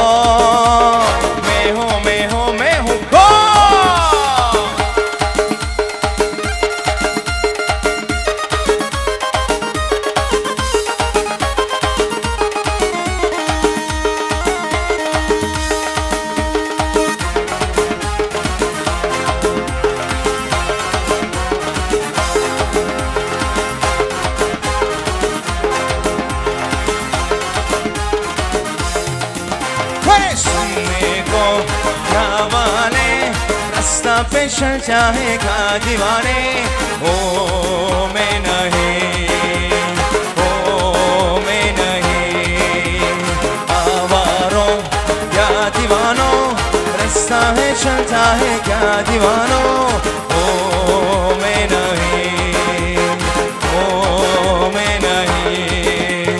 मैं हूँ, मैं हूँ, मैं हूँ कौन। पे चल जाएगा दीवाने, ओ मैं नहीं, ओ मैं नहीं। आवारों या दीवानों रास्ता है चलता है क्या दीवानों, ओ मैं नहीं, ओ मैं नहीं।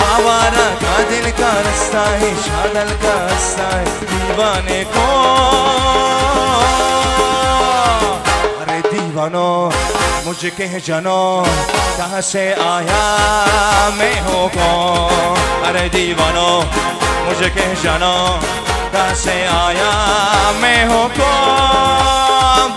आवारा का दिल का रास्ता है, शादल का रास्ता है दीवाने को। दीवानो मुझे कह जानो कहाँ से आया मैं हूँ कौन। अरे दीवानो मुझे कह जानो कहाँ से आया मैं हूँ कौन।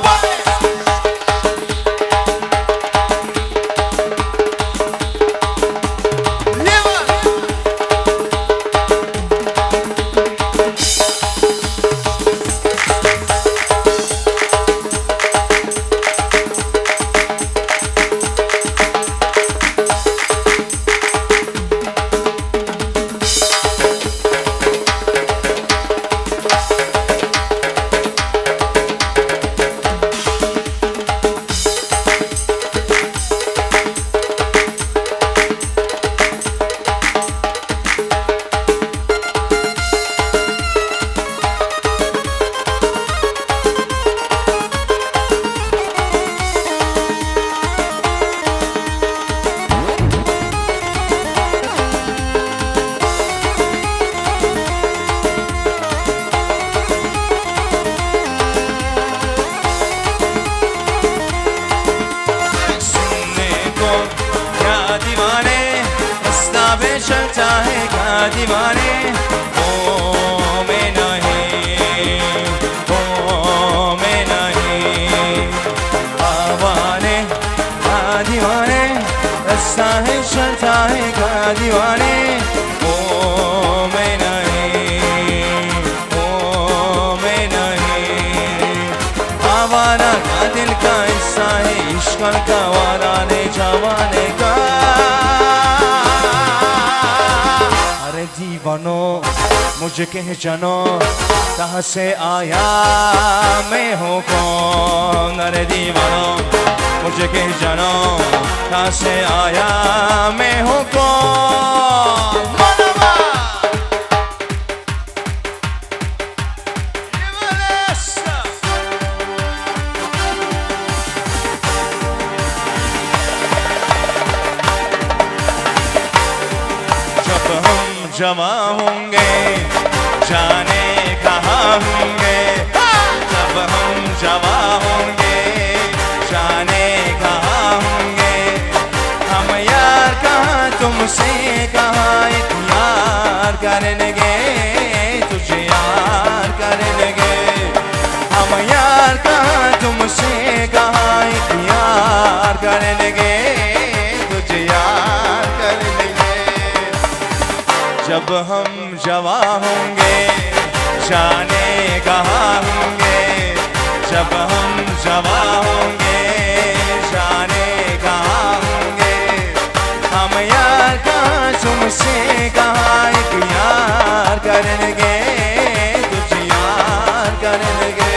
दीवाने ओ मैं नहीं, ओ मैं नहीं। आवाने आ दीवाने रास्ता है चलता है का दीवाने, ओ मैं नहीं, ओ मैं नहीं। आवाना चाहे इश्क कवारा ने जवाने का। अरे दीवानो मुझे कह जानो कहाँ से आया मैं हूँ कौन। अरे दीवानो मुझे कह जानो कहाँ से आया मैं हूँ कौन। जब हम जमा होंगे जाने कहाँ होंगे, जब हम जमा होंगे जाने कहाँ होंगे, हम यार कहाँ तुमसे कहाँ यार करेंगे तुझे यार करेंगे, हम यार कहाँ तुमसे कहाँ यार करेंगे तुझे यार करेंगे। जब हम जवा होंगे जाने कहाँ होंगे, जब हम जवा होंगे जाने कहाँ होंगे, हम यार कहाँ तुमसे कहाँ एक यार करेंगे तुझे यार करेंगे।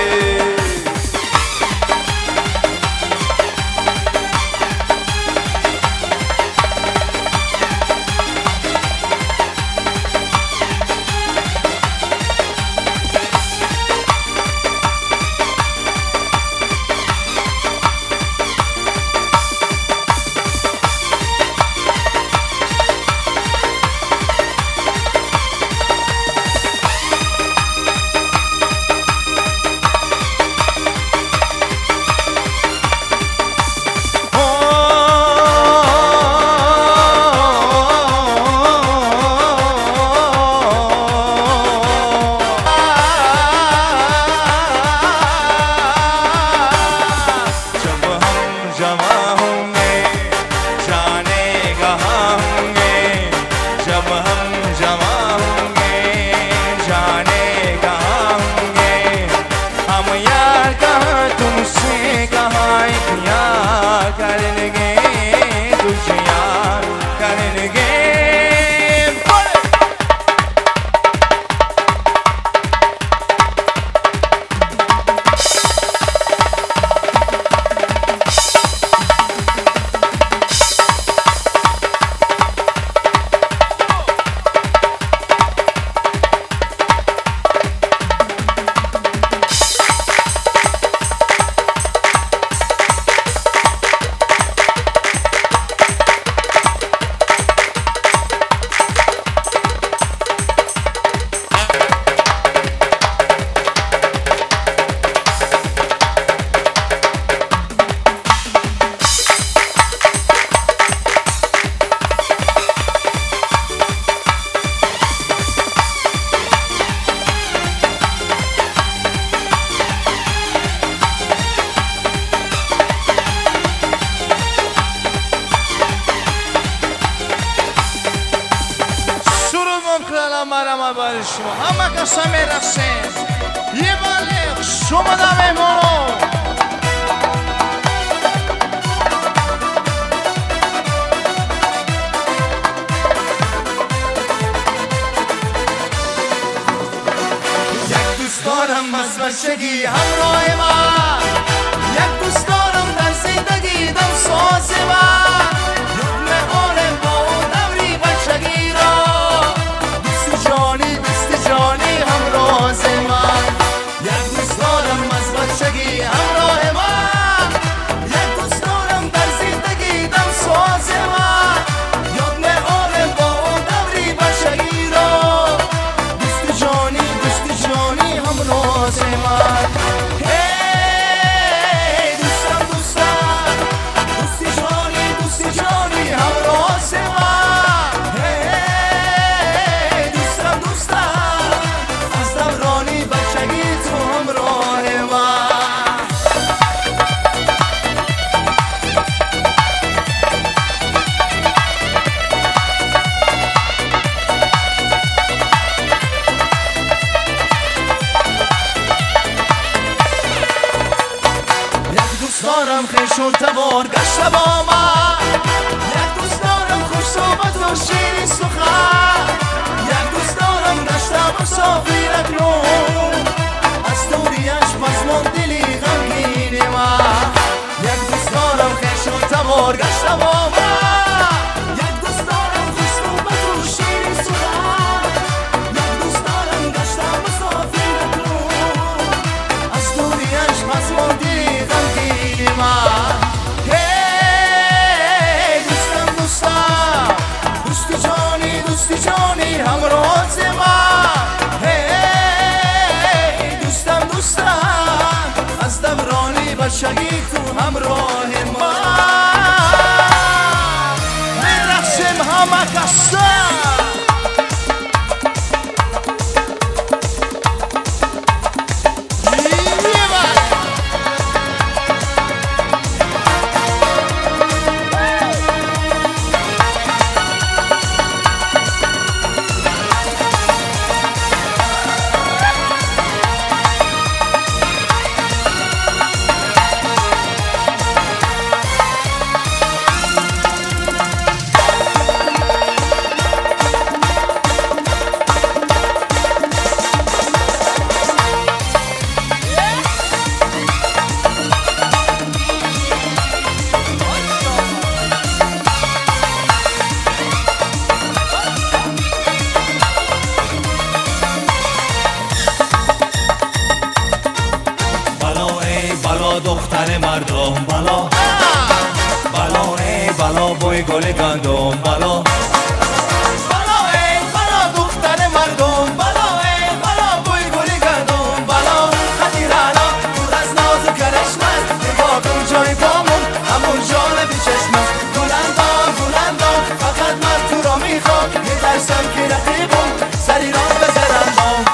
Hey, دوستم خیش و تبار گشته با من. یک دوست دارم خوش صحبت و شیرین سخن، یک دوست دارم گشته مسافر اکنون، از دوریش پسمان دلی غمگین من. یک دوست دارم خیش و تبار گشته با من، یک دوست دارم خوش صحبت و شیرین سخن، یک دوست دارم گشته مسافر اکنون، از دوریش پسمان دلی غمگین من. هی دوستم دوستم دوستی جانی دوستی جانی همراز من. هی دوستم دوستم از دورانی بچگی تو همراه من. میرقصیم همه کسا. دختر مردم بلا بلا ای بلا بوی گل گندم بلا بلا ای بلا دختر مردم بلا ای بلا بوی گل گندم بلا. خطیرانا پر از ناز و کرشمه است، نگاه کن جای پامون همون جالب چشم است. گلندام گلندام فقط من تو را میخوام، میترسم که رقیبم سری را بزنم.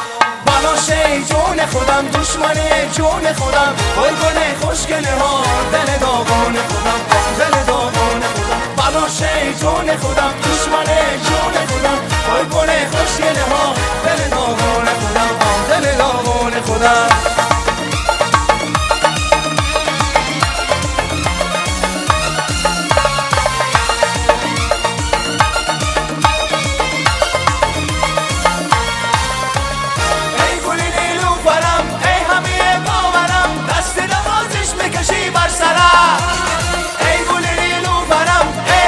بلا شی جون خودم دشمن جون خودم، گل گل خوشگله ها دل داغون خودم، دل داغون خودم. بلا شی جون خودم دشمن جون خودم، گل گل خوشگله ها دل داغون خودم، دل داغون خودم. ای گل نیلوفرم ای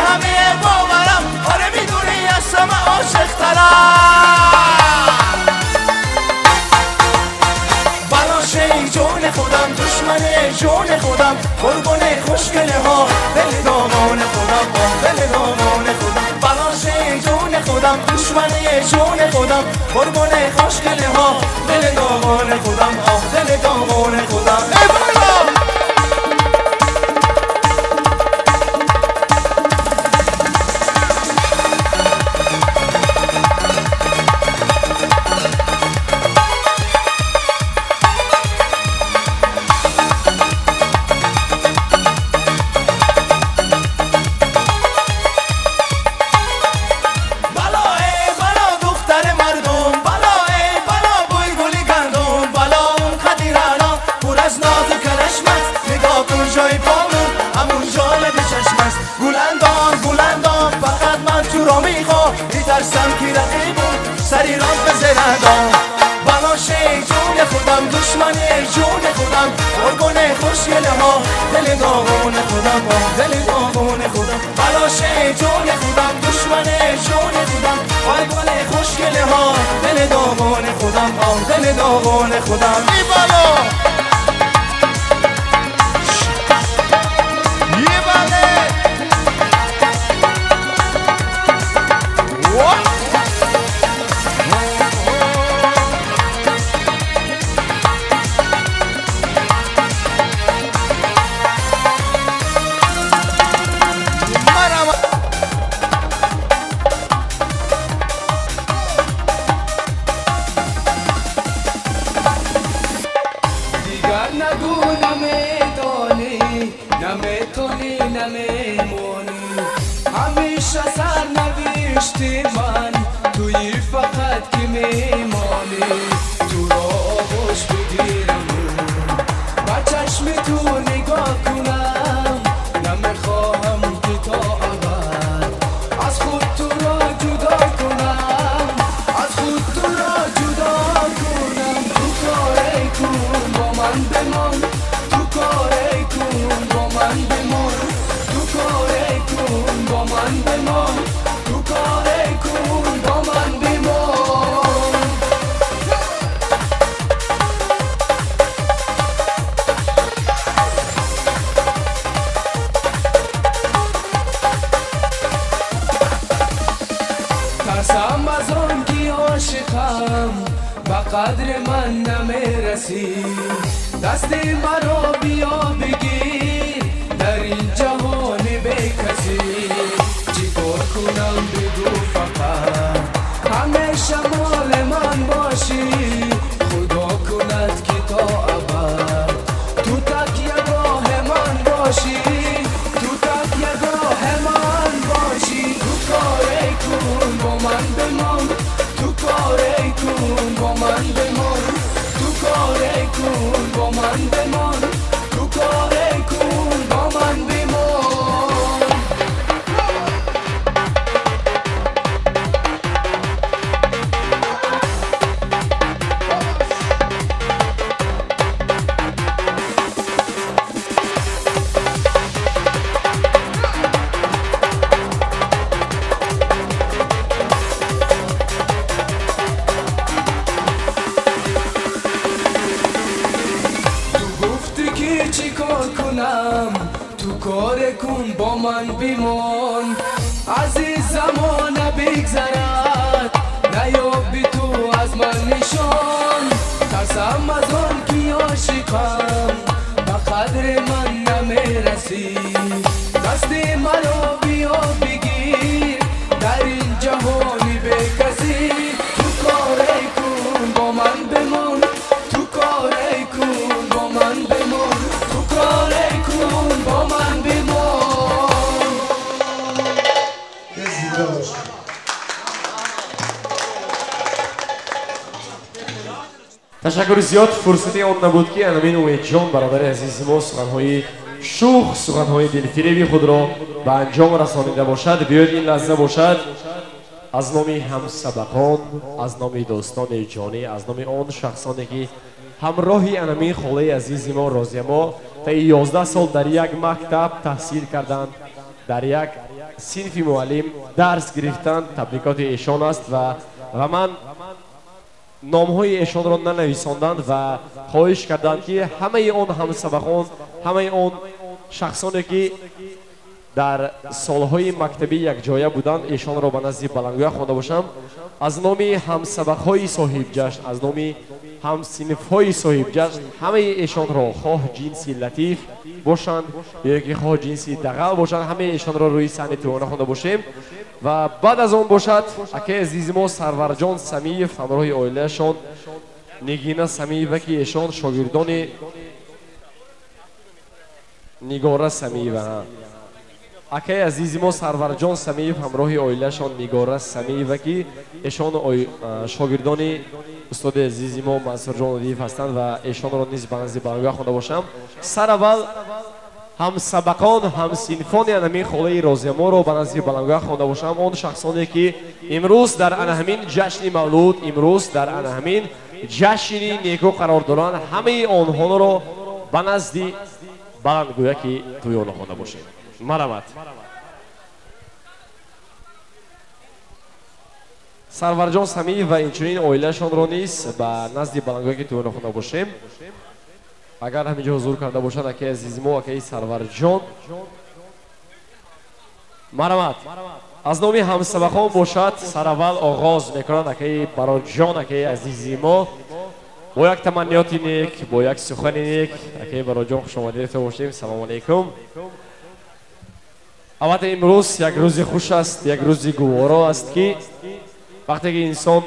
همه باورم، آره میدونی از همه عاشق ترم. بلا شی جون خودم دشمن جون خودم، قربان خوشگله ها دل داغون خودم، دل داغون خودم. بلا شی جون خودم دشمن جون خودم، قربان خوشگله ها دل داغون خودم، دل داغون خودم. ای بلا میترسم که رقیبم سری را بزنم. بلا شی جون خودم دشمن جون خودم، قربان خوشگله ها دل داغون خودم، دل داغون خودم. بلا شی جون خودم دشمن جون خودم، قربان خوشگله ها دل داغون خودم، دل داغون خودم. ای بلا من توی فقط که میمانی، تو را آغوش بگیرم و چشم تو نگاه کنم. قدر من نمیرسی. دست مرا بیا بگیر در این جهان بی کسی. چیکار کنم بگو فقط همیشه مال من باشی. خدا کند که تا ابد تو تکیه گاه من باشی، تو تکیه گاه من باشی. تو کاری کن با من بمان، تو کاری کن با من بمان، تو کاری کن با من بمان، تو کاری کن با من بمان. با من بیمان از این زمان بگذرد، نیابی تو از من نشان. ترسم از آن که عاشقم به قدر من نمیرسی. دست مرا بیا بگیر در این جهان بی کسی. تو کاری کن با من بمان، تو کاری کن با من بمان، تو کاری کن با من بمان. Ташаккури зиёд. Фурсати он набуд ки анамин Умедҷон бародари азизи мо суханҳои шӯх, суханҳои дилфиреби худро ба анҷом расонида бошад. Биёед ин лаҳза бошад аз номи ҳамсабақон, аз номи дӯстони ҷонӣ, аз номи он шахсоне ки ҳамроҳи анамин холаи азизи мо Розия мо таи 11 сол дар як мактаб таҳсил карданд, дар як синфи муаллим дарс гирифтанд, табрикоти эшон аст ва ман номҳои эшонро нанависонданд ва хоҳиш карданд ки ҳамаи он ҳамсабахон, ҳамаи он шахсоне ки дар солҳои мактабӣ якҷоя буданд, эшонро ба назди баландгӯя хонда бошам. Аз номи ҳамсабақҳои соҳибҷашн, аз номи ҳамсинфҳои соҳибҷашн ҳамаи эшонро, хоҳ ҷинси латиф бошанд ё ки хоҳ ҷинси дағал бошанд, ҳамаи эшонро рӯи саҳни тӯёна хонда бошем. Ва баъд аз он бошад акаи азизи мо Сарварҷон Самиев ҳамроҳи оилаашон Нигина Самиева ки эшон шогирдони Нигора Самиева, акаи азизи мо Сарварҷон Самиев ҳамроҳи оилаашон Нигора Самиева ки эшон шогирдони устоди азизи мо Мансурҷон Одиев ҳастанд ва эшонро низ ба назди баландгоҳ хонда бошам. Сараввал ҳамсабақон, ҳамсинфони анамин холаи Розияморо ба назди баландгоҳ хонда бошам. Он шахсоне ки имрӯз дар анаҳамин ҷашни мавлуд, имрӯз дар анаҳамин ҷашни неку қарор доранд, ҳамаи онҳоро ба назди баландгӯя ки тӯёна хонда бошем. Марҳамат. Сарварҷон Самиев ва инчунин оилаашонро низ ба назди баландгоҳе ки тӯёна хонда бошем. Агар ҳаминҷо ҳузур карда бошанд акаи азизи мо, акаи Сарварҷон. Марҳамат. Аз номи ҳамсабахон бошад сараввал оғоз мекунанд акаи Бароҷон, акаи азизи мо бо як таманниёти нек, бо як сухани нек. Акаи Бароҷон, хушомадед бошем. Салому алайкум. Албатта имрӯз як рӯзи хуш аст, як рӯзи гуворо аст ки вақте ки инсон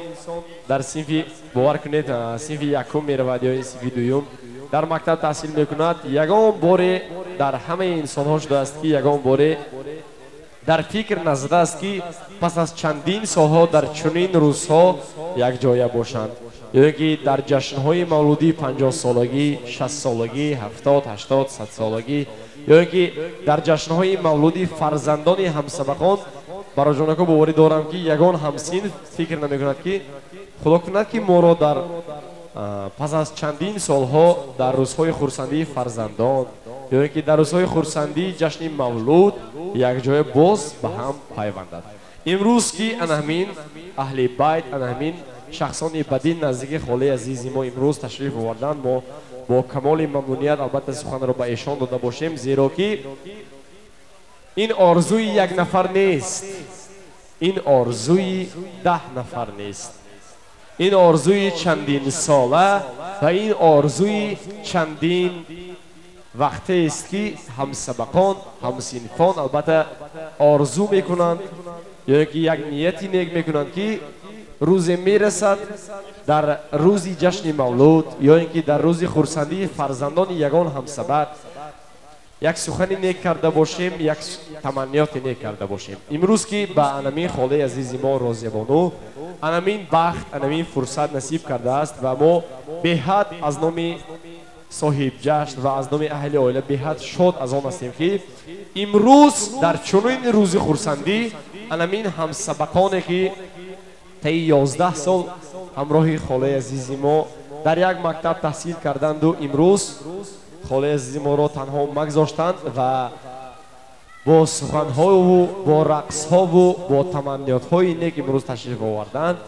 дар синфи, бовар кунед, синфи якум меравад ё синфи дуюм дар мактаб таҳсил мекунад, ягон боре дар ҳамаи инсонҳо шудааст ки ягон боре дар фикр назадааст ки пас аз чандин солҳо дар чунин рӯзҳо якҷоя бошанд, ё ки дар ҷашнҳои мавлудӣ 50-солагӣ, 60-солагӣ, 70, 80, 100-солагӣ, ё ки дар ҷашнҳои мавлуди фарзандони ҳамсабақон. Бароҷонако, боварӣ дорам ки ягон ҳамсинф фикр намекунад ки худо кунад ки моро дар пас аз чандин солҳо дар рӯзҳои хурсандии фарзандон ё ки дар рӯзҳои хурсандии ҷашни мавлуд якҷоя боз ба ҳам пайвандад. Имрӯз ки анаҳамин аҳли байт, анаҳамин шахсони ба дин наздики холаи азизи мо имрӯз ташриф оварданд, мо бо камоли мамнуният албатта суханро ба эшон дода бошем, зеро ки ин орзуи як нафар нест, ин орзуи 10 нафар нест, Ин орзуи чандин сола ва ин орзуи чандин вақтест ки ҳамсабақон, ҳамсинфон албатта орзу мекунанд ё ин ки як нияти нек мекунанд, ки рӯзе мерасад, дар рӯзи ҷашни мавлуд ё ин ки дар рӯзи хурсандии фарзандони ягон ҳамсабақ як сухани нек карда бошем, як таманниёти нек карда бошем. Имрӯз ки ба анамин холаи азизи мо Розиябону анамин бахт, анамин фурсат насиб кардааст ва мо беҳад аз номи соҳиб ҷашн ва аз номи аҳли оила беҳад шод аз он ҳастем, ки имрӯз дар чунин рӯзи хурсандӣ анамин ҳамсабақоне, ки таи 11 сол ҳамроҳи холаи азизи мо дар як мактаб таҳсил карданду, имрӯз холаи азизи моро танҳо магзоштанд ва бо суханҳову бо рақсҳову бо таманниётҳои нек имрӯз ташриф оварданд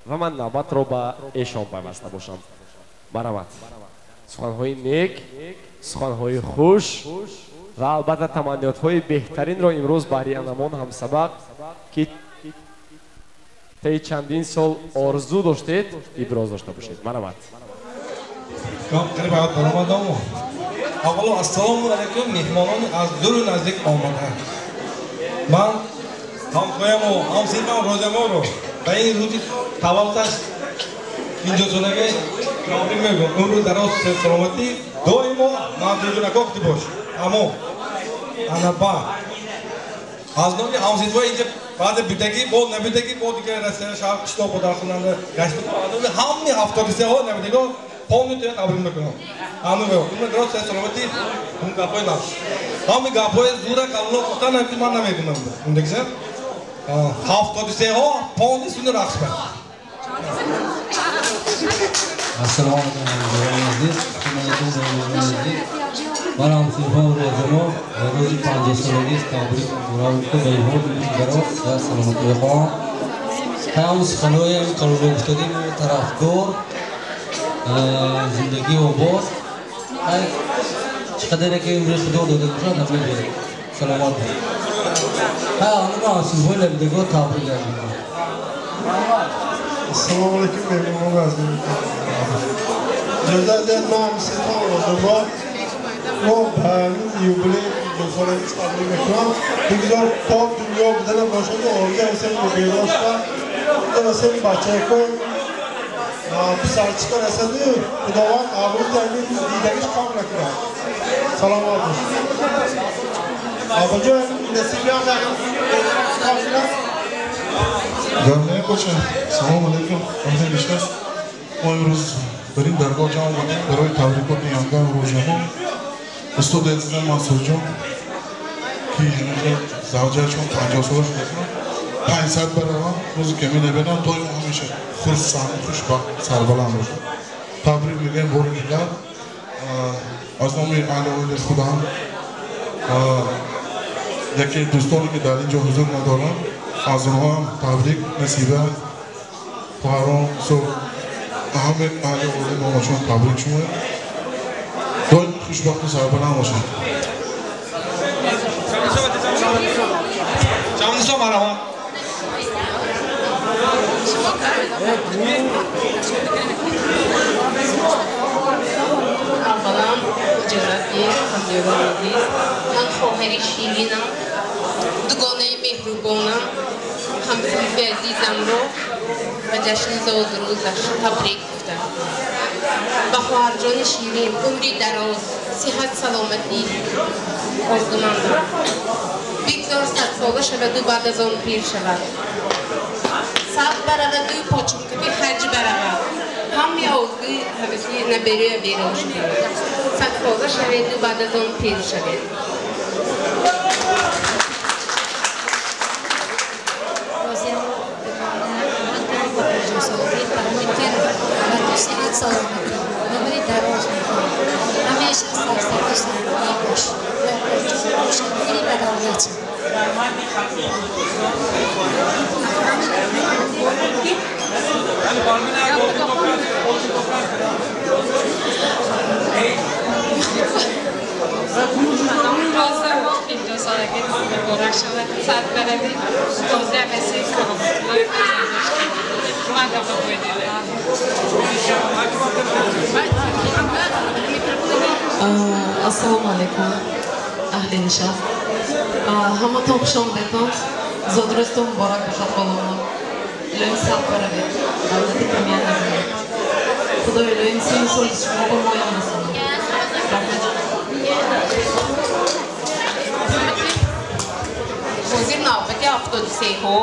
ва ман навбатро ба эшон пайваста бошам. Марҳамат, суханҳои нек, суханҳои хуш ва албатта таманниётҳои беҳтаринро имрӯз баҳри анамон ҳамсабақ, ки таи чандин сол орзу доштед, иброз дошта бошед. Марҳамат. Аввало, ассалому алайкум, меҳмонони аз дуру наздик омада. Ман ҳамсояму ҳамсинфам Розияморо ба ин рӯзи таваллудаш, 50-солагӣ табрик мегӯям. Умру дароз, саломатӣ, доимо мавҷудунакохти бош. Тамом. Ана ба аз номи ҳамсинфҳои инҷа баъзе будагӣ, бо набудагӣ, бо дигар Россия шаҳр қишлоқ бо дархонанда гашта, аз номи ҳамаи 73-ҳо набудагиҳо полностью табрик мекунам. Ҳамин умри дароз, саломатӣ. Ун гапҳои нав, ҳамин гапҳои зура калло гуфтан, ки ман намекунам. Ундагиша 73-ҳо полностью рақс кар. Ассалому алайкум, ҳамдорони азиз, меҳмонони азиз. Ман ҳамсинфон Розимо ба рӯзи 50-солагӣ табрик гуфта, ба инҳо умри дароз ва саломатӣ мехоҳам. Ҳам суханҳои ҳамин калонҳо гуфтагӣ, тарафдор, зиндагӣ обод. Чӣ қадаре ки умри Худо дода бошад, ҳамин саломат бошад. Ҳама ҳамсинфони набидагиҳо табрик мекунам. Ассалому алайкум, меҳмонони азиз. Иҷозат диҳед, ман ҳамсинфон Розимо мо ба ин юбилей 50-солагӣ табрик мекунам. Бигзор то дунё будана бошаду орзу ҳастем бедошта расем, бачаҳо писарчика расаду, Худованд аврӯзи ҳамин дидагиш кам накунад. Саломат бошед. Абаҷон, насибиам кам кунад. Гармия бошад. Салом алейкум. Ҳамаи нишаст. Мо имрӯз дар ин даргоҳ ҷамъ омадем барои табрикоти янгам Розиямо. Устоди азизам Мансурҷон, ки завҷаашон 50 сола шудааст, 500 бараванд, рӯзи ками набинанд, доимо ҳамеша хурсанд, хушбахт, сарбаланд бошад. Табрик мегӯем бори дигар аз номи аҳли оилаи худам, яке дӯстоне, ки дар ин ҷо ҳузур надоранд, аз онҳо ҳам табрик. Насиба, хоҳарон, ҳама аҳли оилаи мо ба шумо табрик шумоем. Доим хушбахту сарбаланд бошед. Чамнисо, марҳамат. Аввалан, иҷозат диҳед, ҳамзиёрони азиз, ман хоҳари ширинам, дугонаи меҳрубонам, ҳамсинфи азизамро ба ҷашни зодрӯзаш табрик гуфтам. Ба хоҳарҷони ширин умри дароз, сиҳат, саломатӣ орзумандам. Бигзор 100-сола шаваду баъд аз он пир шавад, саб бараваду почумкаби ҳаҷ баравад. Ҳамаи орзуи ҳаваси наберая берош кунад. 100-сола шаведу баъд аз он пир шавед. Розиямо, дугона, ман туро ба 50-солагӣ табрик кардам ва ту сиҳат, саломатӣ, умри дароз мехоҳам. Ҳамеша сарсабзу сарбаланд бош, бо ошкори ба давлат шав. Розамо, 50-солагӣ муборак шавад, сад баравӣ, тоза ҳаваси саломатиҳои фарзанддошта. Ассалому алайкум, аҳли нишаст. Ҳаматон хуш омадетон. Зодрӯзтон муборак бошад, холамо. Илоҳим сабр баравед, давлати камия набинед. Худои илоҳим сину соли шумо ба моям расонад. Ҳозир навбати 73-ҳо,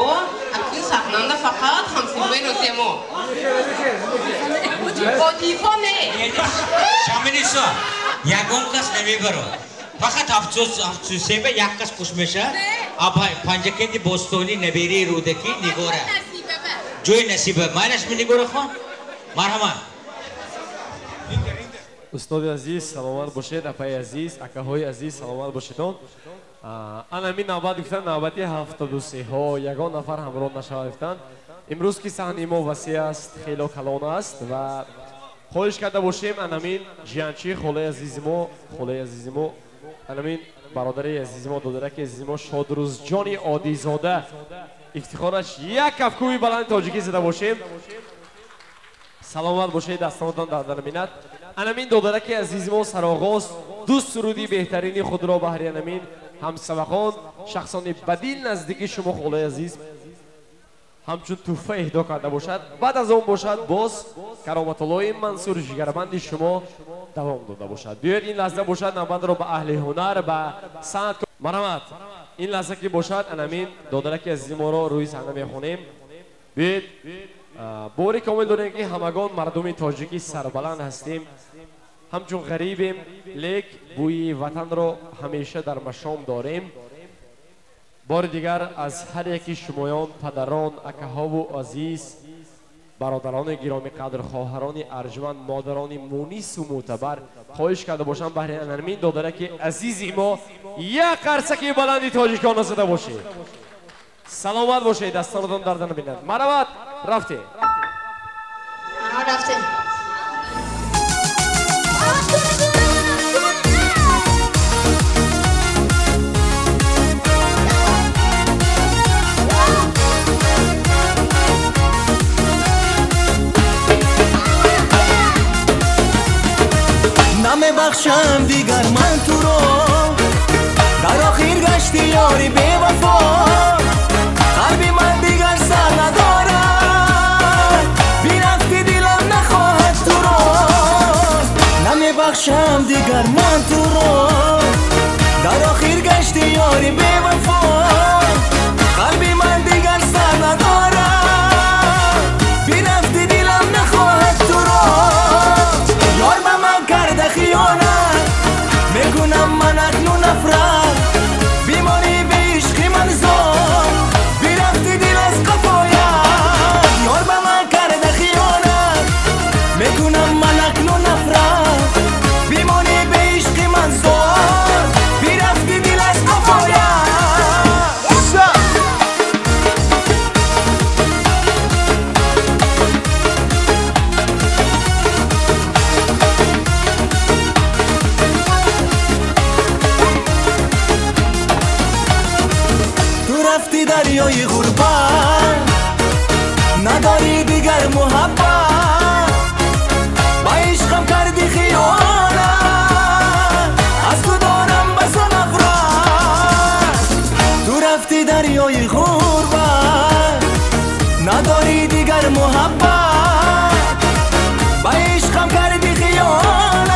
акнун саҳнанда фақат ҳамсинфои Розиямо. Бо телефон не. Шаминисо, ягон кас намебарад. Фақат 73 ба як кас хуш мешавад. Панҷакенди бостонӣ набераи Рӯдакӣ Нигора. Ҷои насиба. Майлаш ми Нигора хон? Марҳамат. Устоди азиз, саломат бошед, апаи азиз, акаҳои азиз, саломат бошедон. Ана ҳамин навбат гуфтан, навбати 73-ҳо, ягон нафар ҳамроҳ нашавад гуфтан. Имрӯз ки саҳни мо васеъ аст, хело калон аст ва хоҳиш карда бошем анамин ҷиянчи холаи азизи мо, холаи азизи мо, анамин бародари азизи мо, додараки азизи мо Шодрӯзҷони Одизода ифтихораш як кафкӯби баланди тоҷикӣ зада бошем. Саломат бошед, дастонатон дар минат. Анамин додараки азизи мо сароғоз ду суруди беҳтарини худро баҳри анамин ҳамсабахон, шахсони ба дил наздики шумо холаи азиз ҳамчун тӯҳфа эҳдо карда бошад. Баъд аз он бошад боз Кароматуллои Мансур ҷигарбанди шумо давом дода бошад. Биёед ин лаҳза бошад навбатро ба аҳли ҳунар, ба санъат. Марҳамат, ин лаҳза ки бошад анамин додараки азизи моро рӯи саҳна мехонем. Биёед боварӣ комил дорем ки ҳамагон мардуми тоҷикӣ сарбаланд ҳастем, ҳамчун ғарибем, лек бӯи ватанро ҳамеша дар машом дорем. Бори дигар аз ҳар яки шумоён, падарон, акаҳову азиз, бародарони гиромиқадр, хоҳарони арҷманд, модарони мунису мӯътабар хоҳиш карда бошам баҳри анамин додараки азизи мо як қарсаки баланди тоҷиконро зада бошед. Саломат бошед, дастонатон дарда набинад. Марҳамат, рафтем. Рафтем. Намебахшам дигар ман туро, дар охир гашти ёри бевафо. Қалби ман дигар сар надорад, бирафти дилам нахоҳад туро. Намебахшам дигар ман туро, дар охир гашти ёри бевафо. Қалби ман дигар сар надорад, бирафти дилам нахоҳад туро. Ёр ба ман карда хиёнат, мекунам ман акнун нафрат. Бимонӣ бе ишқи ман зор, бирафти дил аз қафоят. Ёр ба ман карда хиёнат, мекунам ман акнун нафрат. Бимонӣ бе ишқи ман зор, бирафти дил аз қафоят. Дарёи ғурбат надорӣ дигар муҳаббат, ба ишқам кардӣ хиёнат, аз ту дорам басо нафрат. Ту рафтӣ дарёи ғурбат надорӣ дигар муҳаббат, ба ишқам кардӣ хиёнат,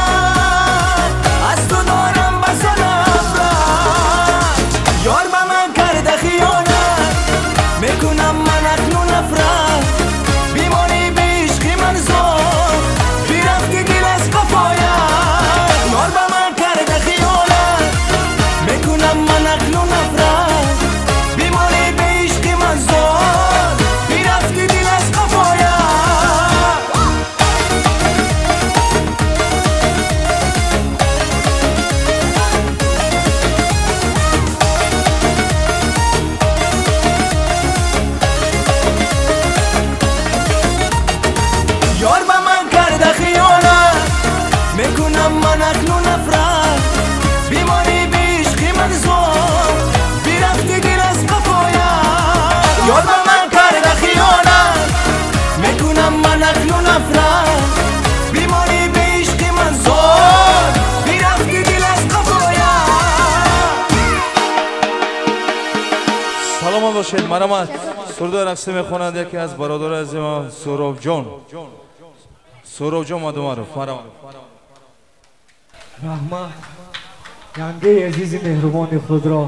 аз ту дорам басо нафрат. Ёр ба ман карда хиёнат, мекунам ман акнун нафрат. Бимонӣ бе ишқи ман зор, бирафти дил аз қафоят. Ёр ба ман карда хиёнат, мекунам ман акнун нафрат. Бимонӣ бе ишқи ман зор, бирафти дил аз қафоят. Ёр ба ман карда хиёнат, мекунам ман акнун нафрат. Бимонӣ бе ишқи ман зор, бирафти дил аз қафоят. Ёр Саломат бошед. Марҳамат. Суруди рақсӣ мехонад яке аз бародарони азизи мо Суробҷон. Суробҷон Мадумаров. Марҳамат. Раҳмат. Янгаи азизи меҳрубони худро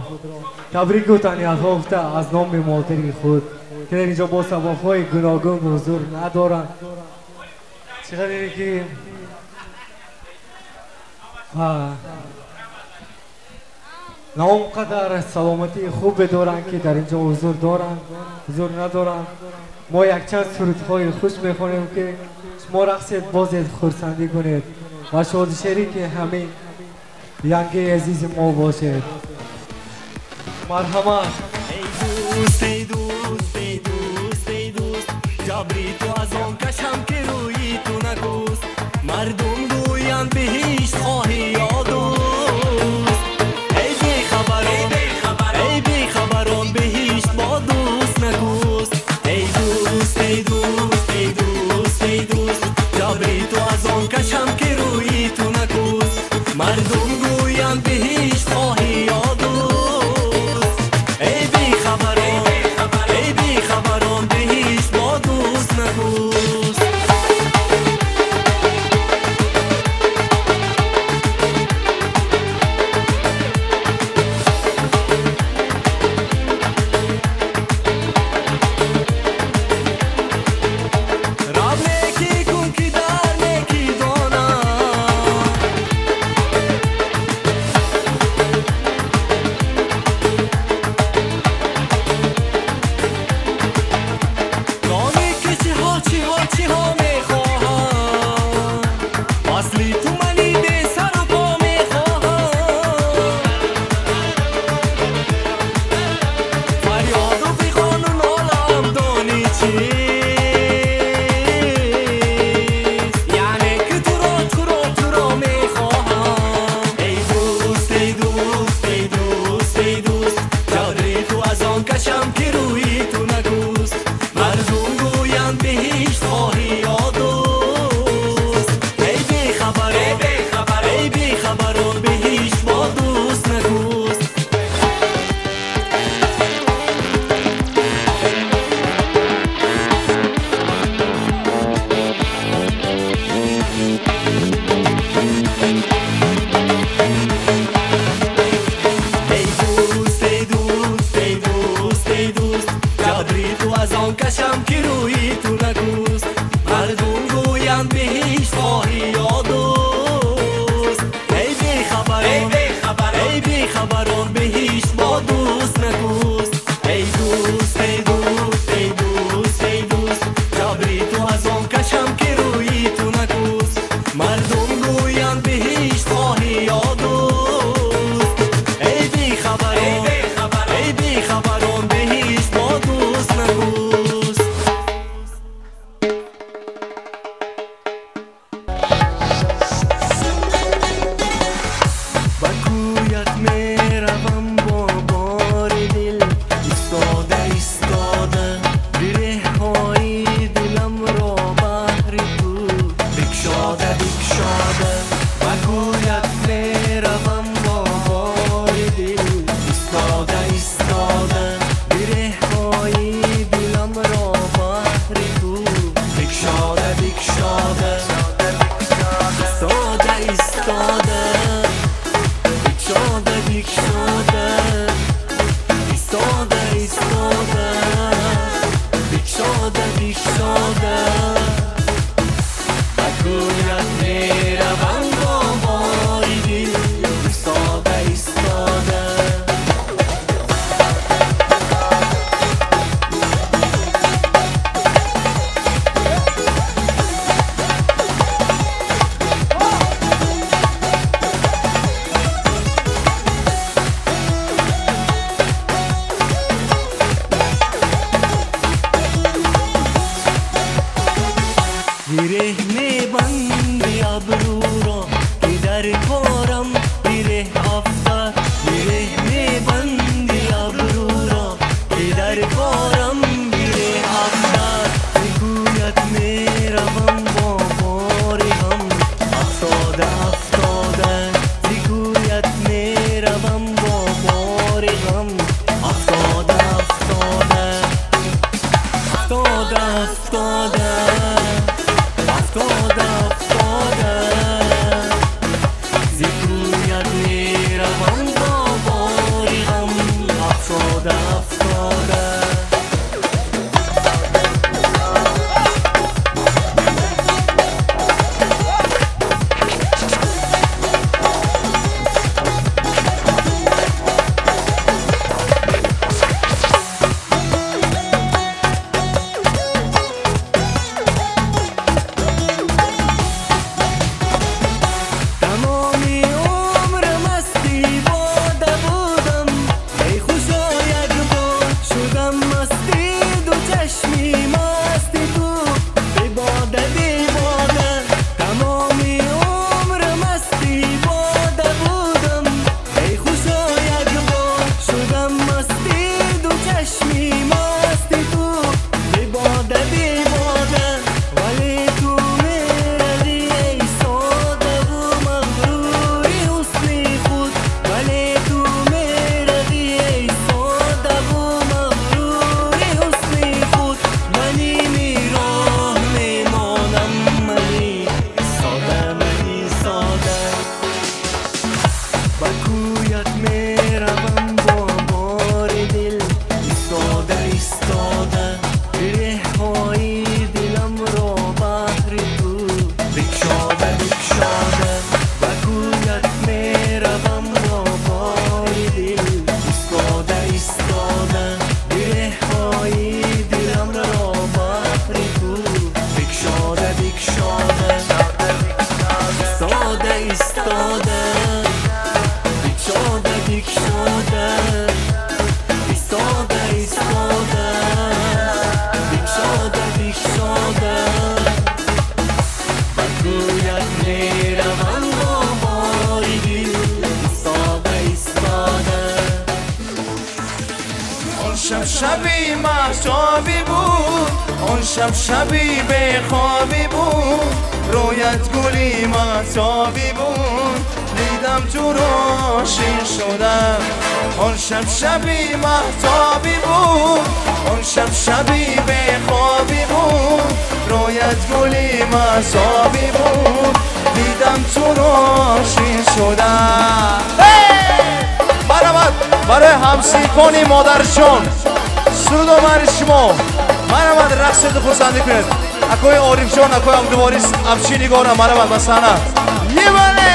табрику таҳниятҳо гуфта аз номи модари худ, ки дар инҷо бо сабабҳои гуногун ҳузур надоранд. Чӣ қадре ки на он қадар саломатии хубе доранд, ки дар инҷо ҳузур доранд, ҳузур надоранд. Мо якчанд сурудҳои хуш мехонем, ки шумо рақсед, бозед, хурсандӣ кунед ва шодишерики ҳамин янгаи азизи мо бошед. Марҳамат. Эй дӯст, эй дӯст, эй дӯст, эй дӯст, ҷабри ту аз он кашам, ки рӯи ту накӯст. Мардум гӯянд биҳишт хоҳӣ ё дӯст. Эй бехабарон, эй бехабарон, биҳишт бо дӯст накӯст. Эй дӯст, эй дӯст, эй дӯст, эй дӯст, ҷабри ту аз он кашам, ки рӯи ту накӯст. Мардум гӯянд биҳишт хоҳӣ ё дӯст. Эй бехабарон, эй бехабарон, биҳишт бо дӯст накӯст. شب شبی محتابی بود، آن شب شبی بخوابی بود، رویت گلی محتابی بود، دیدم تو را عاشق شدم. آن شب شبی محتابی بود، آن شب شبی بخوابی بود، رویت گلی محتابی بود، دیدم تو را عاشق شدم. برای همسیفانی مادرشون سرود آمر شما مرحمت رقص خرسندی کنید. اکوی عارف جان، اکوی عبدالوارث افشین نگارم، مرحمت به صحنه. یه بله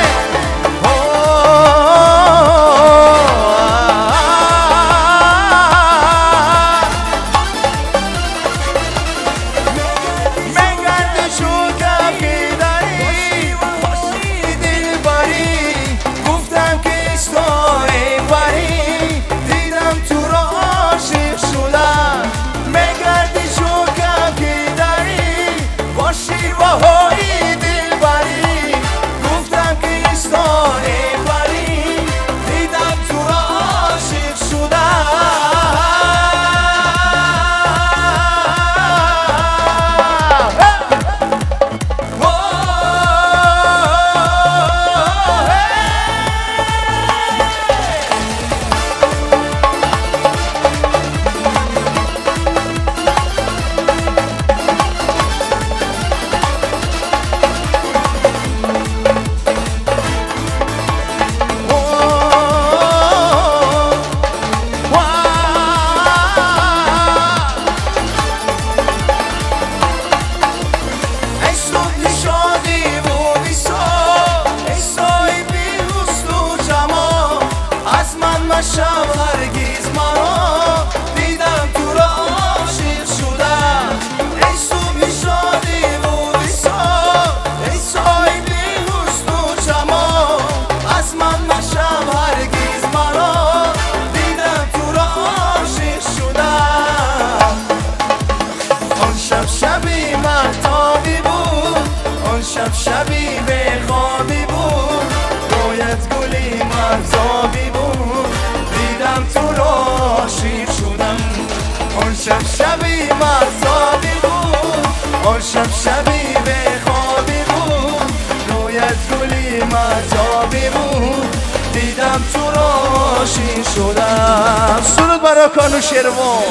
سرود برای کانو شروان.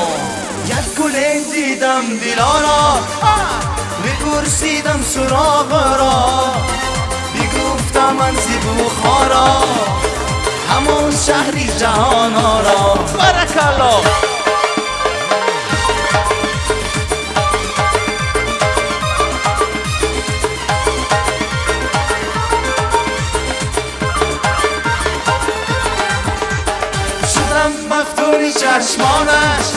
یک گل دیدم دیلارا، بپرسیدم سراغ را، بگفتم من ز بخارا، همون شهری جهان را. بارک الله. چشمانش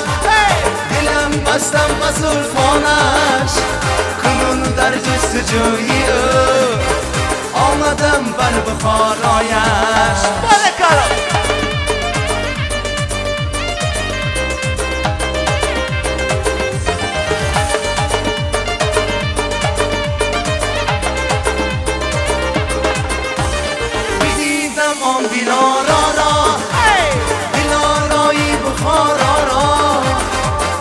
دلم بستم به زلفانش، کنون در جستجوی او آمدم بر بخارایش. بارک. بدیدم آن دیلارا را، دیلارای بخارا را،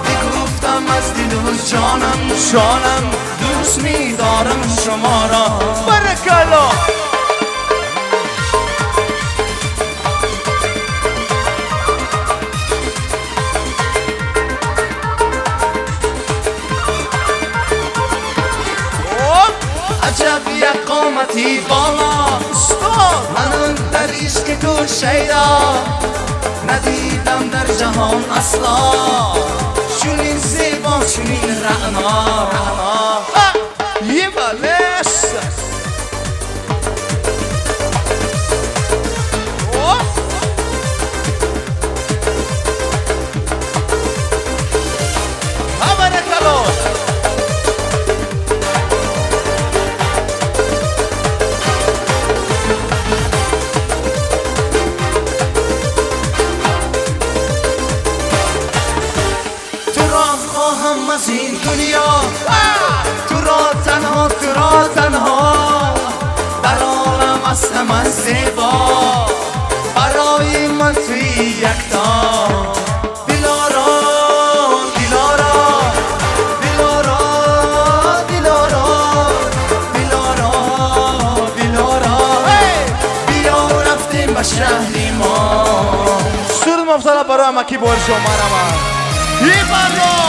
بگفتم از دل و جانم جانم دوست می‌دارم شما را. بارک الله. عجب یک قامتی بالا، منم در عشق تو شیدا، ندیدم در جهان اصلا چنین زیبا چنین رعنا. یه بلش از این دنیا، تو را تنها تو را تنها، در عالم از همه زیبا، برای من توی یکتا. دلارا сум афзала барои амаки боршо марама. Ибало!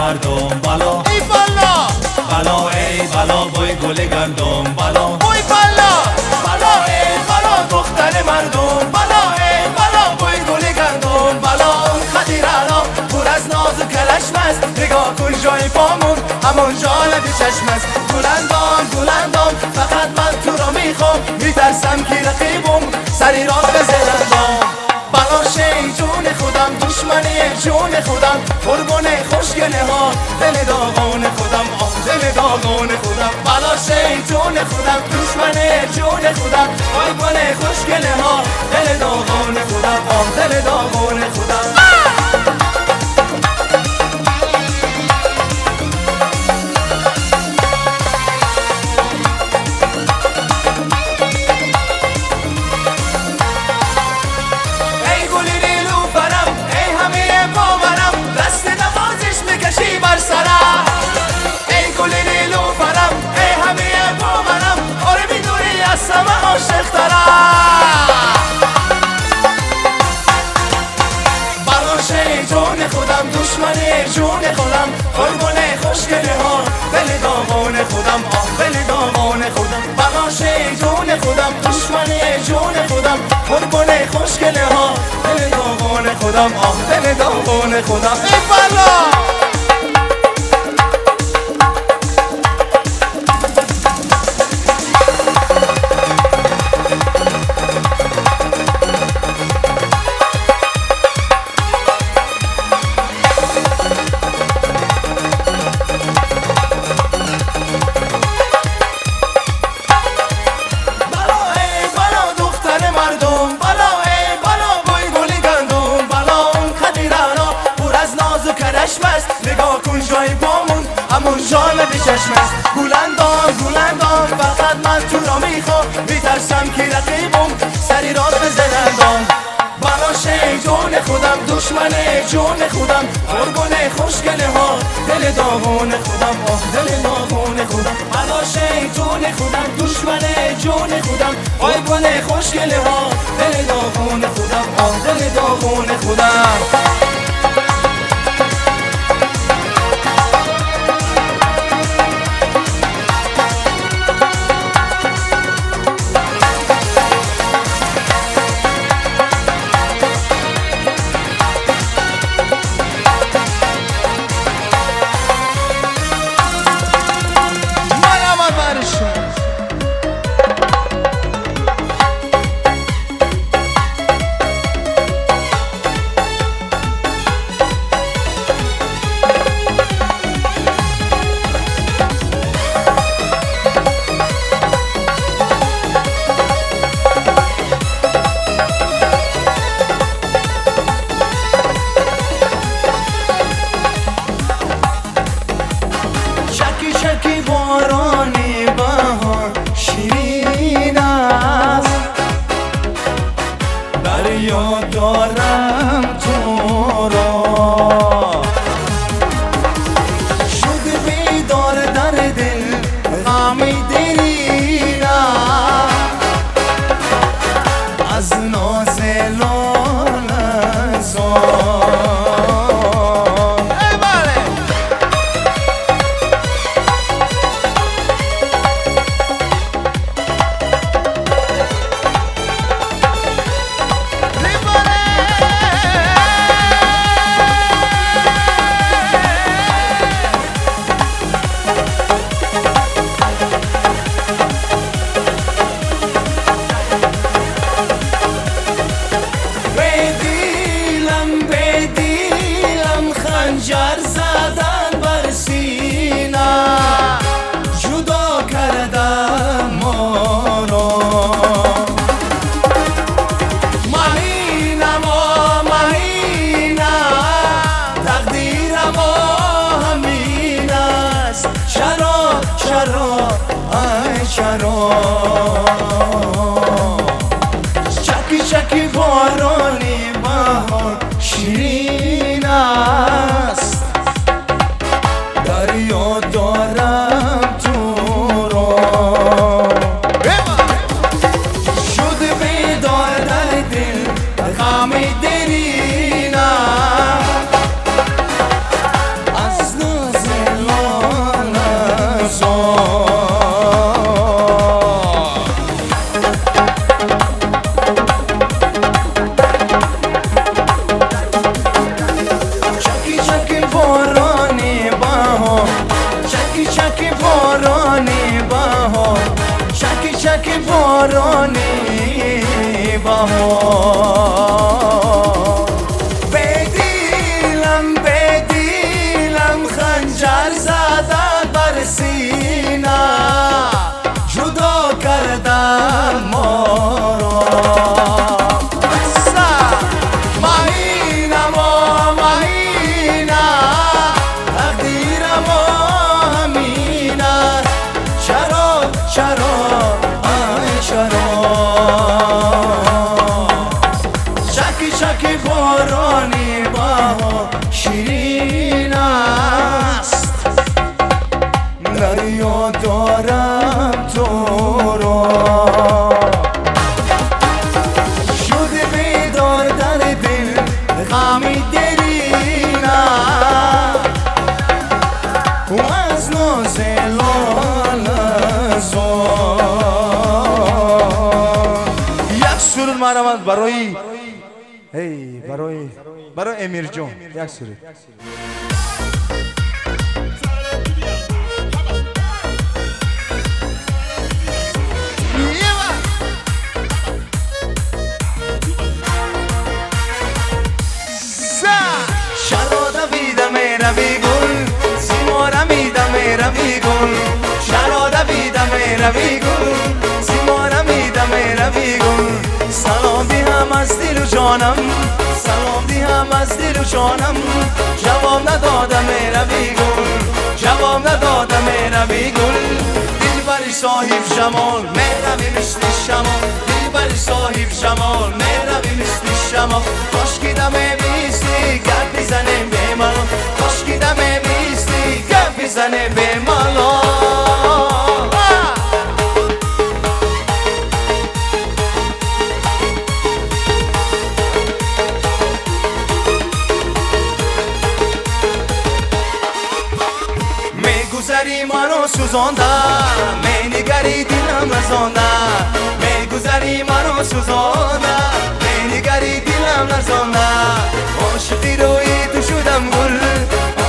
مردم بلا ای بلا بلا ای بلا بوی گل گندم بلا بوی بلا بلا ای بلا دختر مردم بلا ای بلا بوی گل گندم بلا اون خدیره را پر از ناز و کرشم است نگاه کن جای پامون همون جالب چشم است گلندام گلندام فقط من تو را میخوام میترسم که رقیبم سری را بزنندام بلا شی جون خودم دشمنی جون خودم قربان خوشگله ها دل داغان خودم آه دل داغان خودم بلا شی جون خودم دشمنی جون خودم قربان خوشگله ها دل داغان خودم آه دل داغان خودم. دشمن جون خودم قربان خوشگله ها دل داغان خودم آه دل داغان خودم بلاش جون خودم دشمن جون خودم قربان خوشگله ها دل داغان خودم آه دل داغان خودم ای بلا. گولندان گولندان فقط من تو را میخوام میترسم که رقیبم سری را بزنندان بلاش جون خودم دشمن جون خودم قربان خوشگله ها دل داغون خودم آه دل داغون خودم بلاش جون خودم دشمن جون خودم قربان خوشگله ها دل داغون خودم آه دل داغون خودم. چرا ای چرا چکی چکی بارانی بهار شیرین است دریا دارم تو را شد بیدار در دل غم درین از ناز لاله زار. چکی چکی بارانی بهار چکی چکی بارانی بهار چکی چکی بارانی بهار. به دلم خنجر زدن بر سینه جدا کردن ما را. چرا ای چرا چکی چکی بارانی بهار شیرین است دریا دارم تو را شد بیدار در دل غم درین و از ناز لاله زار. یک سرود مرحمت برای ای برای امیر جان یک سرود. چرا دویدم روی گل سیما رمیدم روی گل چرا دویدم روی گل سیما رمیدم روی گل. سلام دیهم از دل و جانم سلام دیهم از دل و جانم جواب ندادم روی گل جواب ندادم روی گل. دلبر صاحب جمال مهربی مثل شما دلبر صاحب جمال مهربی مثل شما. کاش که دمه بیستی گپ بزنه به مالا کاش که دمه بیستی گپ بزنه به مالا. میگذری مرا سوزانده مینگری دلم لرزانده میگذری مرا سوزانده مینگری دلم لرزانده. عاشقی روی تو شدم گل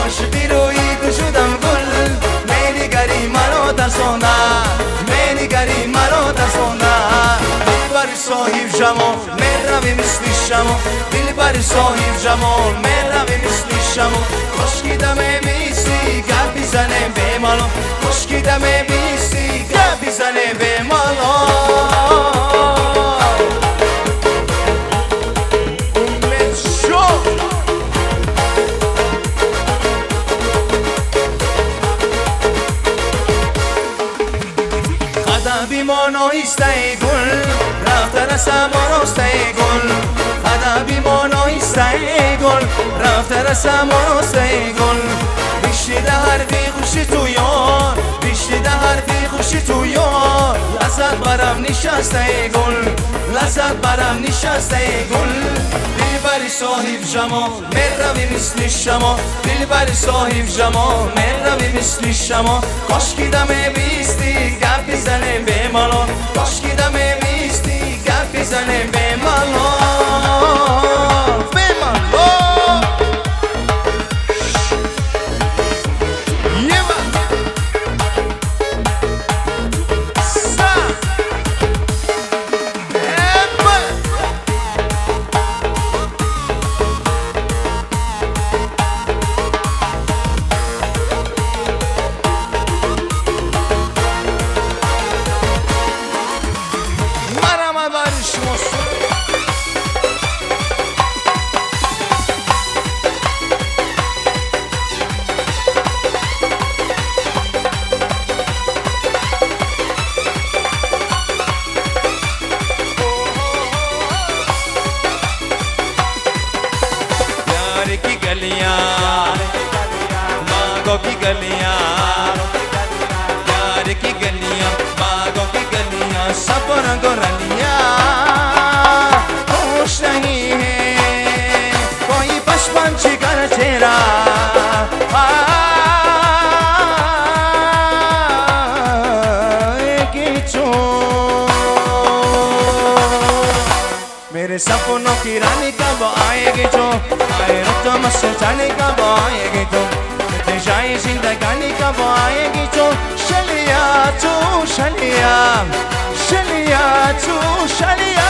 عاشقی روی تو شدم گل مینگری مرا ترسانده مینگری مرا ترسانده. دلبر صاحب جمال میروی مثل شما دلبر صاحب جمال میروی مثل شما. کاش که دمه بیستی گپ بزنه به مالا کاش که دمه بیستی گپ بزنه به مالا. بیمان آهسته گل رفته رسم آراسته گل خدا بیمان آهسته گل رفته رسم آراسته گل. بشنیده حرفی خوشی تو یار بشنیده حرفی خوشی تو یار لذت برم نشسته گل لذت برم نشسته گل. دلبر صاحب جمال میروی مثل شما دلبر صاحب جمال میروی مثل شما. کاش که دمه بیستی گپ بزنه به مالا کاش که دمه بیستی گپ بزنه به مالا به مالا. गोरलिया होश नहीं है कोई बचपन जिगर तेरा आएगी जो मेरे सपनों की रानी कब आएगी जो आए रुत मस्तानी कब आएगी तुम जाए जिंदगानी कब आएगी जो शलिया तू शलिया शलिया तू शलिया।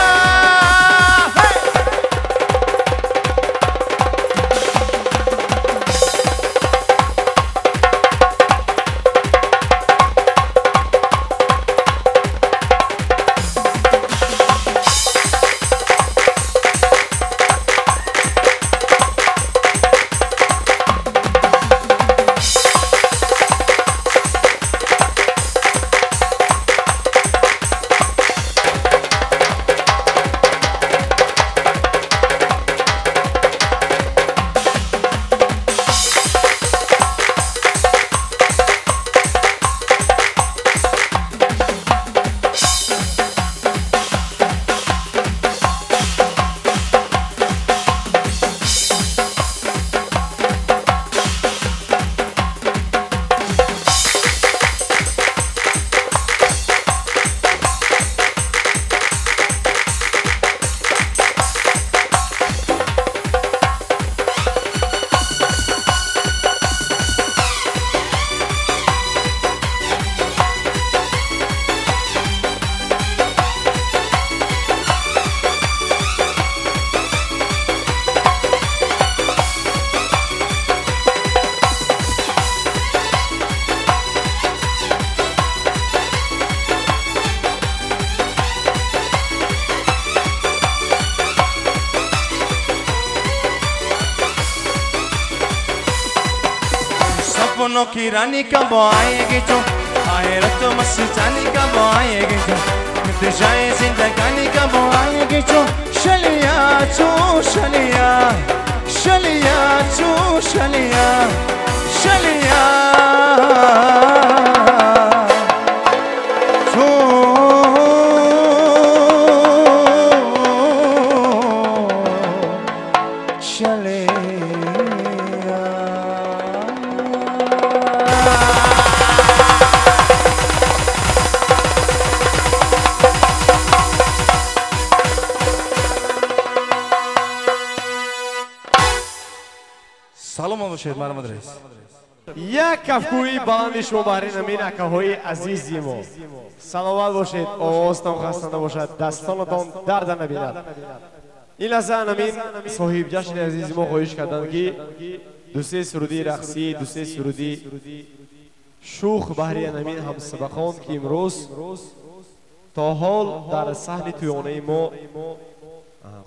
सपनों की रानी कब आएगी जो आए रत मस्तानी कब आएगी जो मिट जाए जिंदगानी कब आएगी जो शलिया तू शलिया शलिया तू शलिया शलिया तू शलिया। Салом бошед, марҳамат раис. Як кафкӯи баланди шумо баҳри намин акаҳои азизи мо. Саломат бошед, овозтон хаста набошад, дастонатон дарда набинад. Ин лаҳза намин соҳибҷашни азизи мо хоҳиш карданд ки дусе суруди рақсӣ, дусе суруди шӯх баҳри намин ҳамсабақон ки имрӯз то ҳол дар саҳни тӯёнаи мо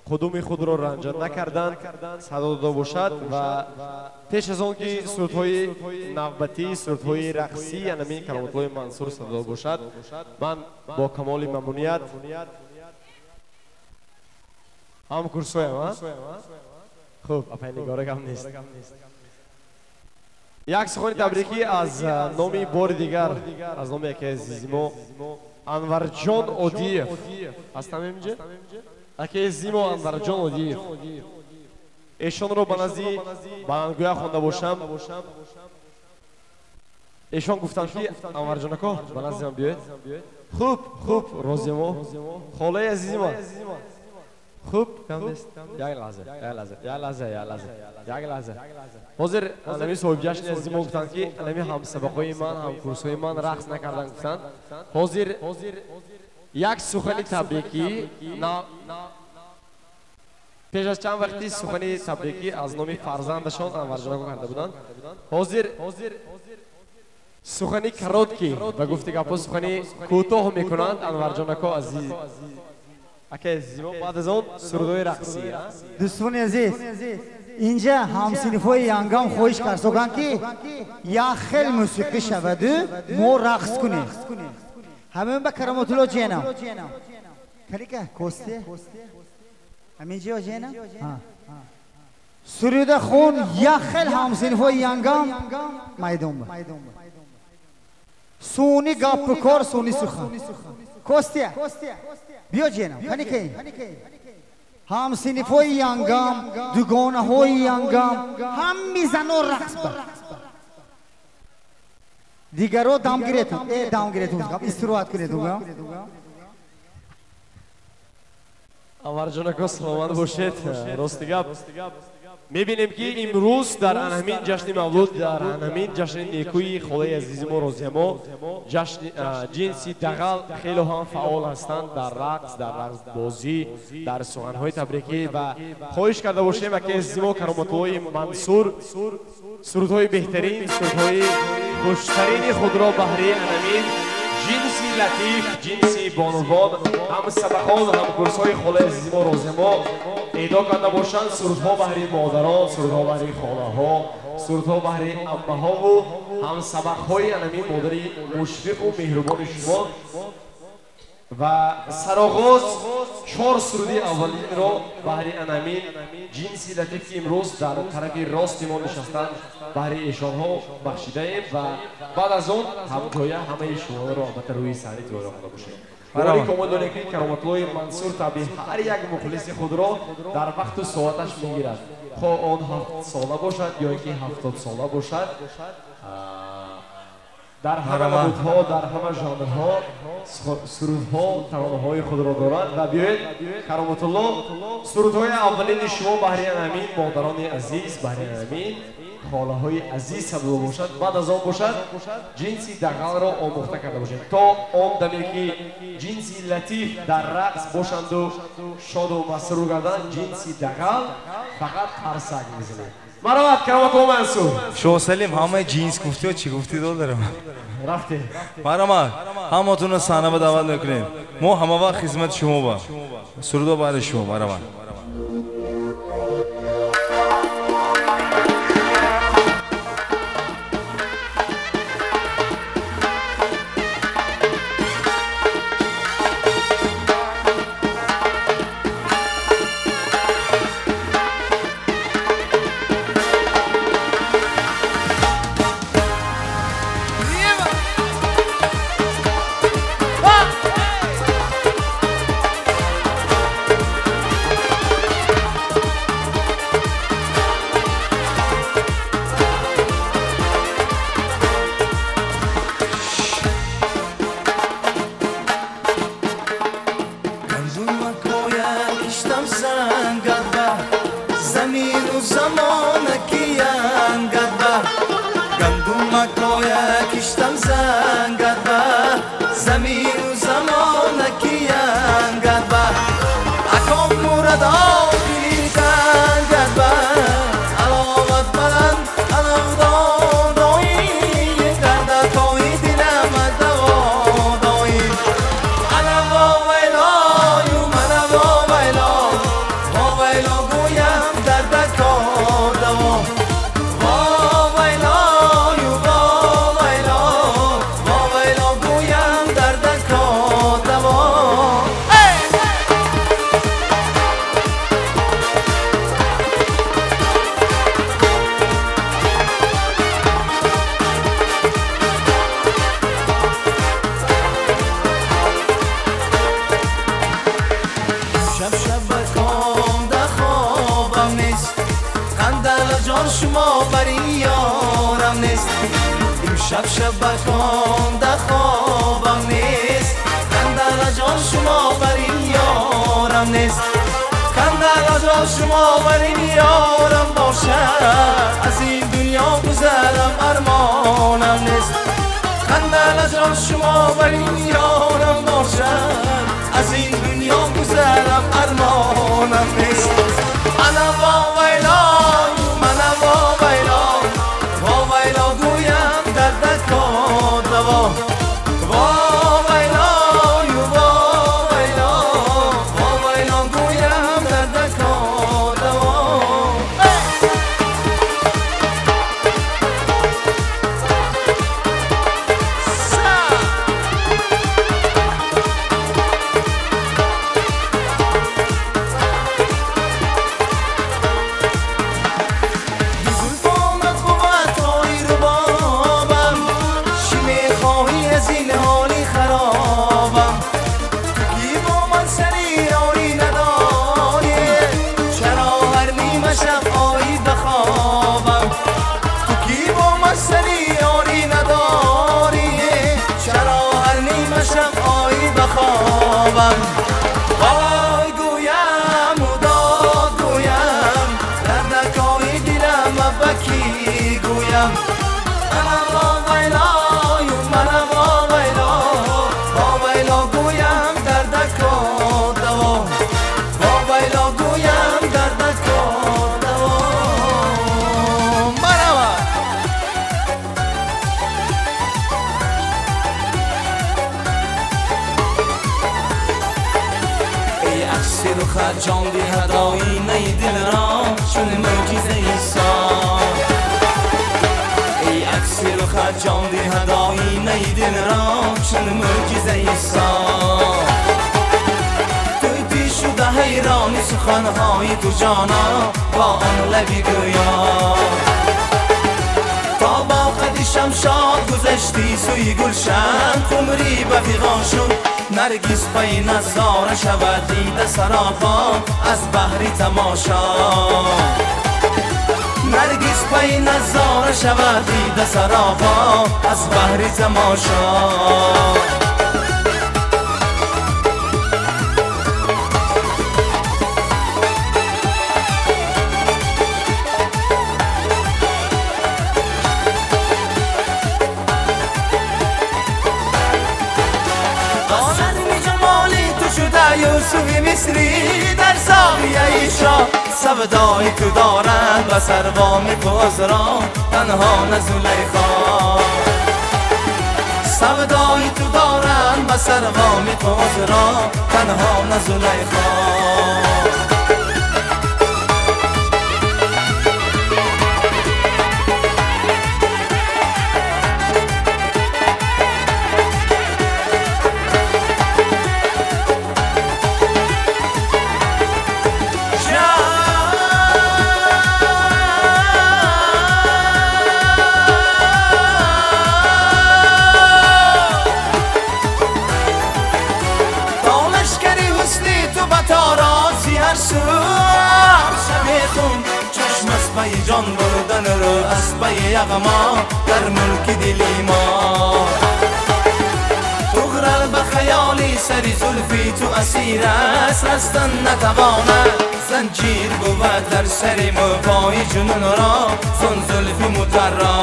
қудуми худро ранҷа накарданд, садо дода бошад ва пеш аз он ки сурудҳои навбатӣ, сурудҳои рақсӣ янамин Кароматуллои Мансур садо дода бошад, ман бо камоли мамнуният ҳам курсоям. Хуб, апай нигора гап нест. Як сухани табрикӣ аз номи бори дигар, аз номи яке азизи мо Анварҷон Одиев. Ҳастам инҷа? Аке зимо Анварҷон Одиев. Эшонро ба назди баландгӯя хонда бошам. Эшон гуфтанд ки Анварҷон ако ба назди ман биёед. Хуб, хуб, розӣ мо. Холаи азизи мо. Хуб, кам нест. Як лаҳза, як лаҳза, як лаҳза, як лаҳза, як лаҳза. Ҳозир анами соҳибҷашни азизи мо гуфтанд ки анами ҳамсабақҳои ман, ҳамкурсҳои ман рақс накарданд гуфтанд. Ҳозир як сухани табрикӣ пеш аз чанд вақти сухани табрикӣ аз номи фарзандашон Анварҷон ако карда буданд. Ҳозир сухани короткий ба гуфти гапҳо сухани кӯтоҳ мекунанд Анварҷон ако азиз. Ака азизи мо, баъд аз он сурудҳои рақсӣ. Дӯстони азиз, инҷа ҳамсинфҳои янгам хоҳиш карсоганд ки як хел мусиқӣ шаваду мо рақс кунем. Ҳамин ба Кароматулло ҷенам. Калика косте? Ҳамин ҷо ҷенам? Суруда хон як хел ҳамсинфҳои янгам майдон ба. Сони гапу кор, сони сухан. Костя, биё ҷенам, кани ки? Ҳамсинифҳои янгам, дугонаҳои янгам, ҳамми зано рақс ба. Дигаро дам гиретун, дам гиретун, истироҳат кунетун. Анварҷон ака, саломат бошед. Рости гап, мебинем ки имрӯз дар анҳамин ҷашни мавлуд, дар анҳамин ҷашни некӯи холаи азизи мо Розиямо, ҷашни ҷинси дағал хело ҳам фаъол ҳастанд дар рақс, дар рақсбозӣ, дар суханҳои табрикӣ ва хоҳиш карда бошем аки азизи мо Кароматуллои Мансур сурудҳои беҳтарин, сурудҳои хуштарини худро баҳри анҳамин ҷинси латиф, ҷинси бонувон, ҳам сабахон, ҳам курсҳои холаи азизи мо Розиямо эъдо карда бошанд. Сурудҳо баҳри модарон, сурудҳо баҳри холаҳо, сурудҳо баҳри аммаҳову ҳам сабақҳои анамин модари мушфиқу меҳрубони шумо. Ва сароғоз 4 суруди аввалинро баҳри анамин ҷинси латиф, ки имрӯз дар тарафи рости мо нишастанд, баҳри эшонҳо бахшидаем ва баъд аз он ҳамҷоя ҳамаи шуморо албатта рӯи саҳна тиёра омада бошем. Боварӣ комил дорем, ки Кароматуллои Мансур табиъ ҳар як мухлиси худро дар вақту соаташ мегирад, хоҳ он 7 сола бошад ё ки 70 сола бошад, дар ҳама намудҳо, дар ҳама жанрҳо сурудҳо, таронаҳои худро дорад. Ва биёед, Кароматулло, сурудҳои аввалини шумо баҳри анамин модарони азиз, баҳри анамин холаҳои азиз сабаб бошад. Баъд аз он бошад ҷинси дағалро омӯхта карда бошем, то он даме ки ҷинси латиф дар рақс бошанду шоду масрур гарданд, ҷинси дағал фақат қарсак мезанад. Марҳамат, Кароматулло Мансур. Шоҳсалим, ҳамаи ҷинс гуфтиё, чӣ гуфтӣ додарам? Рафте. Марҳамат, ҳаматонро саҳна ба даъват мекунем. Мо ҳама вақт хизмати шумо ба. Сурудо баҳри шумо, марҳамат. ҳоли харобам. Ту ки бо ман сари ёрӣ надорӣ, чаро ҳар нима шаб оӣ ба хобам? Ту ки бо ман сари ёрӣ надорӣ, чаро ҳар нима шаб оӣ ба хобам? Вой гӯям у дод гӯям, дардакои дилам ба кӣ гӯям? Манам вовайлою, манам вовайло, вовайло гӯям дардако даво, вовайло гӯям дардако даво. Марама! Эй акси рухат ҷон диҳад оинаи дилро чун мӯъҷиза Исо. Эй акси рухат ҷон диҳад оинаи дилро чун мӯъҷиза Исо. Тӯтӣ шуда ҳайрони суханҳои ту ҷоно бо он лаби гӯё. То бо қади шамшод гузаштӣ сӯи гулшан, қумрӣ ба фиғон шуд наргис пай назора шавад дида саропо аз баҳри тамошо. Наргис пай назора шавад дида саропо аз баҳри тамошо. یوسف مصری در زاویه شاه سودای تو دارد و سروام تو عذرا تنها نه زلیخا. سودای تو دارد و سروام تو عذرا تنها نه زلیخا. جان بردن رو از پی یغما در ملک دلی ما. تغرل به خیالی سری زلفی تو اسیر است، رستن نتواند زنجیر بود در سر پای جنون را زن زلفی مترا.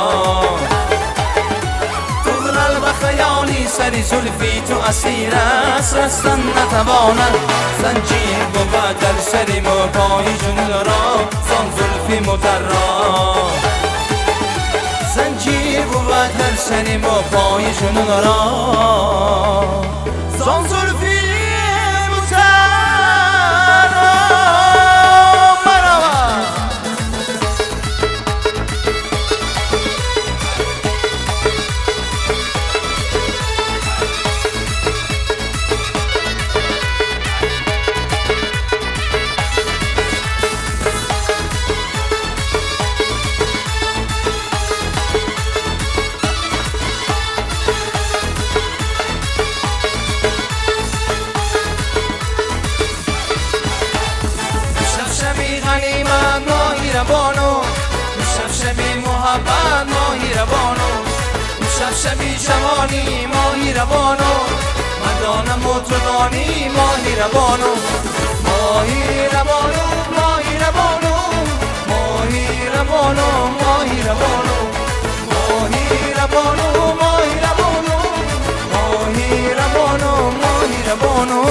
تغرل به خیالی سری زلفی تو اسیر است، رستن نتواند زنجیر بود در سر پای جنون را زن زلفی مترا. زنجیر بود در سر پای جنون را زن زلفی مترا. شب شبی جوانی ماهی روانو، من دانم و تو دانی ماهی روانو، ماهی روانو، ماهی روانو، ماهی روانو، ماهی روانو، ماهی روانو، ماهی روانو، ماهی روانو، ماهی روانو.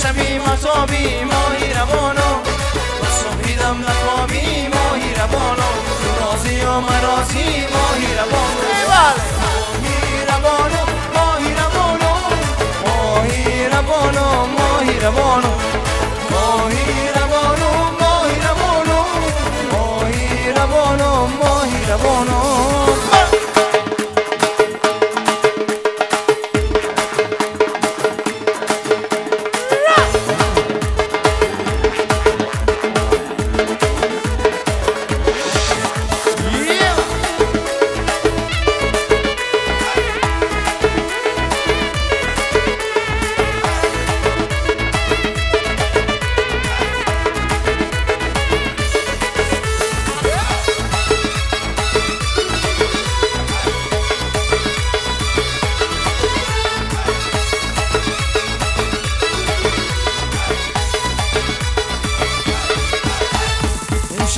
شبی مطابی ماهی روانو، صبحی دم نخوابی ماهی روانو، رازی و مرازی ماهی روانو، ماهی روانو، ماهی روانو، ماهی روانو.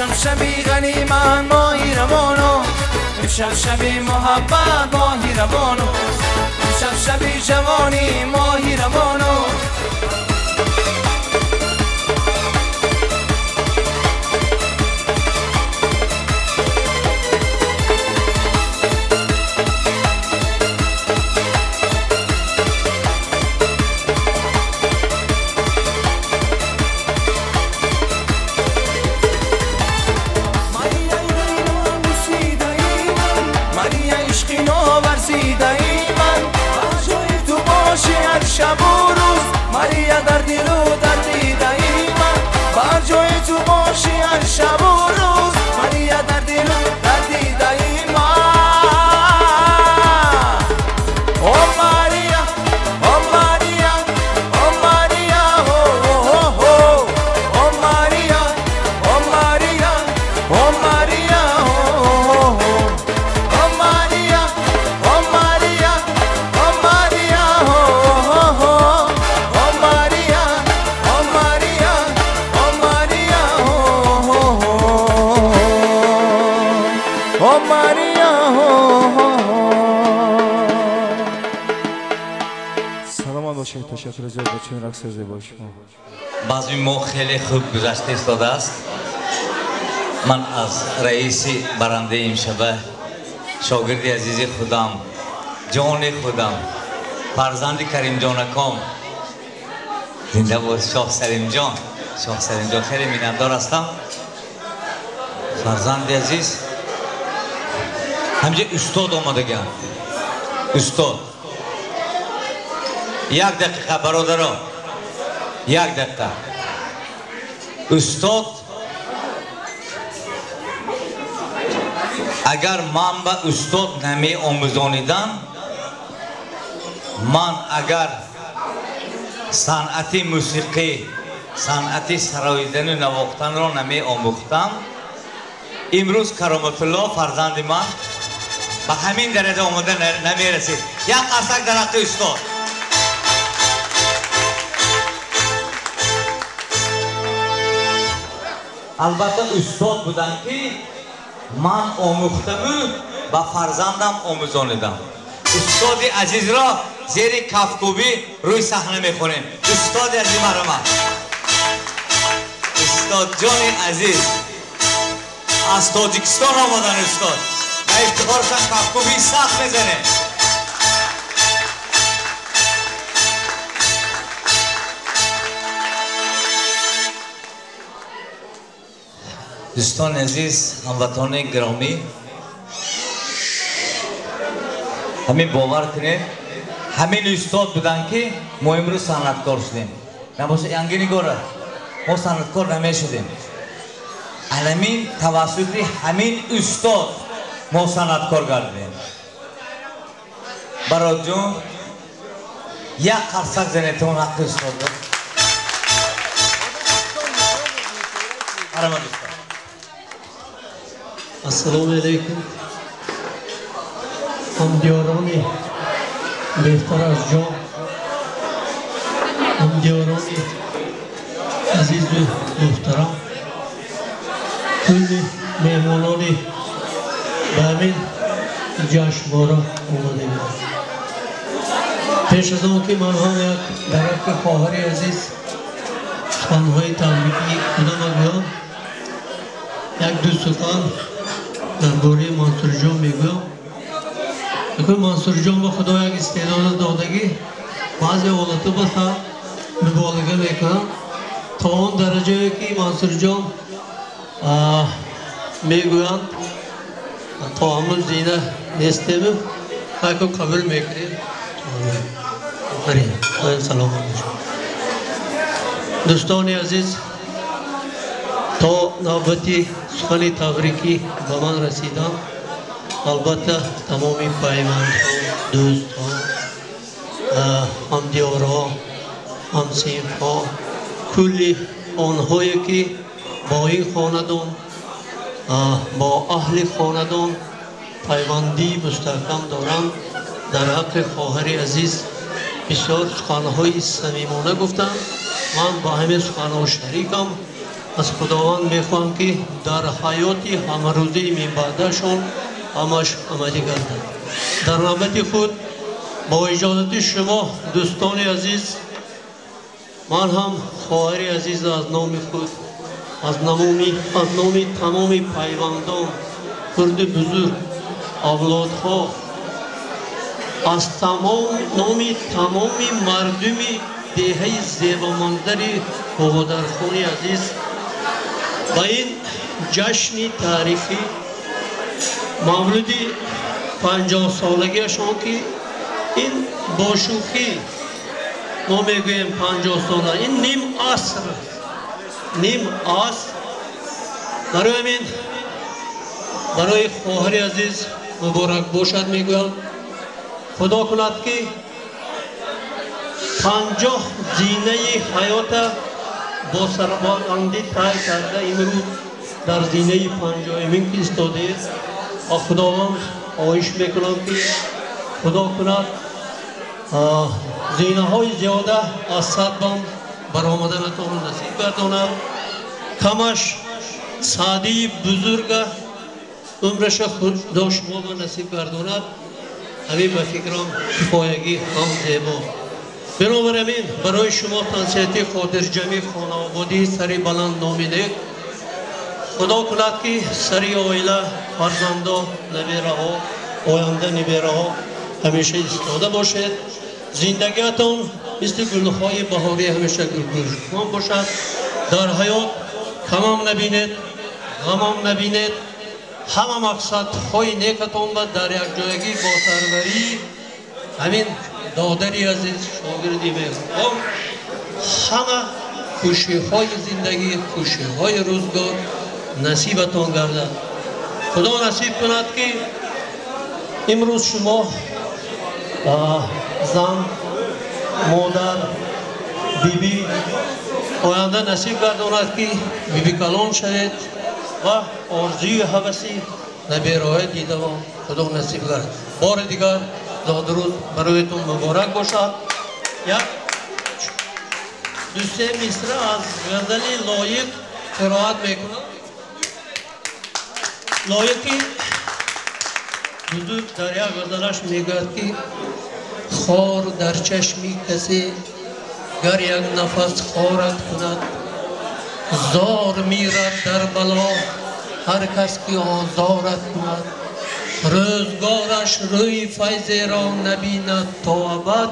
امشب شبی غنیمت ماهی روانو، امشب شبی محبت ماهی روانو، امشب شبی جوانی ماهی روانو. شب و روز ماریا در دل و در دیده من، بر جای تو باشی هر شب و روز ماریا در دل و در دیده من. او ماریا، او ماریا، او ماریا، هو هو هو، او ماریا، او ماریا، او ماریا، هو هو هو، او ماریا، او ماریا، او ماریا، هو هو، او ماریا، او ماریا، او ماریا، هو هو هو، او ماریا، هو هو. سلامت باشید. تشکر زیاد با چنین رقص زیبای شما. базми мо хеле хуб гузашта истодааст. Ман аз раиси барандаи имшаба, шогирди азизи худам, ҷони худам, фарзанди Каримҷонаком, зинда бод Шоҳ Салимҷон. Шоҳ Салимҷон, хеле миннатдор ҳастам. Фарзанди азиз, ҳамҷа устод омадаган. Устод, як дақиқа, бародаро, як дақиқа. Устод, агар ман ба устод намеомӯзонидам, ман агар санъати мусиқӣ, санъати сароидану навохтанро намеомӯхтам, имрӯз Кароматулло фарзанди ман ба ҳамин дараҷа омода намерасид. Як қарсак дар ҳаққи устод. Албатта, устод буданд, ки ман омӯхтаму ба фарзандам омӯзонидам. Устоди азизро зери кафкӯбӣ рӯи саҳна мехонем. Устоди азиз, марҳамат. Устодҷони азиз, аз Тоҷикистон омадан устод. Ба ифтихоршон кафкӯбии сахт мезанем. Дӯстони азиз, ҳамватони гиромӣ, ҳамин бовар кунед, ҳамин устод буданд, ки мо имрӯз санъаткор шудем. Набоша, янги нигора, мо санъаткор намешудем. Анамин тавассути ҳамин устод мо санъаткор гардидем. Баротҷон, як қарсак занетон ҳаққи устодро. Марҳамат, устод. Ассалому алайкум. Ҳамдиёрони беҳтар аз ҷон, ҳамдиёрони азизу муҳтарам, кулли меҳмонони ба ҳамин ҷашнвора омадагӣ. Пеш аз он ки ман ҳам як дар ҳаққи хоҳари азиз суханҳои табрикӣ худама гӯям, як ду сухан дар бораи Мансурҷон мегӯям. Якун Мансурҷон ба Худо як истеъдод додагӣ, баъзе ҳолату ба сар муболиға мекунам то он дараҷае ки Мансурҷон мегӯянд, то ҳамун зина нестему, якун қабул мекунем. Офарин, хоҳем саломат бошед. Дӯстони азиз, то навбати сухани табрикӣ ба ман расидам, албатта тамоми пайвандҳо, дӯстҳо, ҳамдиёрҳо, ҳамсинфҳо, кулли онҳое ки бо ин хонадон, бо аҳли хонадон пайвандии мустаҳкам доранд, дар ҳаққи хоҳари азиз бисёр суханҳои самимона гуфтанд. Ман ба ҳамин суханҳо шарикам. Аз Худованд мехоҳам, ки дар ҳаёти ҳамарӯзаи минбаъдашон ҳамаш амалӣ гардад. Дар навбати худ бо иҷозати шумо, дӯстони азиз, ман ҳам хоҳари азиз аз номи худ, аз номи тамоми пайвандон, хурду бузург, авлодҳо, аз номи тамоми мардуми деҳаи зебоманзари Бободархони азиз ба ин ҷашни таърихӣ, мавлуди 50-солагиашон, ки ин бо шӯхӣ мо мегӯем 50 сола, ин ним аср, ним аср. Барои ҳамин барои хоҳари азиз муборак бошад мегӯям. Худо кунад, ки 50 зинаи ҳаёта бо сарбаландӣ тай карда, имрӯз дар зинаи 50-умин ки истодаед, ва Худованд хоҳиш мекунам, ки Худо кунад зинаҳои зиёда аз 100 бам баромаданатонро насиб гардонад. Камаш саъдии бузурга умраша Худо шуморо насиб гардонад. Ҳамин ба фикрам кифоягӣ ҳам зебо. Бинобар ҳамин барои шумо тансиҳати хотирҷамъи хонаободӣ, сари баланд, номи нек. Худо кунад, ки сари оила, фарзандо, набераҳо, оянда набераҳо ҳамеша истода бошед. Зиндагиатон мисли гулҳои баҳорӣ ҳамеша гулгулшукон бошад. Дар ҳаёт камам набинед, ғамам набинед. Ҳама мақсадҳои некатон ба дар якҷоягӣ бо сарварии ҳамин додари азиз, шогирди меҳрубон, ҳама хушиҳои зиндагӣ, хушиҳои рӯзгор насибатон гардад. Худо насиб кунад, ки имрӯз шумо зан, модар, бибӣ, оянда насиб гардонад, ки биби калон шавед ва орзуи ҳаваси набераҳои дидавон Худо насиб гардад. Бори дигар зодрӯз бароятон муборак бошад. Як ду-се мисра аз ғазали Лоиқ қироат мекунам. Лоиқи бузург дар як ғазалаш мегӯяд, ки хор дар чашми касе гар як нафас хорат кунад, зор мирад дар бало ҳар кас ки озорат кунад. Рӯзгораш рӯи файзеро набинад то абад,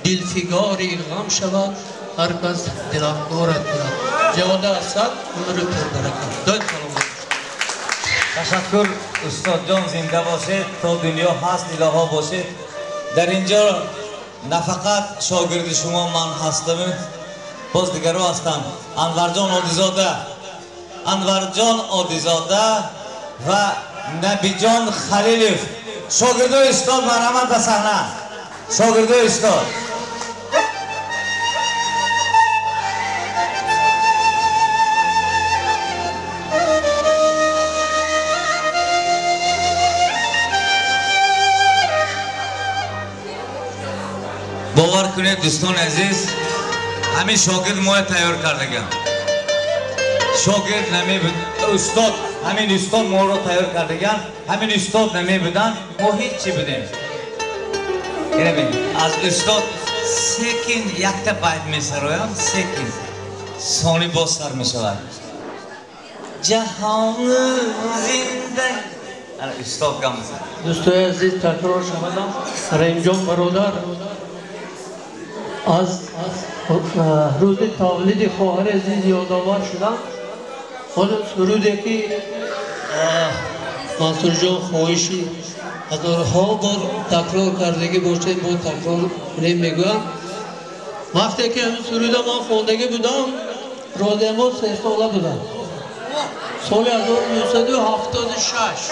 дилфигори ғам шавад ҳар кас дилафгорат кунад. Зиёда аз 100 умри пурбаракат. Доим саломат. Ташаккур, устодҷон, зинда бошед, то дунё ҳаст илоҳо бошед. Дар инҷо на фақат шогирди шумо ман ҳастам, боз дигару ҳастанд. Анварҷон Одизода, Анварҷон Одизода ва Набиҷон Халилов, шогирдои устод, марҳамат ба саҳна. Шогирдои устод. Бовар кунед, дӯстони азиз, ҳамин шогирд моя тайёр кардагам. Шогирд намебуд, устод, ҳамин устод моро тайёр кардаган, ҳамин устод намебудан, мо ҳеҷ чӣ будем. Инабин, аз устод секин якта байт месароям, секин. Сони боз сар мешавад. Ҷаҳон зинда. Ана устод гам мезанад. Дӯстои азиз, такрор шавадам, Раҳимҷон бародар аз рӯзи тавлиди хоҳари азиз ёдовар шудам. Ҳозир суруде ки Мансурҷон хоҳиши ҳазорҳо бор такрор кардагӣ бошед, бо такрор кунем мегӯям. Вақте ки ҳамин суруда ман хондагӣ будам, Розиамо 3 сола будам. Соли 1976.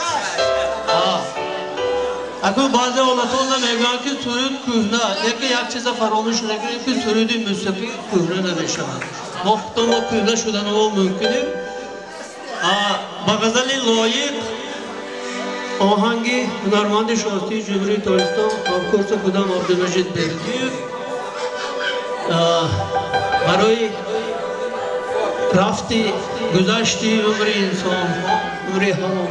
Акун баъзе ҳолатонда мегӯянд, ки суруд кӯҳна, лекин як чиза фаромӯш накунед, ки суруди мусиқӣ кӯҳна намешавад. Мо худо мо кӯҳна шуданамо мумкинем. Ба ғазали Лоиқ оҳанги ҳунарманди шоистаи Ҷумҳурии Тоҷикистон, ҳамкурси худам Абдумаҷид Бердиев, барои рафти Гузашти умри инсон, умри ҳамон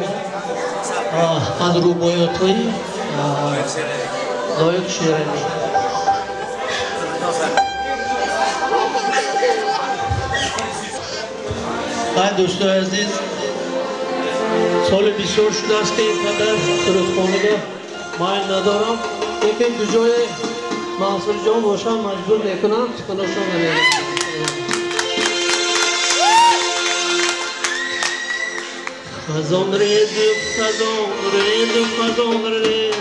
аз рубоётҳои Лоиқ Шералӣ. Ай дӯстои азиз, соли бисёр шудааст, ки ин қадар сурудхонига майл надорам, лекин куҷое Мансурҷон бошам, маҷбур мекунам, суханошон намегӯям. Хазон резу, хазон резу, хазон рез,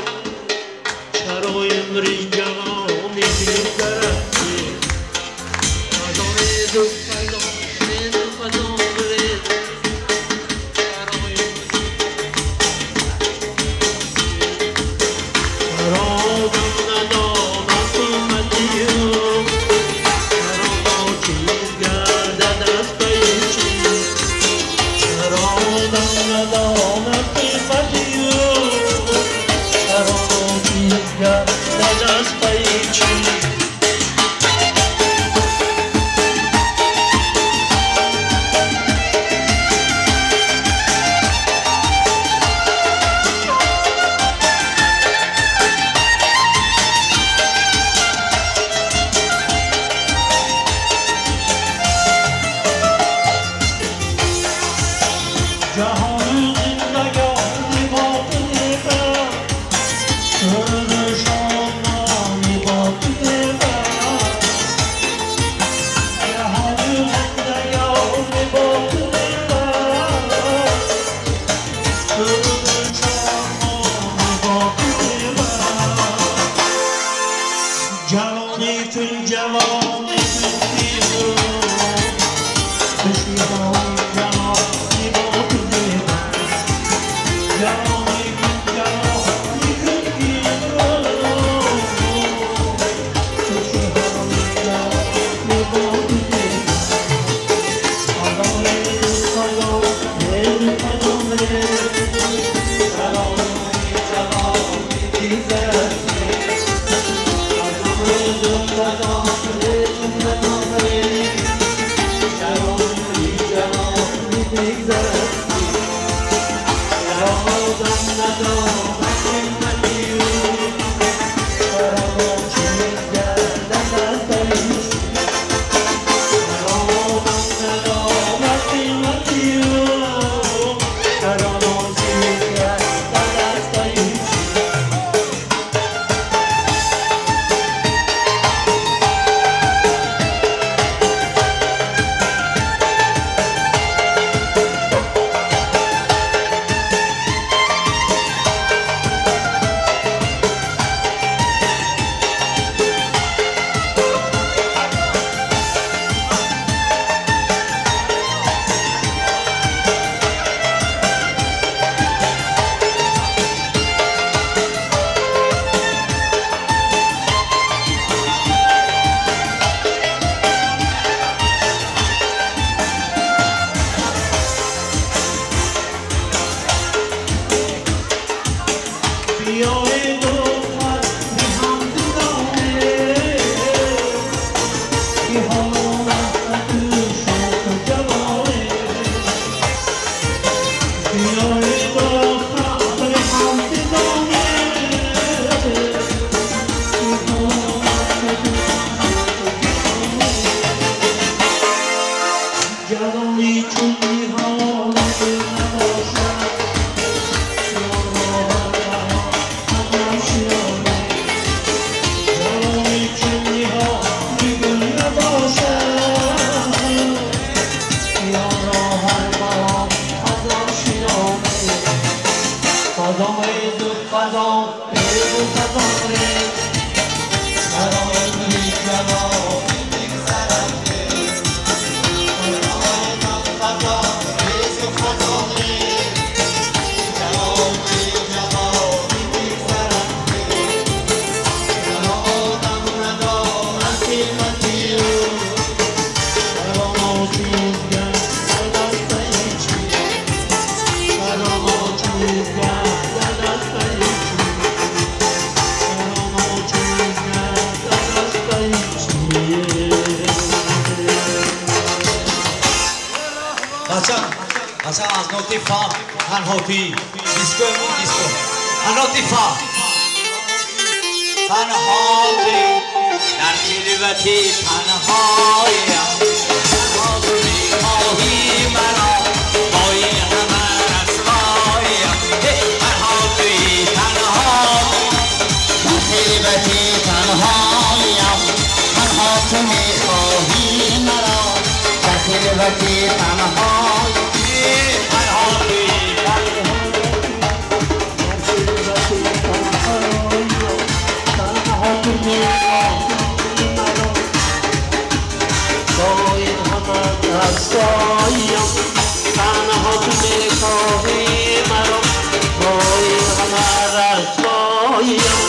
чаро умри ҷавони бигзарад? Хазон резу, хазон резу, хазон рез, чаро одам надонад қимати ӯ, чаро ночиз гардад аз пайи чиз? Чаро одам надонад қимати ӯ, чаро ночиз гардад аз пайи чиз? Масалан, аз ноти фа танҳо туӣ. Диско диско. Аз ноти фа. Танҳо туӣ дар хилвати танҳоям. Танҳо ту мехоҳӣ маро бо ин ҳама расвоям. Танҳо туӣ, танҳо дар хилвати танҳоям. Танҳо ту мехоҳӣ маро дар хилвати танҳоям. Танҳо туӣ, танҳо ту мехоҳӣ маро бо ин ҳама расвоям. Танҳо ту мехоҳӣ маро бо ин ҳама расвоям.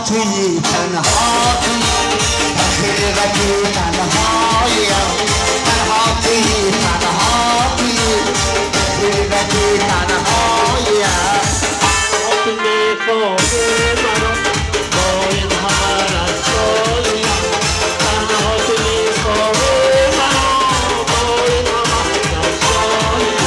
تویی، تنها تویی در خلوتی تنهایم. تنها تویی، تنها تویی در خلوتی تنهایم. تنها تو میخواهی مرا با این همه رسوایم. تنها تو میخواهی مرا با این همه رسوایم.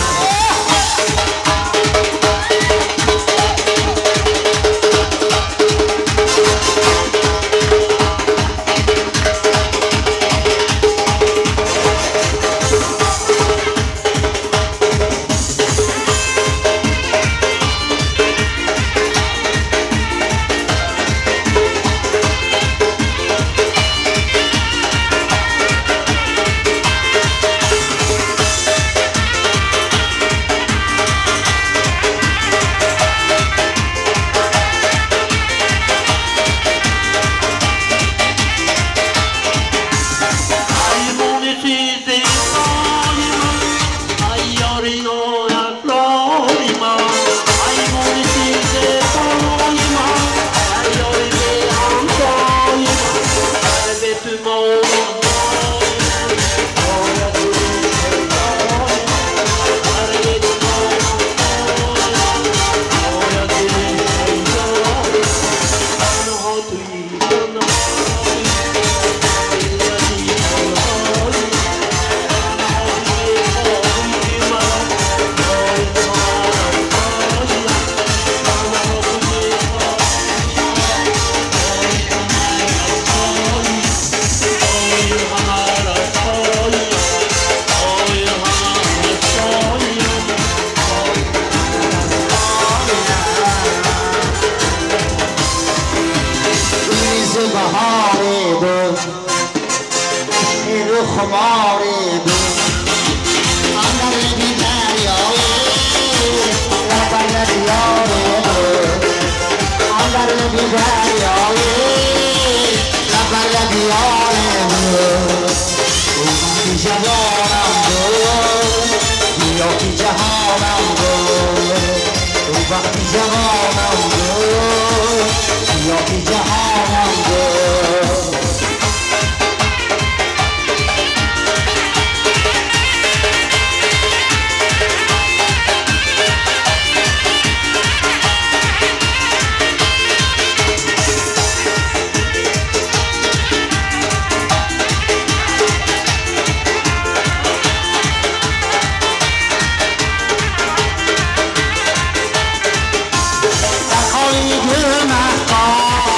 در خالی گل مهتاب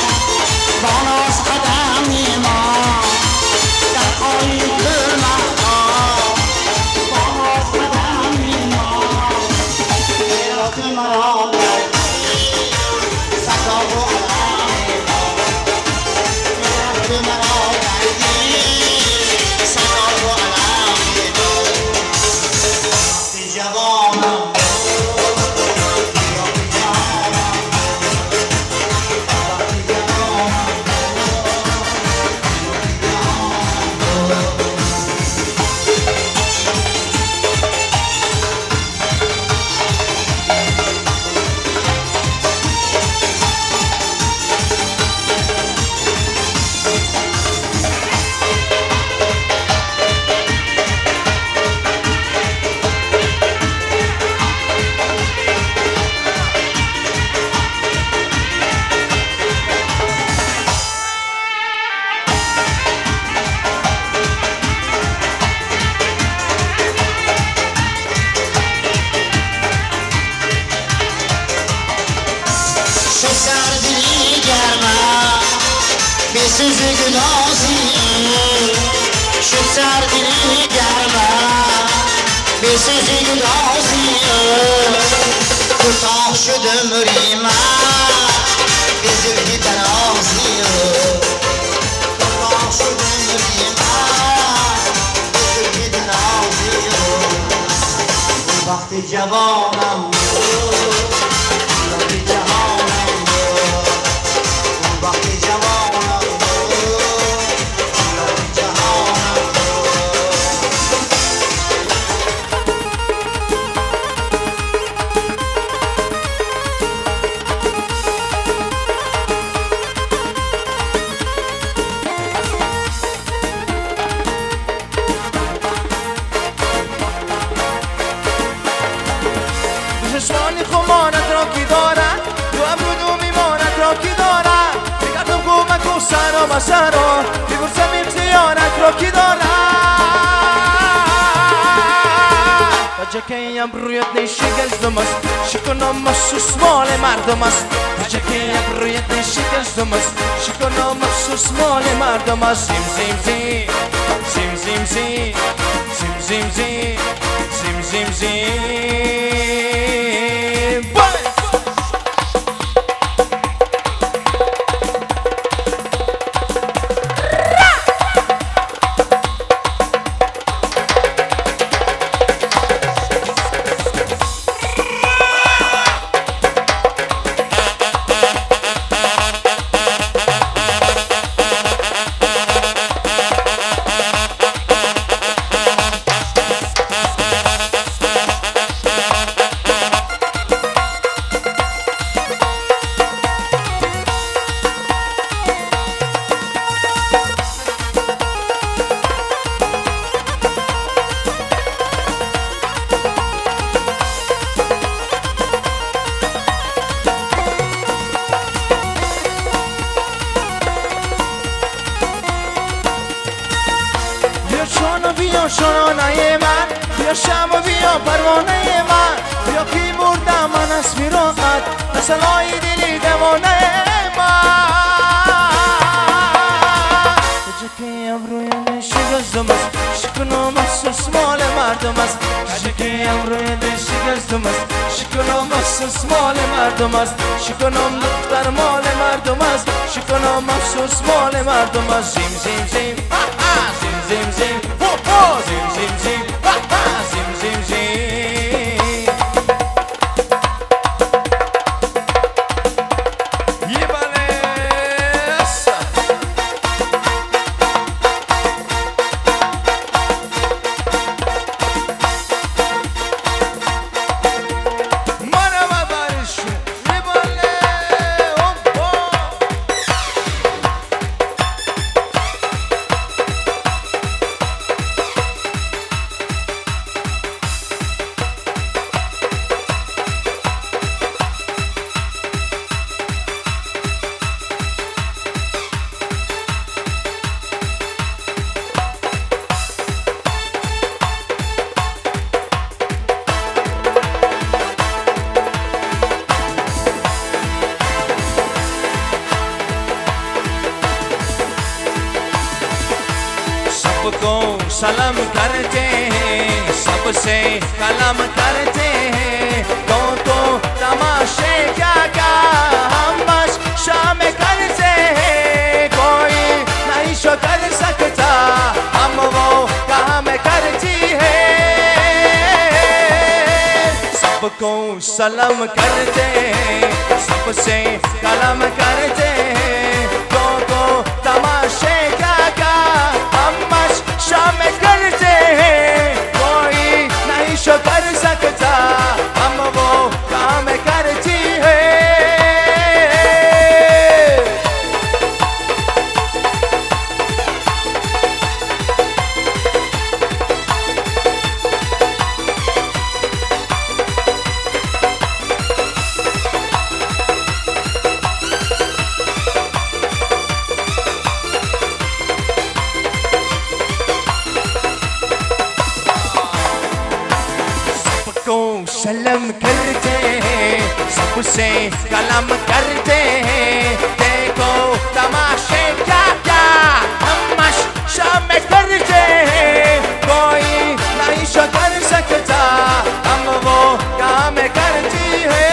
سردی گرمم بسوزی گدازی کوتاه شد عمری من به زلفی درازی کوتاه شد عمری من به زلفی درازی وقتی جوانم وقتی جهانم وقتی جوانم وقتی جهانم. چشمانی خمارت را کی دارد، دو ابرو دو میمانت را کی دارد، بگردم کمک و سرا و سرا بپرسم امتیانت را کی دارد. تاجکه ابرویت نشکستم است، شکنم افسوس مال مردم است. تاجکه ابرویت نشکستم است، شکنم افسوس مال مردم است. زیم زیم زیم زیم زیم زیم زیم زیم زیم زیم زیم. بیا شانه من، بیا شم و بیا پروانه من، بیا کی مردم من از فراقت، مثلای دلی دوانه من. تجکی ابروی نشکستم است، شکنم افسوس مال مردم است. تجکی ابروی نشکستم است، شکنم افسوس مال مردم است. شکنم دختر مال مردم است، شکنم افسوس مال مردم است. زیم زیم زیم زیم زیم زیم زیم زیم زیم زیم زیم زیم. یبالس مرحبا برش یباله اوپا. सबको सलाम करते हैं, सबसे कलाम करते हैं, तो तमाशे क्या क्या हम बस शाम करते हैं। कोई नहीं शो कर सकता हम वो काम करती है। सबको सलाम करते हैं, सबसे कलाम करते हैं, तो तमाशे क्या क्या हम बस शाम करते हैं। कोई नहीं शो कर सकता हम वो काम करती है। सलाम करते हैं, सबसे कलाम करते हैं, देखो तमाशे क्या क्या हम शम करते हैं, कोई नहीं शो कर सकता हम वो काम करती है।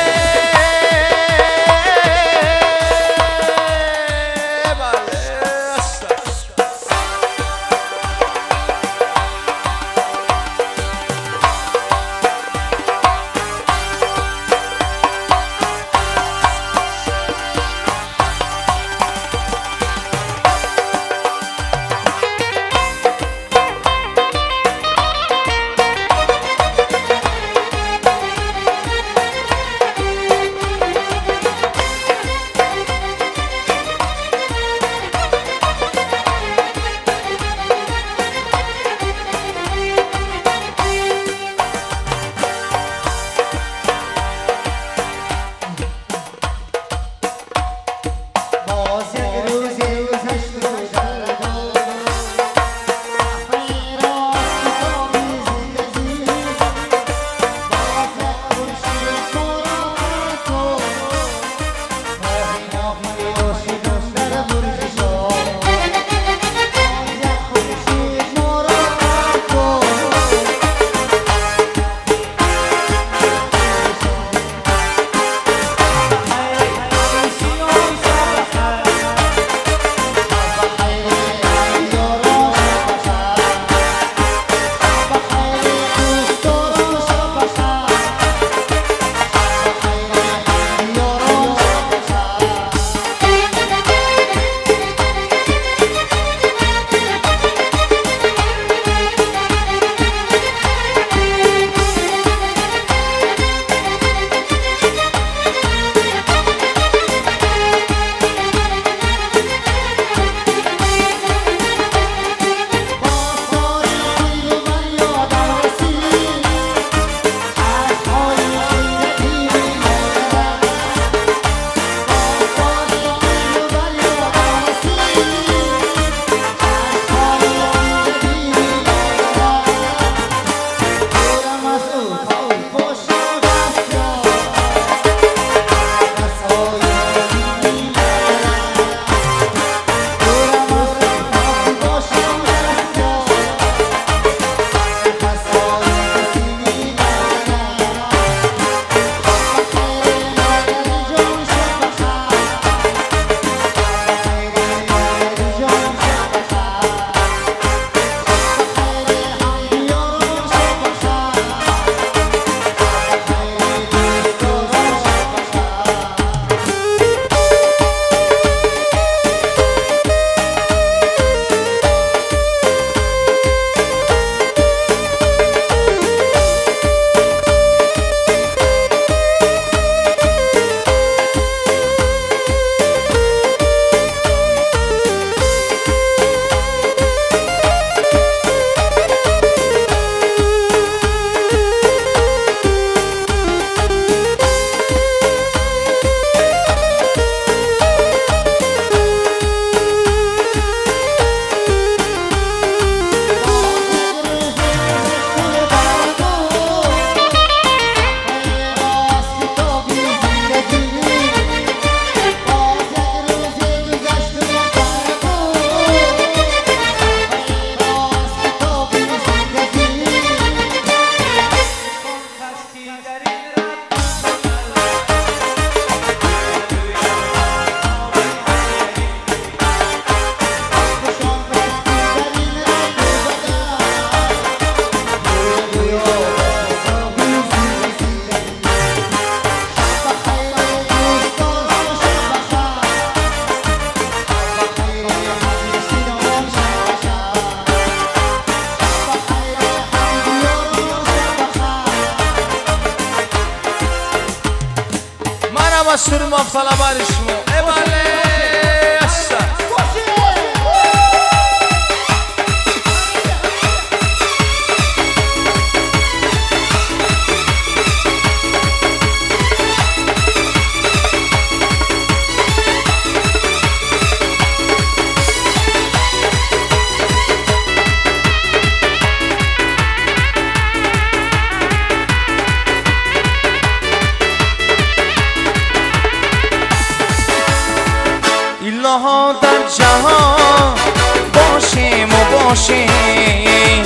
باشیم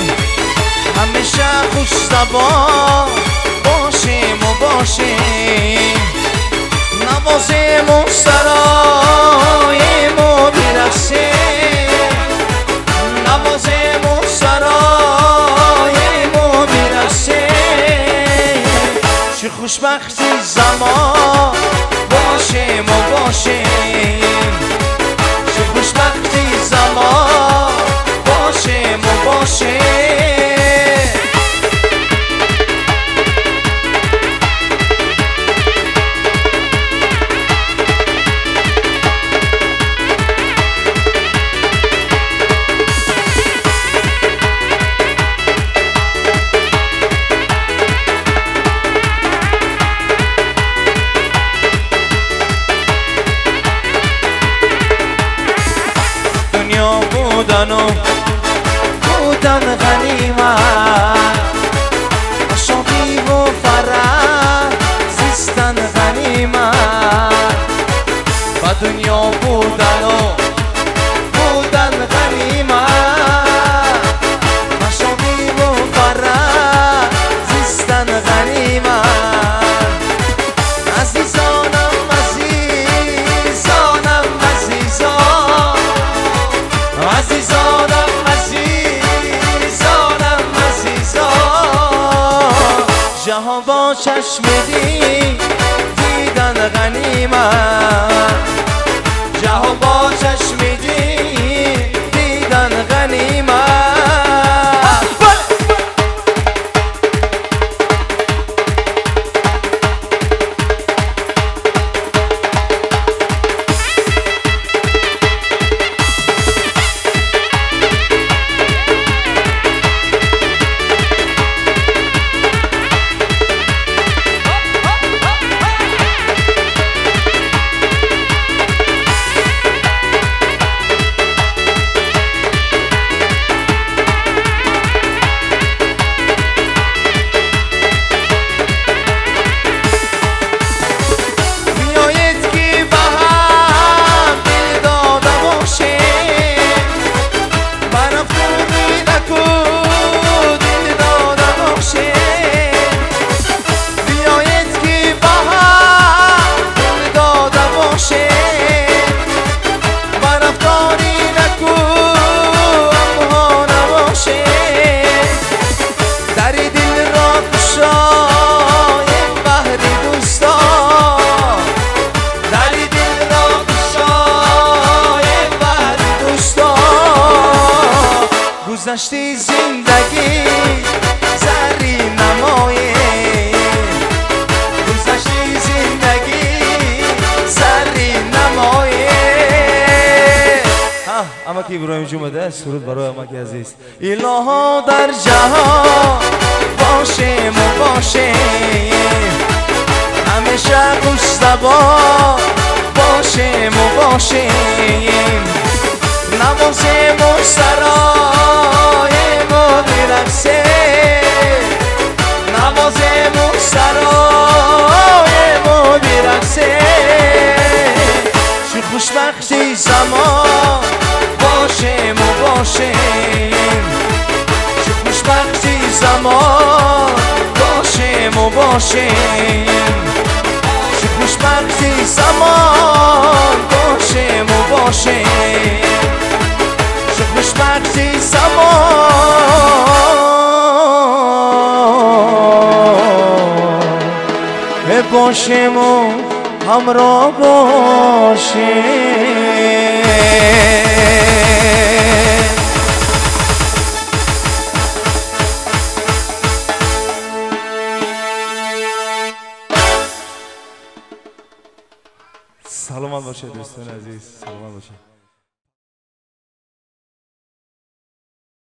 همیشه خوش زبان باشیم و باشیم نوازیم و سراییم و برقصیم نوازیم و سراییم و برقصیم چه خوشبختی زمان باشیم و باشیم چه خوشبختی زمان باشیم و باشیم. بودن غنیمت شادی و فرح زیستن غنیمت و دنیا بودن و بودن غنیمت شادی و فرح زیستن غنیمت. عزیزانم عزیزانم عزیزان عزیزانم عزیزانم عزیزان جهان با چشم دیدن غنیمت جهان با چشم دیدن غنیمت. گذشتی زندگی زری نمایه گذشتی زندگی زری نمایه. امکی ابراهیم جومده سرود برای امکی عزیز. الها در جهان باشیم و باشیم همیشه خوش زبان باشیم و باشیم نوازیم و سراییم و برقصیم نوازیم و سراییم و برقصیم چه خوشبختی زمان باشیم و باشیم چه خوشبختی زمان باشیم و باشیم چه خوشبختی زمان باشیم و باشیم چه خوشبختی زمان باشیم و همراه باشیم. سلامت باشید دوستان عزیز، سلامت باشید.